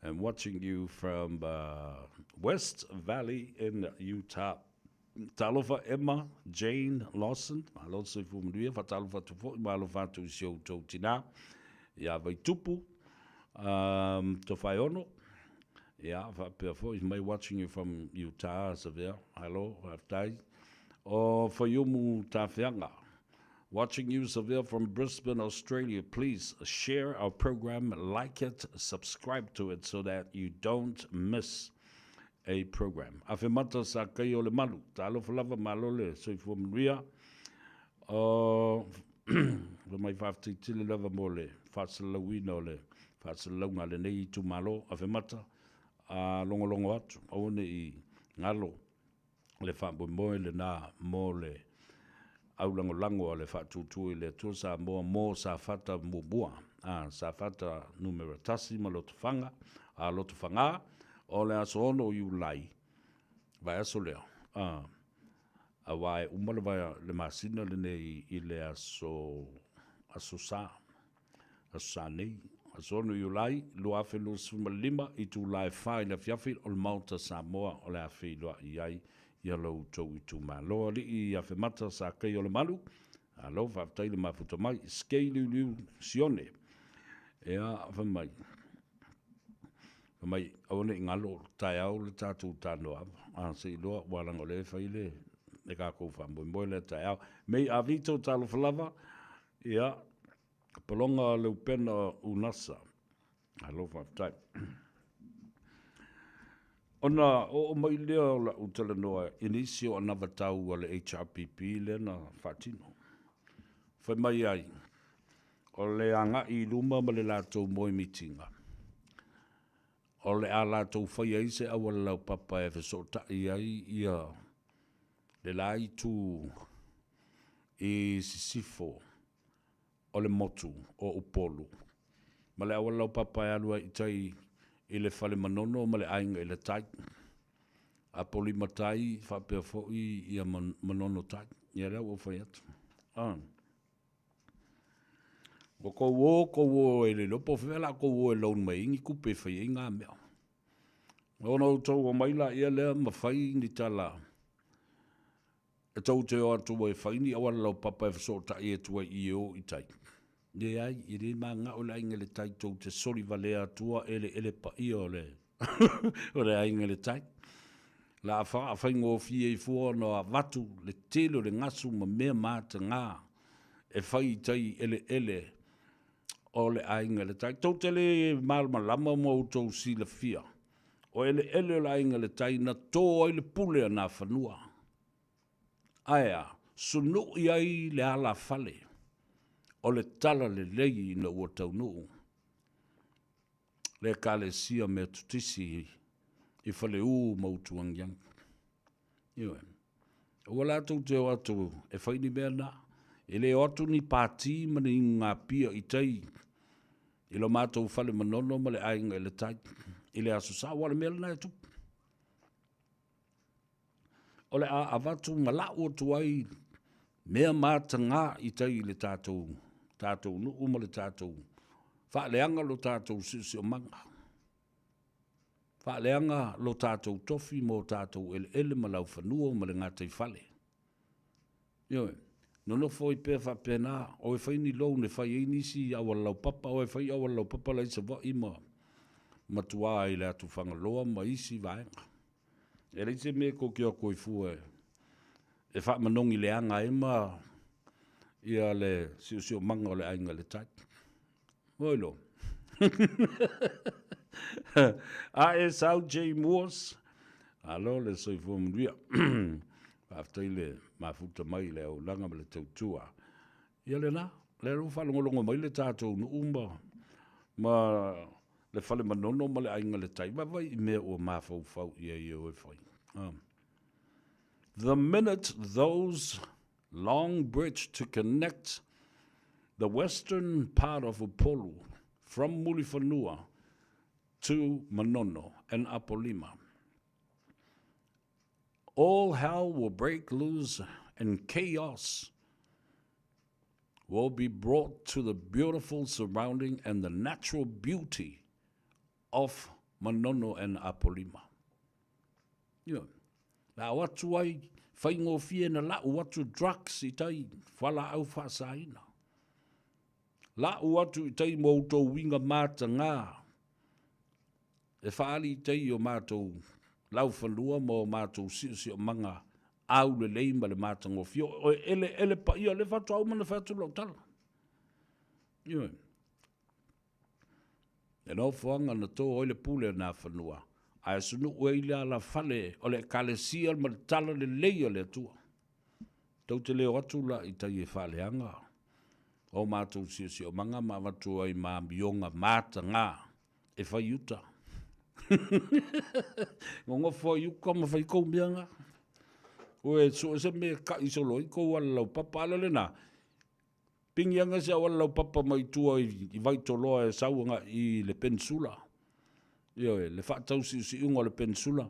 I'm watching you from uh, West Valley in Utah. Talofa Emma Jane Lawson, malo le soifua manuia, faatalofa atu foi ma alofa atu i si outou tinā ia Vaitupu um, Tofaeono. Ia, faapea foi, mai watching you from Utah, Savea. Hello, faafetai. O Faiumu Tafeaga, watching you, Savea, from Brisbane, Australia. Please share our program, like it, subscribe to it so that you don't miss a program. Afemata sa kai o le malu. Talofa lava, malo le soifua manuia. O, oh, mai faafetai tele lava mo le faasalalauina o le faasalalauga a lenei itumalo. Afemata, a logologo atu, aua ne i galo le faamoemoe lena mo le aulagolago a le Faatuatua i le Atua Samoa mo Safata muamua, a Safata numera 1 ma Lotofaga, a Lotofaga, o le aso 6 o Iulai, vaiaso lea, a, aua e uma le, vaia, le masina lenei i le aso, aso Sa. Aso Sa nei, aso 6 Iulai 2025, itula e 4 i le afiafi, o le Maota Samoa o le a feiloai ai ia lo outou itumalo. Alii Afemata Sakaiolemalu, malo faafetai le mafuta mai. Skei Liuliu Sione, ea fai mai, fai mai, aua ne i galo taeao le tatou talanoa ava, a se iloa ua leaga o lea e fai le le tatou faamoemoe lea taeao. Mei Avito talofa lava, ia, Pologa Leupena Unasa, malo faafetai. Ona oo mai lea o lau talanoa i nisi o anavatau a le HRPP lea na faatino. Fai mai ai, o le agai i luma ma le latou moemitiga, o le a latou faia ai se auala laupapa e fesootai ai ia le la itu i sisifo o le motu o Upolu ma le auala laupapa e alu ai i tai i le Fale Manono ma le Aiga i le Tai, Apolima Tai faapea foi ia Manono Tai. Ia lea ua ou fai atu. Ah. Ua kou o, kou o e le iloa po o fea la kou o e loan mai ai ni tupe e fai ai na mea. Ona outou omai laia lea ma fai ni tala e tou te o atu e fai ni auala laupapa e fesootai atu ai i e o i tai. Leai, e le manao le Aiga i le Tai tou te soli valea atua eleele paia o le o le Aiga i le Tai. La faafaigofie ai fua ona avatu le tele o le gasu ma mea mataga e fai i tai eleele o le Aiga i le Tai. Tou te le malamalama ma outou silafia, o eleele o le Aiga i le Tai na to ai le pule a Nafanua. Ae a? Sunui ai le alafale o le talalelei ina ua taunuu le Ekalesia Metotisi i Faleu ma Utuagiagi. Ioe. Aua la tou te o atu e fai ni mea na. E le o atu ni pati ma ni inugapia i tai i lo matou fale Manono ma le Aiga i le Tai i le Aso Sa, aua o le mea lena e tupu. O le a avatu ma lau atu ai mea mataga i tai i le tatou, tatou nuu ma le tatou faaleaga lo tatou siosiomaga, faaleaga lo tatou tofi ma o tatou eleele ma laufanua ma le gataifale. Ioe. Nonofo ai pea faapena, o e fai ni loan e fai ai nisi auala laupapa, o e fai auala laupapa la i Savaii ma ma tua i le atu Fagaloa ma isi vaega. E leai se mea tou te o atu ai fua e faamanogi leaga ai ma ia le siosiomaga o le Aiga i le Tai. Oi lo. A e sau J Moores, alo le soifua manuia. Faafetai le mafuta mai i le auaunaga ma le tautua. Ia lena, lea ua faalogologo mai le tatou nuu ma, ma le fale Manono ma le Aiga i le Tai, vaavaai i mea ua mafaufau i ai e o e fai. The minute those long bridge to connect the western part of Upolu from Mulifanua to Manono and Apolima. All hell will break loose and chaos will be brought to the beautiful surrounding and the natural beauty of Manono and Apolima. Ioe. La o atu ai, faigofie na lau atu drugs i tai fualaau faasaina. Lau atu i tai mo outou uiga matagā e faaali i tai i o matou laufanua ma o matou siosiomaga aulelei ma le matagofie. O eleele paia, o lea faatoa uma ona fai atu lau tala. Ioe. Le nofoaga na to ai le pule a Nafanua, ae sunuu ai le alafale o le Ekalesia ma le Tala Lelei a le Atua. Tou te le o atu la i tai e faaleaga o matou siosiomaga ma avatu ai ma amioga mataga e fai i uta. Gogofo ai i uka ma fai kou mea na. Ue sue se mea e ka'i solo ai kou alalaupapa, a o le lena, Pigi ane se auala laupapa mai tua i Vaitoloa e sau agai i le Peninsula. Ioe, le faatausiusiuga o le Peninsula,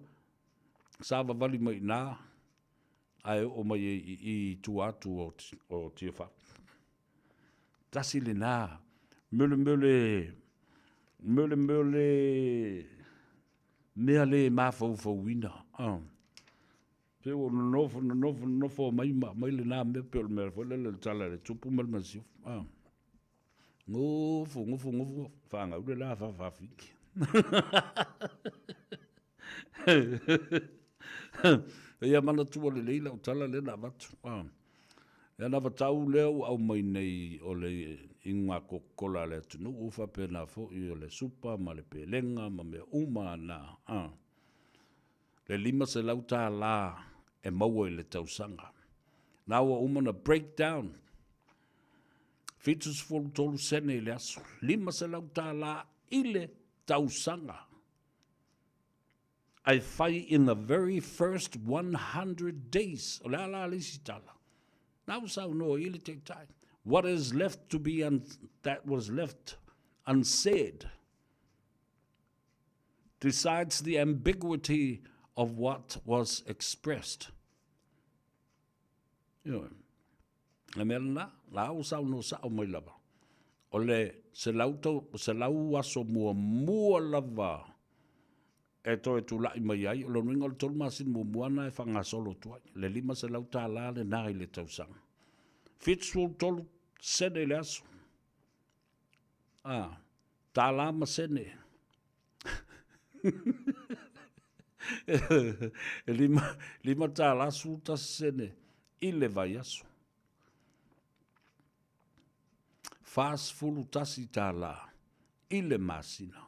savavali mai i ina ae oo mai ai i i i tua atu o Tiafau. Tasi lena mulemule, mulemule mea le mafaufauina. Pei ua nonofo, nonofo, nonofo mai ma aumai lena mea pei o le mea foi lele o le tala i le tupu ma le masiofo. A. Gofo, gofo, gofo, fanau le la fafafiki. Ia manatua lelei lau tala lea na avatu. A. Ia na vatau lea ua aumai nei o le inuga Coca-Cola a le atunuu faapena foi o le supa ma le pelega ma mea uma na. A. Le $500 e maua i le tausaga. Na ua uma ona break down, 73 sene i le aso, $500 i le tausaga. Ae fai in the very first 100 days. O le a la le isi tala? Na ua saunoa i le Taitai. What is left to be un that was left unsaid decides the ambiguity of what was expressed. Ioe. Le mea lena, la ua saunoa sao mai lava. O le 100 aso muamua lava e toe tulai mai ai, o lona uiga o le 3 masina muamua lena e faagasolo atu ai, le $500 lena i le tausaga. 73 sene i le aso. A, tālā ma sene. E $5 11 sene i le vaiaso. $41 i le masina.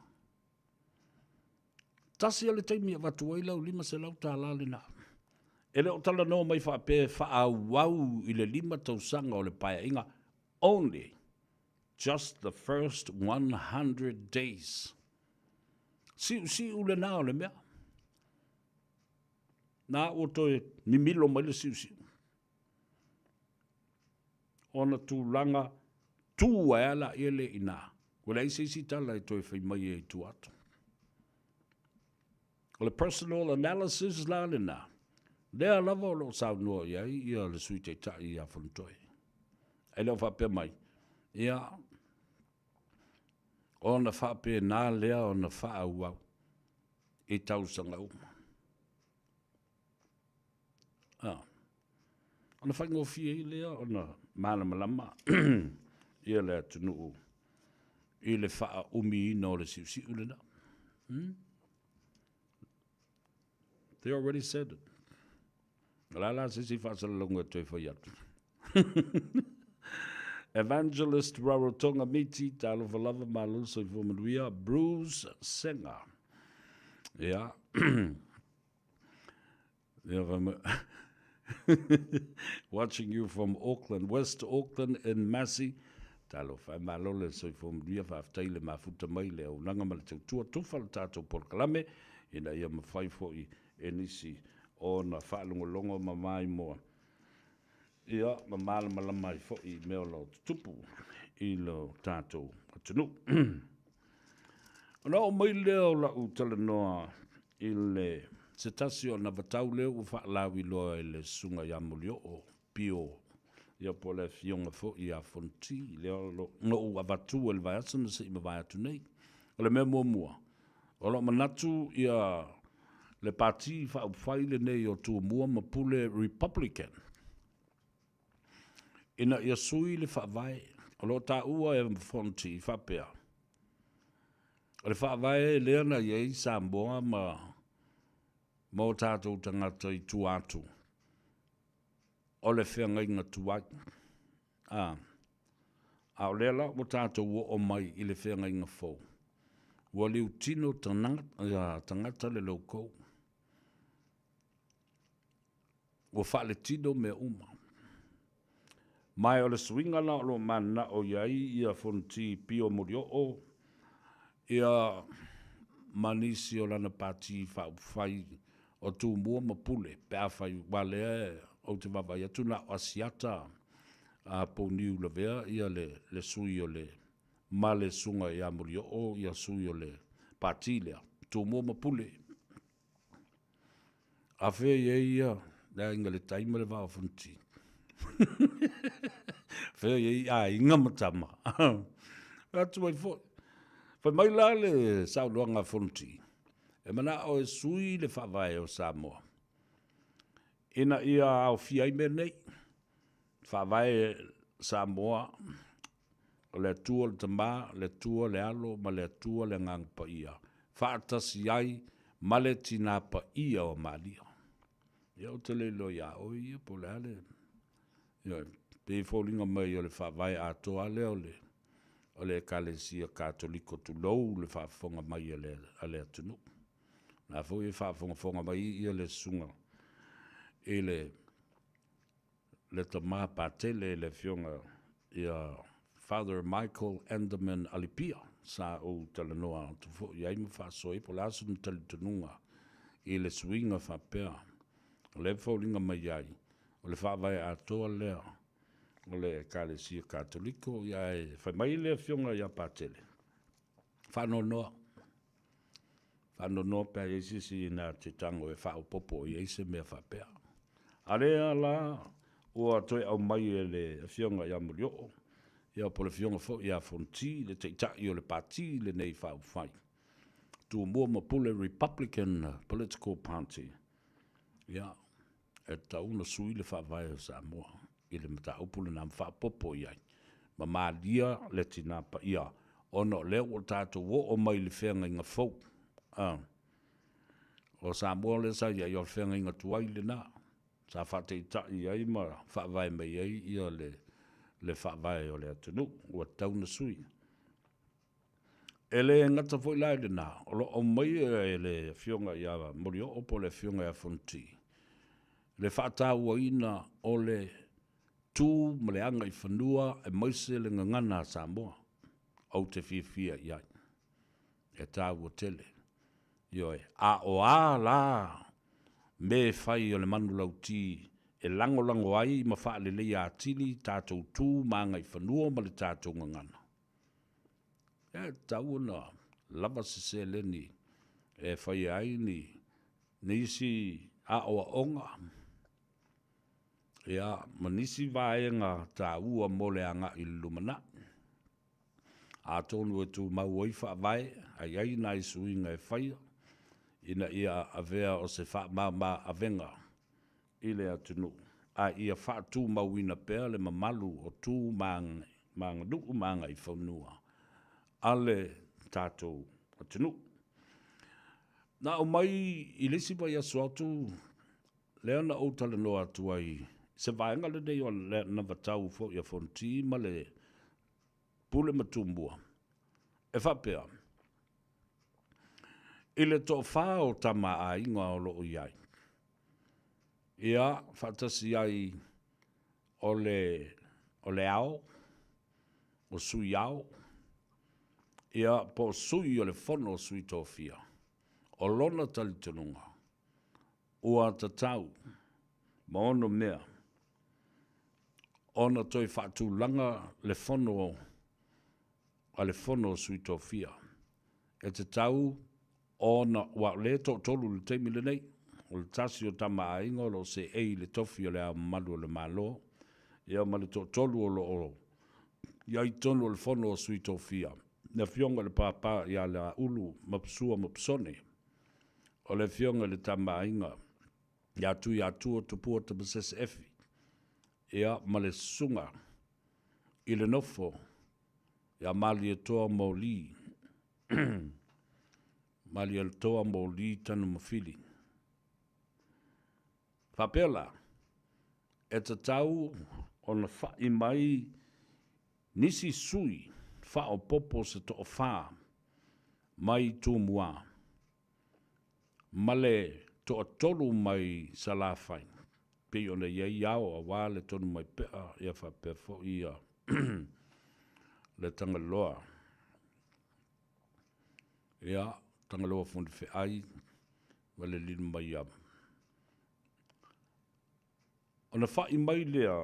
Tasi a le taimi e avatu ai lau $500 lena. E le o talanoa mai faapea e faaauau i le 5 tausaga o le paeaiga, only just the first 100 days. Siusiu lena o le mea. Na ua toe mimilo mai le siusiu. Ona tulaga tu ae a laia lea i ina, ua leai se isi tala e toe fai mai ai i tua atu. O le personal analysis la lena, lea lava o lo o saunoa i ai ia le Sui Taitai ia Fonotoe. E le o faapea mai, ia, ona faapena lea ona faaauau i tausaga uma. Ona faigofie ai lea ona malamalama ia le atunuu i le faaumiina o le siusiu lena. They already said it. O le a la se isi faasalalauga e toe fai atu? Evangelist Rarotonga Miti, talofa lava, malo le soifua manuia. Bruce Senga. Ia. Watching you from Auckland, West Auckland in Massey. Talofa e, malo le soifua manuia, faafetai le mafuta mai le auaunaga ma le tautua tufa le tatou polokalame ina ia mafai foi e nisi ona faalogologo ma maimoa ia ma malamalama ai foi i mea o lo o tutupu i lo tatou atunuu. Ona oo mai lea o lau talanoa i le se tasi o anavatau lea ua faalauiloa e le Susuga ia Molioo Pio, ia po o le Afioga foi ia Fonoti, lea na ou avatua i le vaiaso na se i mavae atu nei. O le mea muamua, o lo o manatu ia le Pati Faaupufai lenei o Tumua ma Pule Republican, ina ia sui le faavae. O lo o taua e Fonoti faapea, o le faavae lea na i ai Samoa ma o tatou tagata i tua atu, o le feagaiga tuai. A, a o lea la ua tatou oo mai i le feagaiga fou, ua liutino tagata le loukou. Ua faaletino mea uma. Ma o le suiga la o lo o mananao i ai ia Fonoti Pio Molioo ia ma nisi o lana Pati Faaupufai o Tumua ma Pule, pe afai aua lea ou te vaavaai atu na o Asiata a Pouniu Lavea ia le sui o le ma le Susuga ia Molioo ia sui o le Pati lea Tumua ma Pule. A fea i ai ia le aiga i le tai ma le vaa o Fonoti? Fea i ai aiga ma tama? Atu ai foi. Fai mai la le saunoaga a Fonoti, e manao e sui le faavae o Samoa ina ia aofia ai mea nei. Faavae Samoa, o le Atua le Tama, le Atua le Alo ma le Atua le Agaga Paia, faatasi ai ma le Tina Paia o Malia. Ia, ou te le iloa iā oe ia po o le a le, ioe, pei e foliga mai o le faavae atoa lea o le, o le Ekalesia Katoliko, tulou le faafofoga mai a le, a le atunuu. O la foi e faafogafoga mai ia le susuga i le le tama patele le afioga ia Father Michael Enderman Alipia, sa ou talanoa atu foi i ai ma faasoa ai po o le a sona talitonuga i le suiga faapea. O lea e foliga mai ai, o le faavae atoa lea o le Ekalesia Katoliko, ia ae fai mai le afioga ia Patele, Faanoanoa. Faanoanoa pe a i ai se isi na te tago e faaopoopo i ai se mea faapea. A lea la ua toe aumai e le Afioga ia Molioo, ia po o le Afioga foi ia Fonoti, le Taitai o le Pati lenei Faaupufai, Tumua ma Pule Republican Political Party, ia, e tatau ona sui le Faavae o Samoa i le mataupu lena ma faaopoopo i ai, ma malia le Tina Paia. Ona o lea ua tatou oo mai i le feagaiga fou. A. O Samoa lea sa i ai, o le feagaiga tuai lena sa faataitai ai ma faavae mai ai ia le, le faavae o le atunuu ua tatau ona sui. E le gata foi la i lena, o lo o aumaia e le Afioga ia Molioo po o le Afioga ia Fonoti le faatauaina o le tu ma le agaifanua aemaise le gagana a Samoa. Ou te fiafia i ai. E taua tele. Ioe. A o a la mea e fai o le manulauti e lagolago ai ma faaleleia atili tatou tu ma agaifanua ma le tatou gagana? E tatau ona lava se seleni e faia ai ni nisi aoaoga ia ma nisi vaega taua mo le agai i le lumanai. Atonu e tumau ai faavae a i ai nai suiga e faia ina ia avea o se faamama avega i le atunuu, a ia faatumauina pea le mamalu o tu ma aganuu ma agaifanua a le tatou atunuu. Na aumai i le isi vaiaso atu lea na ou talanoa atu ai i se vaega lenei o le anavatau foi a Fonoti ma le Pule ma Tumua, e faapea, I le toafa o Tama a Aiga o lo o i ai, ia, faatasi ai o le, o le Ao, o Sui Ao, ia, po o Sui o le Fono a Sui Tofia, o lona talitonuga, ua tatau ma onomea ona toe faatulaga le fono a le Fono a Sui Tofia. E tatau ona, aua o lea e toatolu i le taimi lenei, o le tasi o Tama a Aiga o lo o seei i le tofi o Le Ao Mamalu o le Malo, ia ma le toatolu o lo o i ai i totonu o le Fono a Sui Tofia, le Afioga i le Papa ia Leaulu Mapusua Mapusone, o le Afioga i le Tama a Aiga ia Tuiatua Tupua Tamasese Efi, ia ma le Susuga i le Nofo ia Malietoa Moli, Malietoa Moli Tanumafili. Faapea la, e tatau ona fa'i mai nisi sui faaopoopo se toafa mai Tumua ma le toatolu mai Salafai, pei ona i ai ao aua le Tonumaipea ia faapea foi ia le Tagaloa, ia Tagaloa Fonoifeai ma le Lilomaiava. Ona fa'i mai lea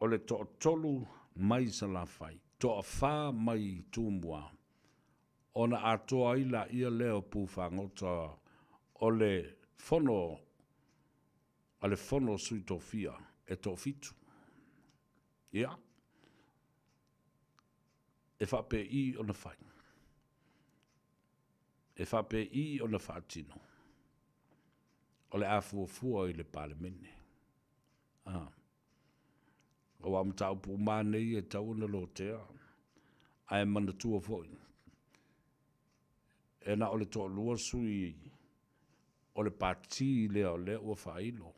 o le toatolu mai Salafai, toafa mai Tumua, ona atoa ai laia lea o pufagota o le fono a le Fono a Sui Tofia e toafitu. Ia, e faapei ona fai? E faapei ona faatino? O le a fuafua i le Palemene. Ah. Aua o mataupu uma lava nei e tatau ona lotea, ae manatua foi, e na o le toalua sui o le pati lea o lea ua faailo.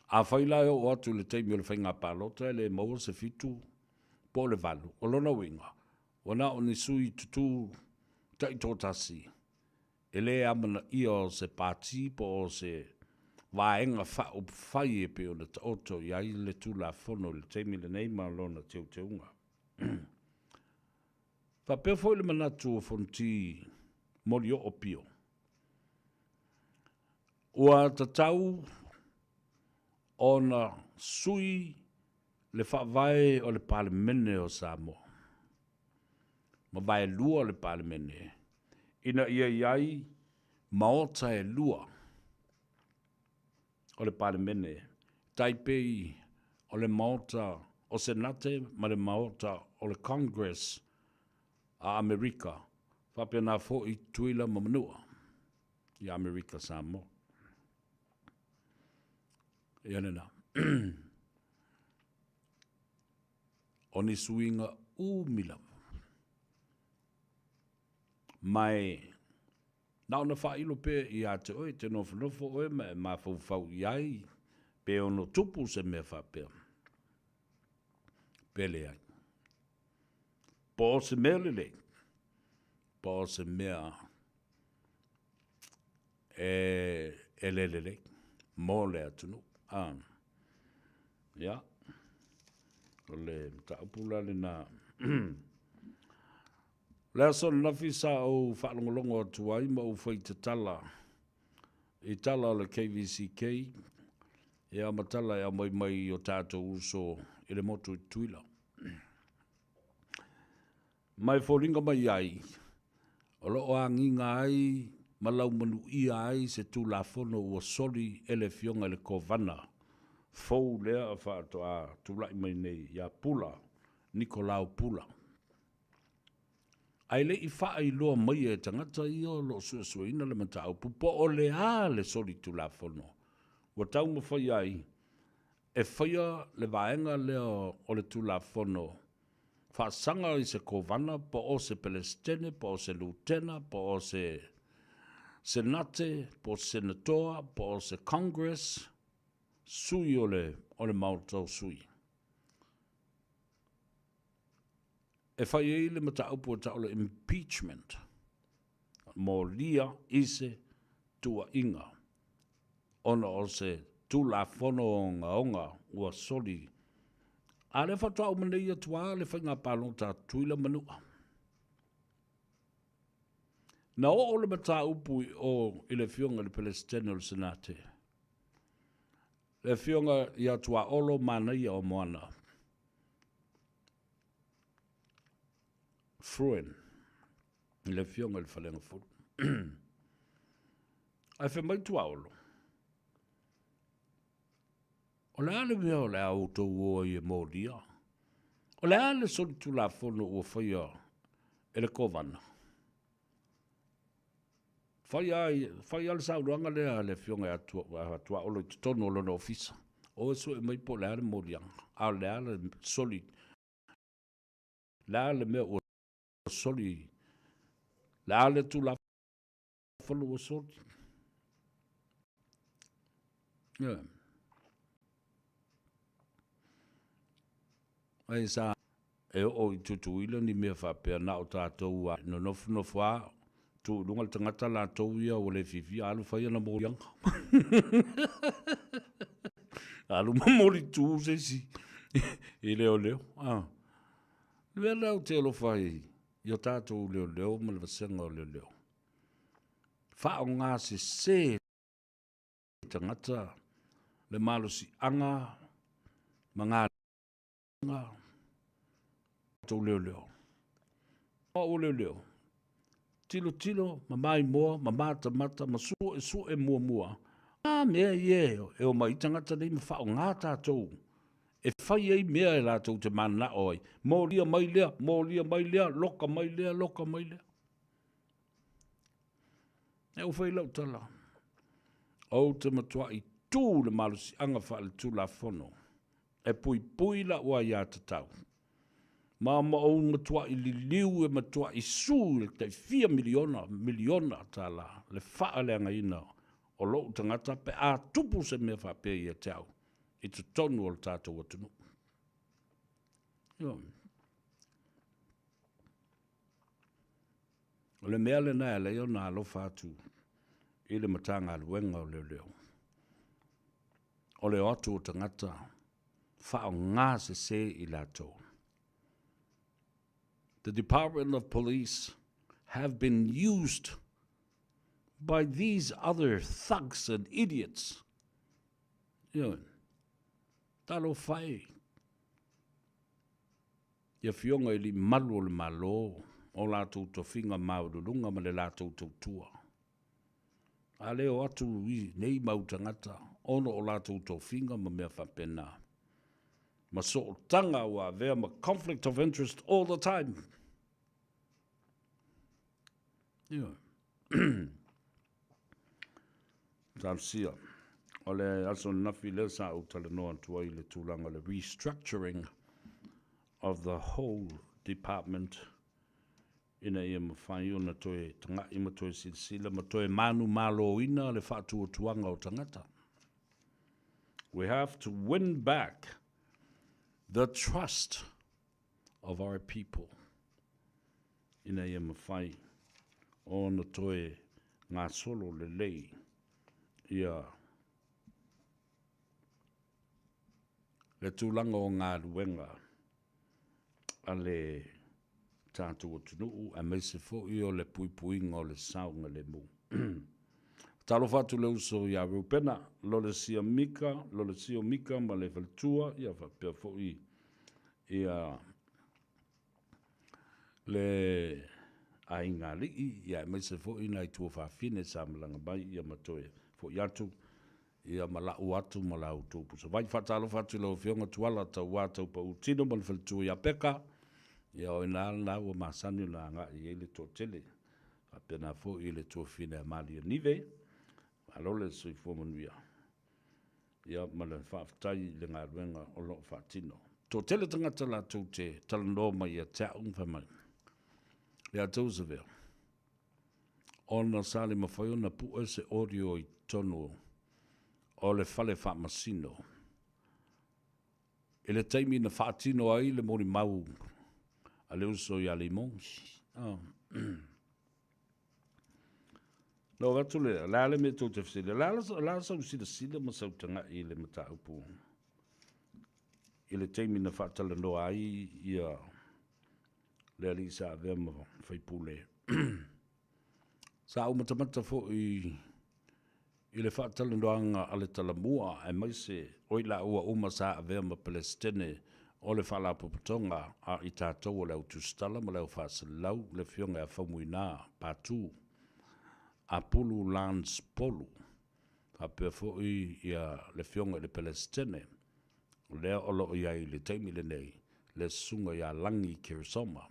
Afai la e oo atu i le taimi o le faiga palota e le maua se fitu po o le valu, o lona uiga, ua na o ni sui tutū taitoatasi e le amanaia o se pati po o se vaega faaupufai e pei ona taoto i ai le Tulafono i le taimi lenei ma lona teuteuga. Faapea foi le manatu o Fonoti Molioo Pio, ua tatau ona sui le faavae o le Palemene o Samoa, ma vaelua le Palemene ina ia i ai maota e lua o le Palemene, tai pei o le Maota o Senate ma le Maota o le Congress a Amerika, faapena foi Tutuila ma Manua i Amerika Samoa. Ia lena. O ni suiga umi lava. Ma e na ona faailo pea ia te oe, e te nofonofo oe ma e mafaufau i ai pe ono tupu se mea faapea, pe leai. Po o se mea lelei, po o se mea e le lelei mo le atunuu. A, ia, o le mataupu la lena. O le aso ananafi sa ou faalogologo atu ai ma ou fai tatala i tala o le KVCK, ia ma tala e aumai mai i o tatou uso i le motu i Tutuila. Ma e foliga mai ai, o lo o agiga ai ma laumanuia ai se Tulafono ua soli e le Afioga i le Kovana fou lea faatoa tulai mai nei ia Pula, Nikolao Pula. Ae le i faailoa maia e tagata ia o lo o suesueina le mataupu po o le a le solitulafono ua taumafai ai e faia le vaega lea o le Tulafono faasaga i se Kovana po o se Pelesitene po o se Lutena po o se Senate po o se Senatoa po o se Congress, sui o le, o le Maota o Sui. E fai ai le mataupu e tau o le impeachment, molia i se tuuaiga ona o se Tulafono ogaoga ua soli. A lea faatoa uma nei atu lava le faiga palota a Tutuila ma Manua. Na oo le mataupu i o i le Afioga i le Pelesitene o le Senate, le Afioga ia Tuaolo Manaia o Moana Fruen, i le Afioga i le Faleagafulu. Ae fai mai Tuaolo, O le a le mea o le a outou o ai e molia? O le a le solitulafono ua faia e le Kovana? Fai a, fai a le saunoaga lea a le Afioga ia Tuaolo i totonu o lona ofisa. O e sue mai po o le a le moliaga, a o le a le soli, le a le mea ua soli, le a le tulafono ua soli. Yeah. Ai sa e oo i Tutuila ni mea faapea na o tatou a nonofonofo a tuu i luga le tagata latou ia ua le fiafia alu fai ana moliaga. Alu momoli tu se isi i leoleo. Ah. Le mea lea ou te alofa ai i o tatou leoleo ma le vasega o leoleo. Faaaoga sese tagata le malosiaga ma galuega tou leoleo. O leoleo, tilotilo ma maimoa ma matamata ma suesue muamua a mea ia e omai ai tagata nei ma faaaoga tatou e fai ai mea e latou te mananao ai, molia mai lea, molia mai lea, loka mai lea, loka mai lea. E ou fai lau tala, ou te matuai tu le malosiaga faaletulafono e puipui la'u aiatatau, ma ma ou matua'i liliu e matua'i su i le tai fia miliona, miliona tala le faaleagaina o lo'u tagata pe a tupu se mea faapea ia te au i totonu o le tatou atunuu. Ioe. O le mea lena e ala ai ona alofa atu i le Matagaluega o Leoleo, o le o atu o tagata faaaoga sese i latou. The Department of Police have been used by these other thugs and idiots. Ioe. Talofa e. I afioga i alii malu o le Malo, o latou tofiga maualuluga ma le latou tautua. A le o atu i nei mau tagata ona o latou tofiga ma mea faapena, ma sootaga ua avea ma conflict of interest all the time. Ioe. Talosia. O le aso ananafi lea sa ou talanoa atu ai i le tulaga o le restructuring. of the whole department ina ia mafai ona toe taga'i ma toe silasila ma toe manumaloina le faatuatuaga o tagata. We have to win back the trust of our people ina ia mafai ona toe gasolo lelei ia le tulaga o galuega a le tatou atunuu aemaise foi o le puipuiga o le saogalemu. Talofa atu le uso ia Reupena, Lolesio Mika, Lolesio Mika ma le faletua, ia faapea foi ia le aiga alii, ia aemaise foi nai tuafafine sa malaga mai ia ma toe foi atu ia ma la'u atu ma la outou pusavai. Faatalofa atu i lau Afioga Tuala Tauā Taupautino ma le faletua ia Peka, ia o ina lena ua masani ona agai i ai le toatele. Faapena foi i le tuafafine a Malia Nive, malo le soifua manuia, ia ma le faafetai i le galuega o lo o faatino. Toatele tagata latou te talanoa mai ia te a'u ma fai mai, Ia Joseville, ona sa le mafai ona pue se audio i totonu o le fale faamasino i le taimi na faatino ai le molimau a le uso ia Leimogi. Oh. Na ou atu lea, le a le mea tou te fesili, le a sau silasila ma sau tagai i le mataupu i le taimi na faatalanoa ai ia le alii sa avea ma faipule. Sa ou matamata foi i le faatalanoaga a le Talamua aemaise o i laua uma sa avea ma Peresetene o le Faalapotopotoga a i tatou o le Au Tusitala ma le Au Faasalalau, le Afioga ia Faumuina Patu Apulu Lance Polu, faapea foi ia le Afioga i le Peresetene lea o lo o i ai i le taimi lenei, le Susuga ia Lagi Keresoma.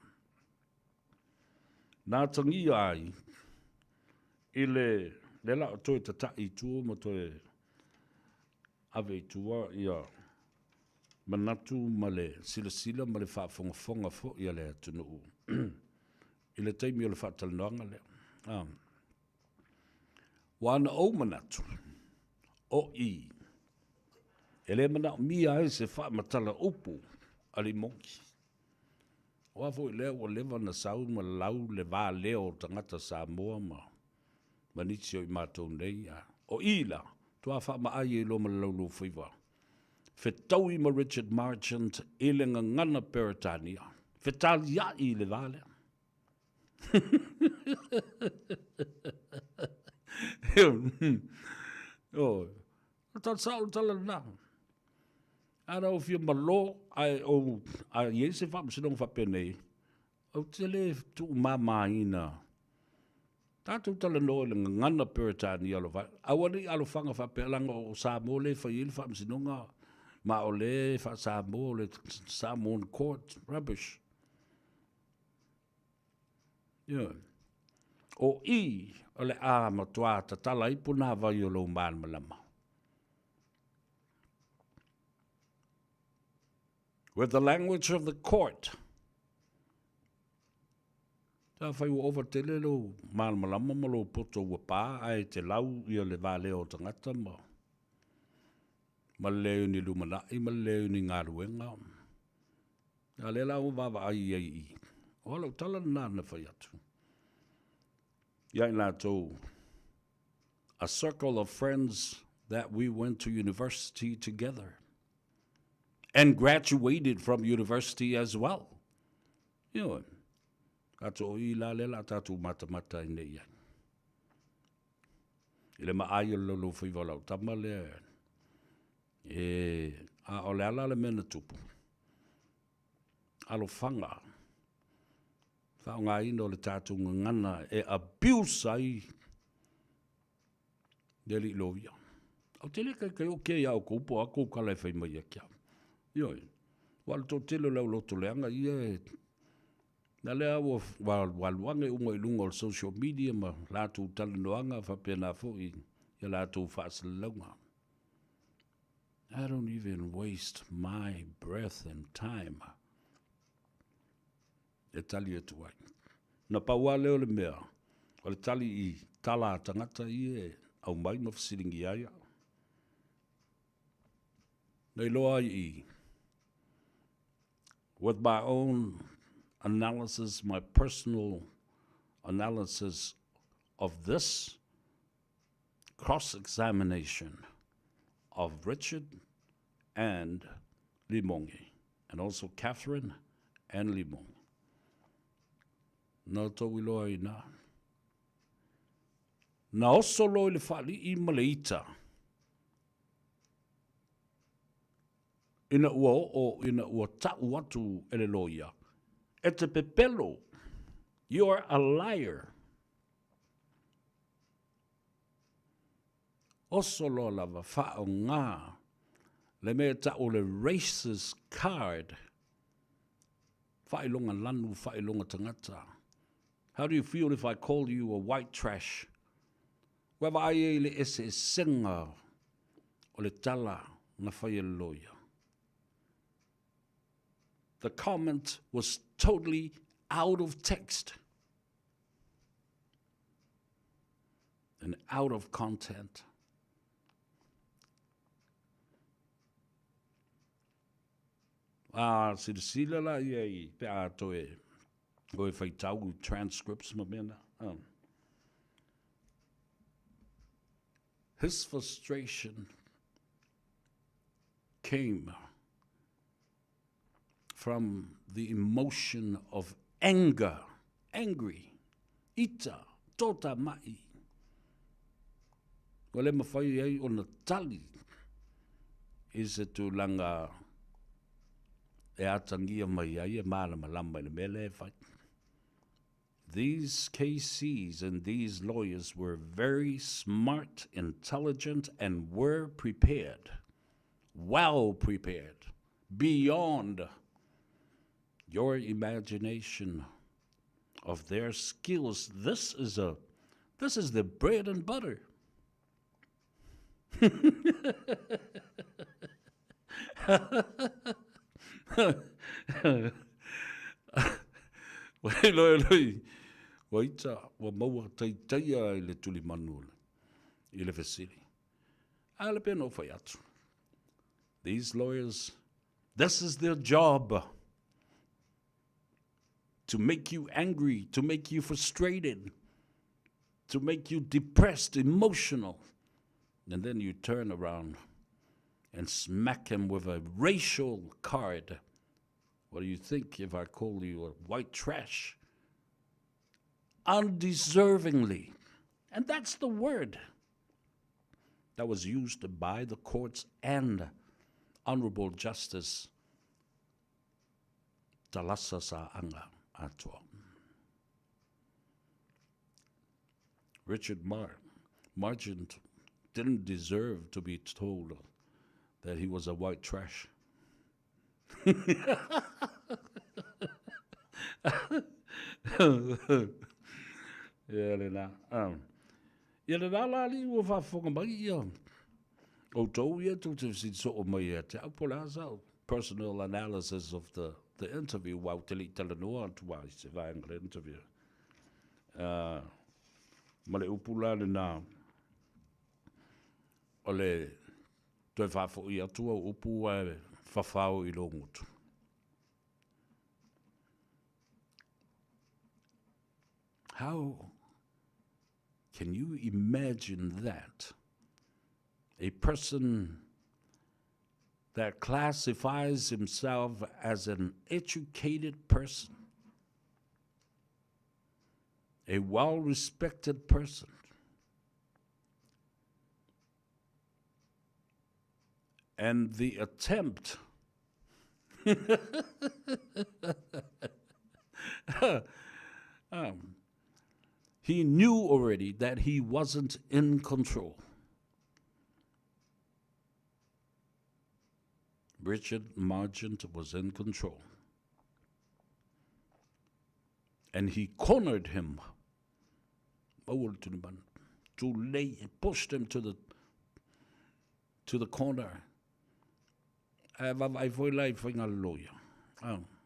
Na atagia ai i le lea la o toe tata'i i tua ma toe ave i tua ia manatu ma le silasila ma le faafogafoga foi a le atunuu i le taimi o le faatalanoaga lea. Ah. Ua na ou manatu, o i, e le manaomia ai se faamatala upu a Limoki. Aua foi lea ua leva ona sau ma lau le va leo o tagata Samoa ma ma nisi o i matou nei. A o i la, toa faamaai ai loa ma le lauluafaiva. Fetaui ma Richard Marchant i le gagana Peretania. Fetaliai i le va lea. O, o tala sao le tala lena. A na ou fia malo, ae ou, a i ai se faamasinoga faapenei, ou te le tuumamaina. Tatou talanoa i le gagana Peretania o le vai. Aua ne i alofaga faapea, leaga o Samoa lea e fai ai le faamasinoga, ma o lea e faa-Samoa, o le Samoan Court, rubbish. Ioe. O i, o le a matua tatala ai punāwai o lou malamalama. With the language of the court. Sa fai ua ova tele lou malamalama ma lou poto ua pā ae te lau ia le valea o tagata ma ma le leai o ni lumanai ma le leai o ni galuega. A lea la ua vaavaai i ai i i. O lau tala lena na fai atu ia i latou, a circle of friends that we went to university together and graduated from university as well. Ioe, tatou o i la lea la tatou matamata ai nei ai. I le maai o le laulaufiva o lau tama lea, e, a o le ala le mea na tupu, alofaga, faaaogaina o le tatou gagana e abuse ai le alii loia. Ou te le kaikai o kia ia oukou po o a kou kala e fai mai ia ki au. Ioe, ua le toatele o le au loto leaga ia e na lea ua ua alu ane uma i luga o le social media ma latou talanoaga faapena foi ia latou faasalalauga. I don't even waste my breath and time. E tali atu ai. Na pau lava lea o le mea, o le tali i tala a tagata ia e aumai ma fesiligia ai au. Na iloa ai i with my own analysis, my personal analysis of this cross-examination of Richard and Limongi, and also Catherine and Limongi. Na tou iloa ai na. Na oso loa i le faalii ma le ita, ina ua oo ina ua ta'u atu e le loia, E te pepelo, you're a liar. Oso loa lava faaaoga le mea e ta'u o le racist card, faailoga lanu, faailoga tagata. How do you feel if I call you a white trash? Ua vaai ai i le eseesega o le tala na fai e le loia. The comment was totally out of text and out of content. A silasila la ia i pe a toe o e faitau transcripts ma mea na. His frustration came from the emotion of anger, angry, ita, tota ma'i. Ua le mawhai ai ona tali i se tulaga e atagia mai ai e mālamalama i le mea lea e fai. These KCs and these lawyers were very smart, intelligent and were prepared, well prepared, beyond your imagination of their skills. This is a this is the bread and butter. Ua iloa e loi, ua ita, ua maua taitaia i le tulimanu i le fesili. A le pea na ou fai atu. These lawyers, this is their job. To make you angry, to make you frustrated, to make you depressed, emotional. And then you turn around and smack him with a racial card. What do you think if I call you a white trash? Undeservingly. And that's the word that was used by the courts and Honorable Justice Talasa Sa'anga Atoa. Richard Mar Marchant didn't deserve to be told that he was a white trash. Ia lena. Ia lena la alii ua faafofoga mai ia outou ia tou te fesili soo mai ia te au po o le a sau personal analysis of the the interview aua ou te le i talanoa atu lava i se vaega o le interview. Ma le upu la lena o le toe faafoi atu au upu ae fafao i lou gutu. How can you imagine that? A person that classifies himself as an educated person, a well respected person, and the attempt um, he knew already that he wasn't in control. Richard Margent was in control. And he cornered him. Too late, he pushed him to the to the corner. Ae vaavaai foi la i faiga le loia.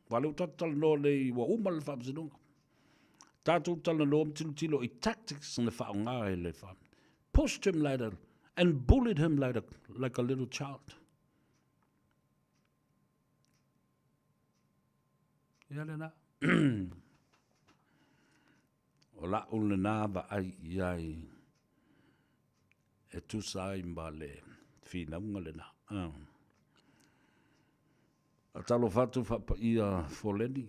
Aua o lea ua tatou talanoa nei ua uma le faamasinoga. Tatou talanoa ma tilotilo i tactics na faaaoga e le Pushed him like a, and bullied him like a, like a little child. Ia lena. O la'u lena vaai i ai e tusa ai ma le finauga lena. Talofa atu faapaia Foleni,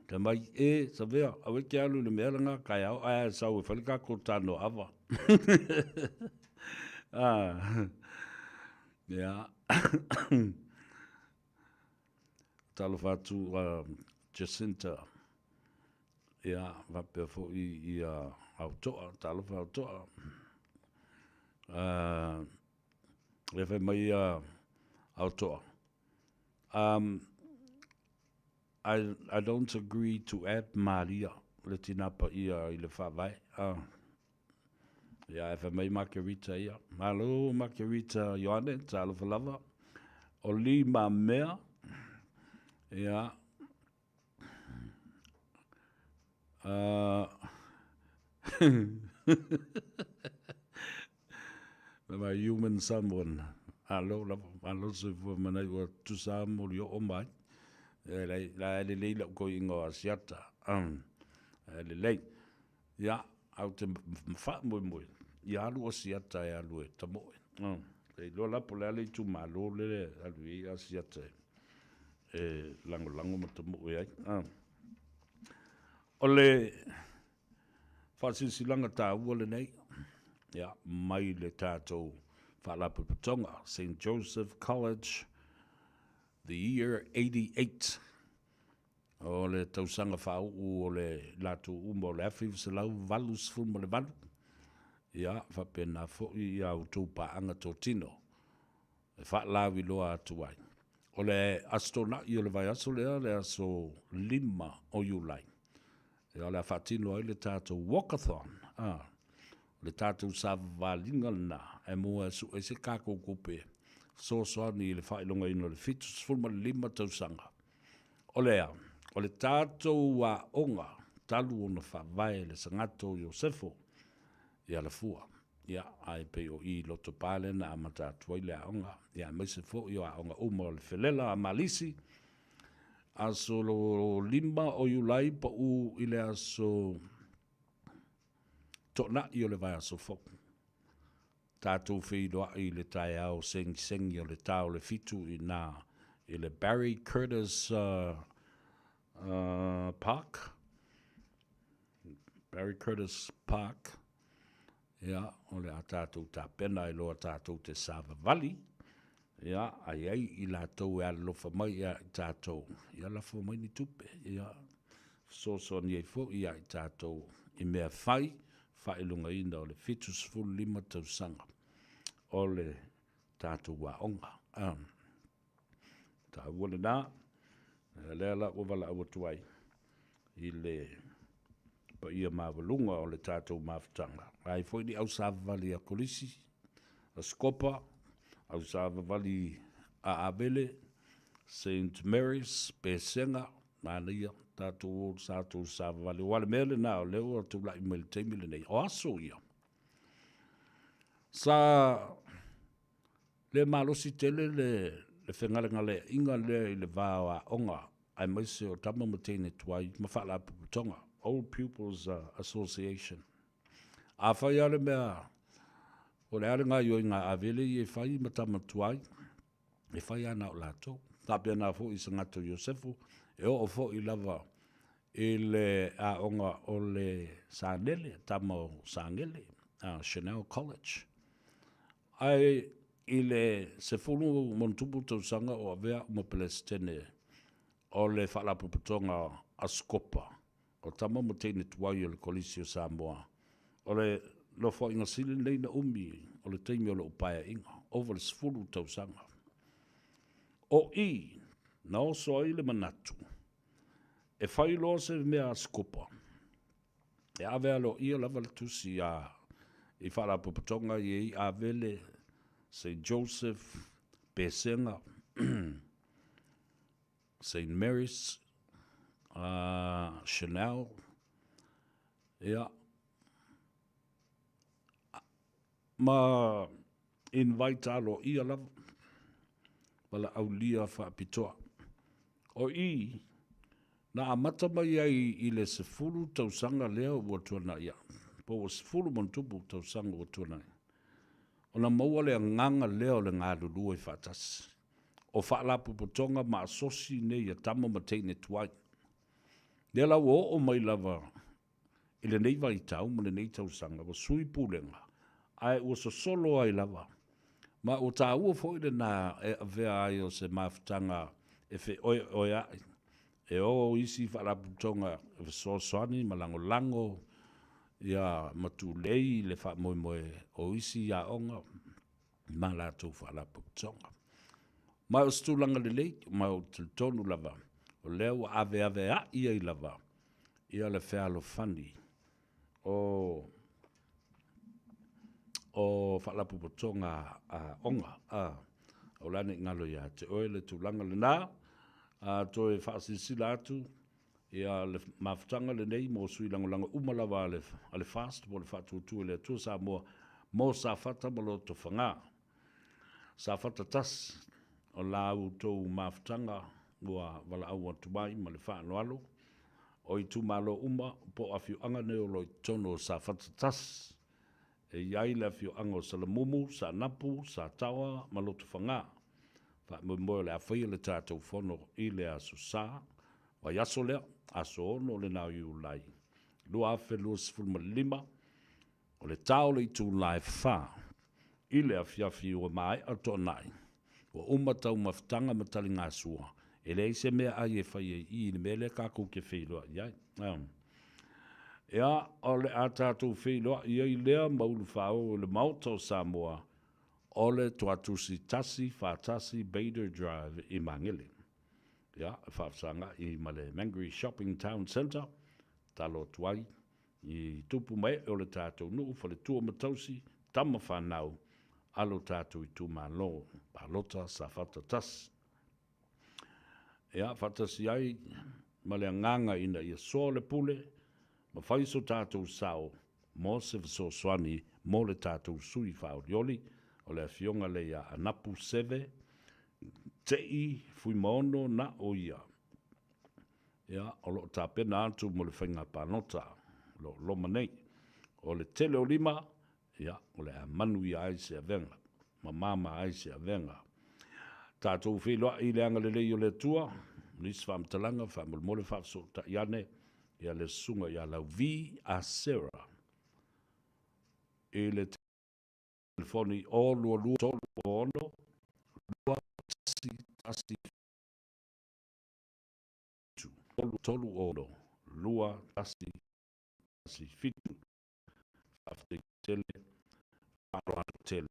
fai mai, E, Savea, aua e te alu i le mea lena taeao ae a sau e fai le tatou tano ava. Ia. Talofa atu Jacinta, ia, faapea foi ia Aotoa, talofa Aotoa. Lea fai mai ia Aotoa, um, I, I don't agree to add Maria, le tinā paia i le faavae. Ia, ae fai mai Makerita ia, Malo Makerita Ioane, talofa lava. O Lee Mamea, ia, uh, human someone. Alo lava, malo soifua manai ua tusa moli oo mai. E lai, la e lelei lau koiinga o Asiata. Um, e lelei. Ia, au te faamoemoe, ia alu Asiata e alu e tamoe. E iloa la po o le a le itumalo lea e alu i ai Asiata e lagolago ma tamoe ai. O le faasilasilaga taua lenei, ia, mai le tatou Faalapotopotoga, Saint Joseph College, the year 88. O le tausaga faauu o le latou uma o le 1988, ia, faapena foi ia outou paaga totino e faalauiloa atu ai. O le Aso Toonai o le vaiaso lea, le aso 5 o Iulai, ia, o le a faatino ai le tatou walkathon, a, o le tatou savavaliga lena e mua e sue ai se tatou tupe fesoasoani i le faailogaina o le 75 tausaga. O le a? O le tatou aoga talu ona faavae le Sagatto o Iosefo i Alafua. Ia, ae pei o i i Lotopa lea na amata atu ai le aoga, ia aemaise foi o aoga uma o le Felela a Malisi, aso 5 o Iulai pau i le aso Toonai o le vaiaso fou. Tatou feiloai i le taeao segisegi o le ta o le fitu i ina i le Barry Curtis Park, Barry Curtis Park, ia, o le a tatou tapena ai loa tatou te savavali, ia, a i ai i latou e alolofa mai ia i tatou, ia lafo mai ni tupe, ia, fesoasoani ai foi ia i tatou i mea fai, faailogaina o le 75 tausaga o le tatou aoga. Taua lena, lea la ua valaau atu ai i le paia maualuga o le tatou mafutaga. Ai foi ni ausavavali a Kolisi, a Sikopa, ausavavali a Avele, Saint Mary's, Pesega, Manaia, tatou o tatou savavali. Aua o le mea lena o lea ua tulai mai i le taimi lenei, o aso ia, sa le malosi tele le, le fegalegaleaiga lea i le va o aoga aemaise o tama ma teine tuai ma faalapotopotoga, Old Pupils Association. Afai lava le mea, o le a le gaoioiga a Avele ia e fai ma tama tuai, e fai lava na o latou. Faapena foi i Sagatto Iosefo, e oo foi lava i le aoga o le Sanele, tama o Sagele, Chanel College. Ae i le 10+ tausaga o avea au ma Peresetene o le Faalapotopotoga a Sikopa, o tama ma teine tuai o le Kolisi o Samoa, o le nofoaiga sili lenei na umi o le taimi o lou paeaiga, ova le 10 tausaga. O i na oso ai le manatu e fai loa se mea a Sikopa, e ave aloaia lava le tusi a i Faalapotopotoga i ai Avele, Saint Joseph, Pesega, Saint Mary's. Chanel, ia, ma invite aloaia lava, valaaulia faapitoa. O i, na amata mai ai i le 10 tausaga lea ua tuanai aʻu, po ua 10+ tausaga ua tuanai, ona maua le agaga lea o le galulue faatasi. O faalapotopotoga ma asosi nei a tama ma teine tuai. Lea la ua oo mai lava i lenei vaitau ma lenei tausaga ua sui pulega ae ua sosolo ai lava ma ua taua foi lena e avea ai o se mafutaga e feoeoeaʻi e o isi faalapotopotoga e fesoasoani ma lagolago ia ma tulei le faamoemoe o isi aoga ma latou faalapotopotoga. Ma o se tulaga lelei, ma ou te talitonu lava, o lea ua aveaveai ai lava ia le fealofani o o faalapotopotoga aoga. A, o le a ne i galo ia te oe le tulaga lena, a toe faasilasila atu ia le mafutaga lenei mo sui lagolago uma lava a le, a le FAST po o le Faatuatua i le Atua Samoa mo Safata ma Lotofaga. Safata 1, o la outou mafutaga ua valaau atu ai ma le faaaloalo o itumalo uma po o afioaga nei o lo o i totonu o Safata 1. E i ai le afioaga o Salamumu, Saanapu, Sataoa ma Lotofaga. Faamoemoe o le a faia le tatou fono i le Aso Sa, vaiaso lea, aso 6 lena o Iulai 2025, o le ta o le itula e 4 i le afiafi ua maea toanai, ua uma taumafataga ma taligasua, e leai se meaai e faia i i i le mea lea tatou te feiloai ai. Ia, o le a tatou feiloai ai lea ma ulufāo i le Maota o Samoa, o le Tuatusi 141 Bader Drive i Magele. Ia, e faafesagai ma le Mangere Shopping Town Centre, tatalo atu ai i tupu ma ee o le tatou nuu, faletua ma tausi, tama fanau a lo tatou itumalo, Palota Safata 1. Ia, faatasi ai ma le agaga ina ia soa le pule ma fai so tatou sao mo se fesoasoani mo le tatou sui faaolioli, o le Afioga lea ia Anapu Seve Te'i Fuimaono na o ia. Ia, o lo o tapena atu mo le faiga palota o lo o loma nei. O le tele o lima, ia, o le a manuia ai se avega, ma mama ai se avega. Tatou feiloai i le agalelei o le Atua, o nisi faamatalaga, faamolemole faafesootai ane ia le Susuga ia Lauvi Asera i le telefoni o 22 3 6 2 1 1 7 3 3 6 2 1 1 7. Faafetai tele, faaaloalo tele.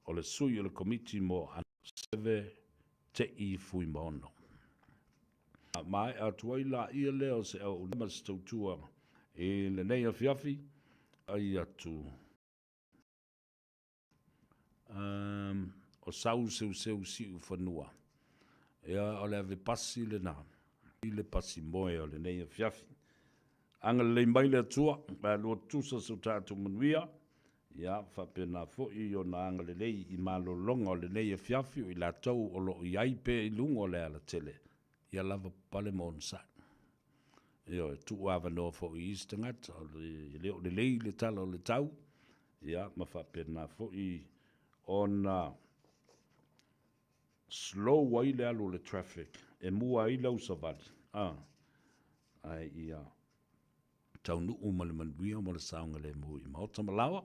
O le sui o le Komiti mo Seve Te'i Fuimaono. Maea atu ai laia lea o se auauna ma se tautua i lenei afiafi, ai atu um, o sau seuseu siufanua. Ia, o le ave pasi lena, i le pasi moe o lenei afiafi. Agalelei mai le Atua, ae lua tutusa so tatou manuia, ia faapena foi ona agalelei i malologa o lenei afiafi o i latou o lo o i ai pea i luga o le alatele, ia lava papale ma onosai. Ioe, tuu avanoa foi i isi tagata, e le o lelei le tala o le tau, ia ma faapena foi ona slow ai le alu o le traffic e mua ai lau savali, a, ae ia taunuu ma le manuia ma le saogalemu i maota ma laoa,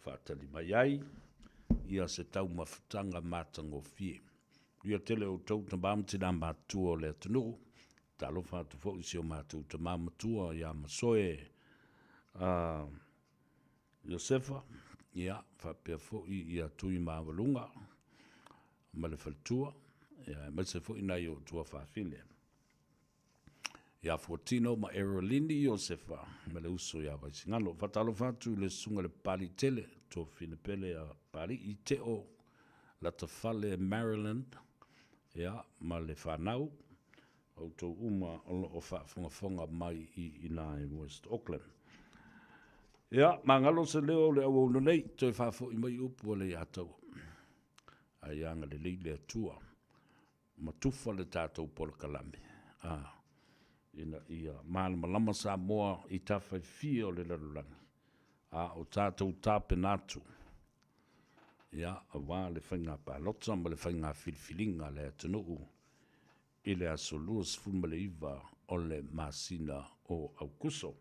faatali mai ai ia se taumafataga matagofie. Ia tele outou tama ma tina matutua o le atunuu, talofa atu foi i si o matou tama matua ia Masoe Iosefa, ia faapea foi ia Tuimaualuga ma le faletua, ia aemaise foi nai ou tuafafine. Ia Fuatino ma Erolini Iosefa ma le uso ia Vaisigano. Faatalofa atu i le susuga i le Papaliitele, Tuafafine pele a Papalii Teo Latafale Maryland. Ia, ma le fanau, outou uma o lo o faafogafoga mai i ina i West Auckland. Ia, magalo se leo o le auauna nei, toe faafoi mai upu a Leiataua. Ae ia agalelei le Atua ma tufa le tatou polokalame, a, ina ia malamalama Samoa i tafa e fia o le lalolagi, a o tatou tapena atu, ia, aua le faiga palota ma le faiga filifiliga a le atunuu i le aso 29 o le masina o Aukuso.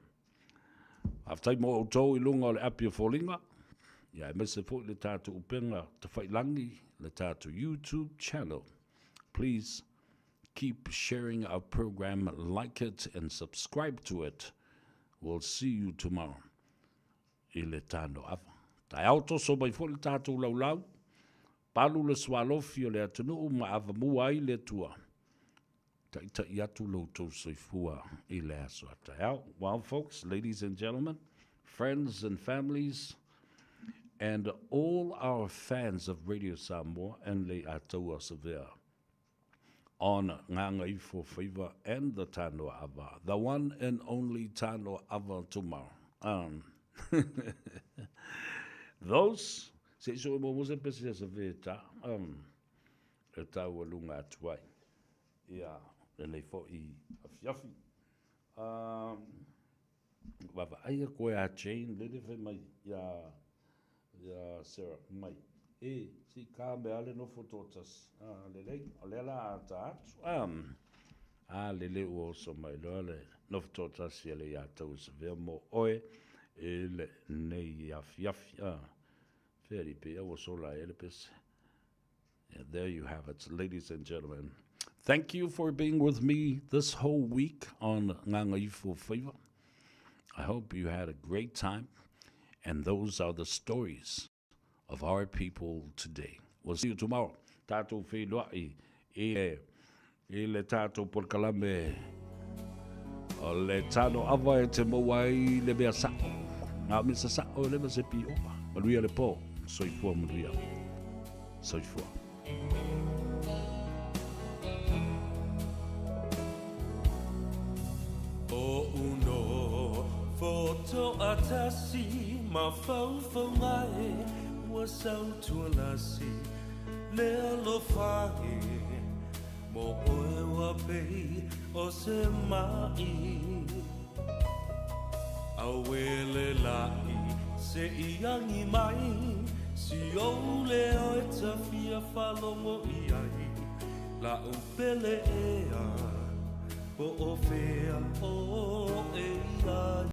Faafetai mo outou i luga o le api o foliga, ia aemaise foi le tatou upega tafailagi, le tatou YouTube channel. Please keep sharing our program, like it and subscribe to it. We'll see you tomorrow i le tano ava. Taeao toso mai foi le tatou laulau, palu le sualofi o le atunuu ma avamua ai le Atua. Taʻitaʻi atu lo outou soifua i le aso a taeao. Well, folks, ladies and gentlemen, friends and families, and all our fans of Radio Samoa and Leiataua Savea on Gagaifo Faiva and the Tanoa Ava, the one and only Tanoa Ava tomorrow. Those, se i so e mo se pese se veta, e taualuga atu ai. Ia, lenei foi afiafi. Um, vaavaai aku ia Jane, lele fai mai ia, ia Sarah mai. E, si ka mea le nofo toatasi. Ah, lelei, o lea la a ta atu. Um, a lele ua oso mai loa le nofo toatasi a le ia tau se mo oe e le nei afiafi. Ah, fea pe ia ua sola e le pese. And there you have it, ladies and gentlemen. Thank you for being with me this whole week on Gagaifo Faiva. I hope you had a great time. And those are the stories of our people today. We'll see you tomorrow. Tatou feiloai i i le tatou polokalame o le tano ava e te maua ai le mea sa'o. Na o mea sasa'o e le ma se piopa. Manuia le pō. Soifua manuia. Soifua. O uno fotoatasi mafaufauga e ua sautualasi le alofa e mo oe ua pei o se ma'i auele la'i se i agi mai si ou leo e tafia faalogo i ai la'u pele ea po o fea oe i ai.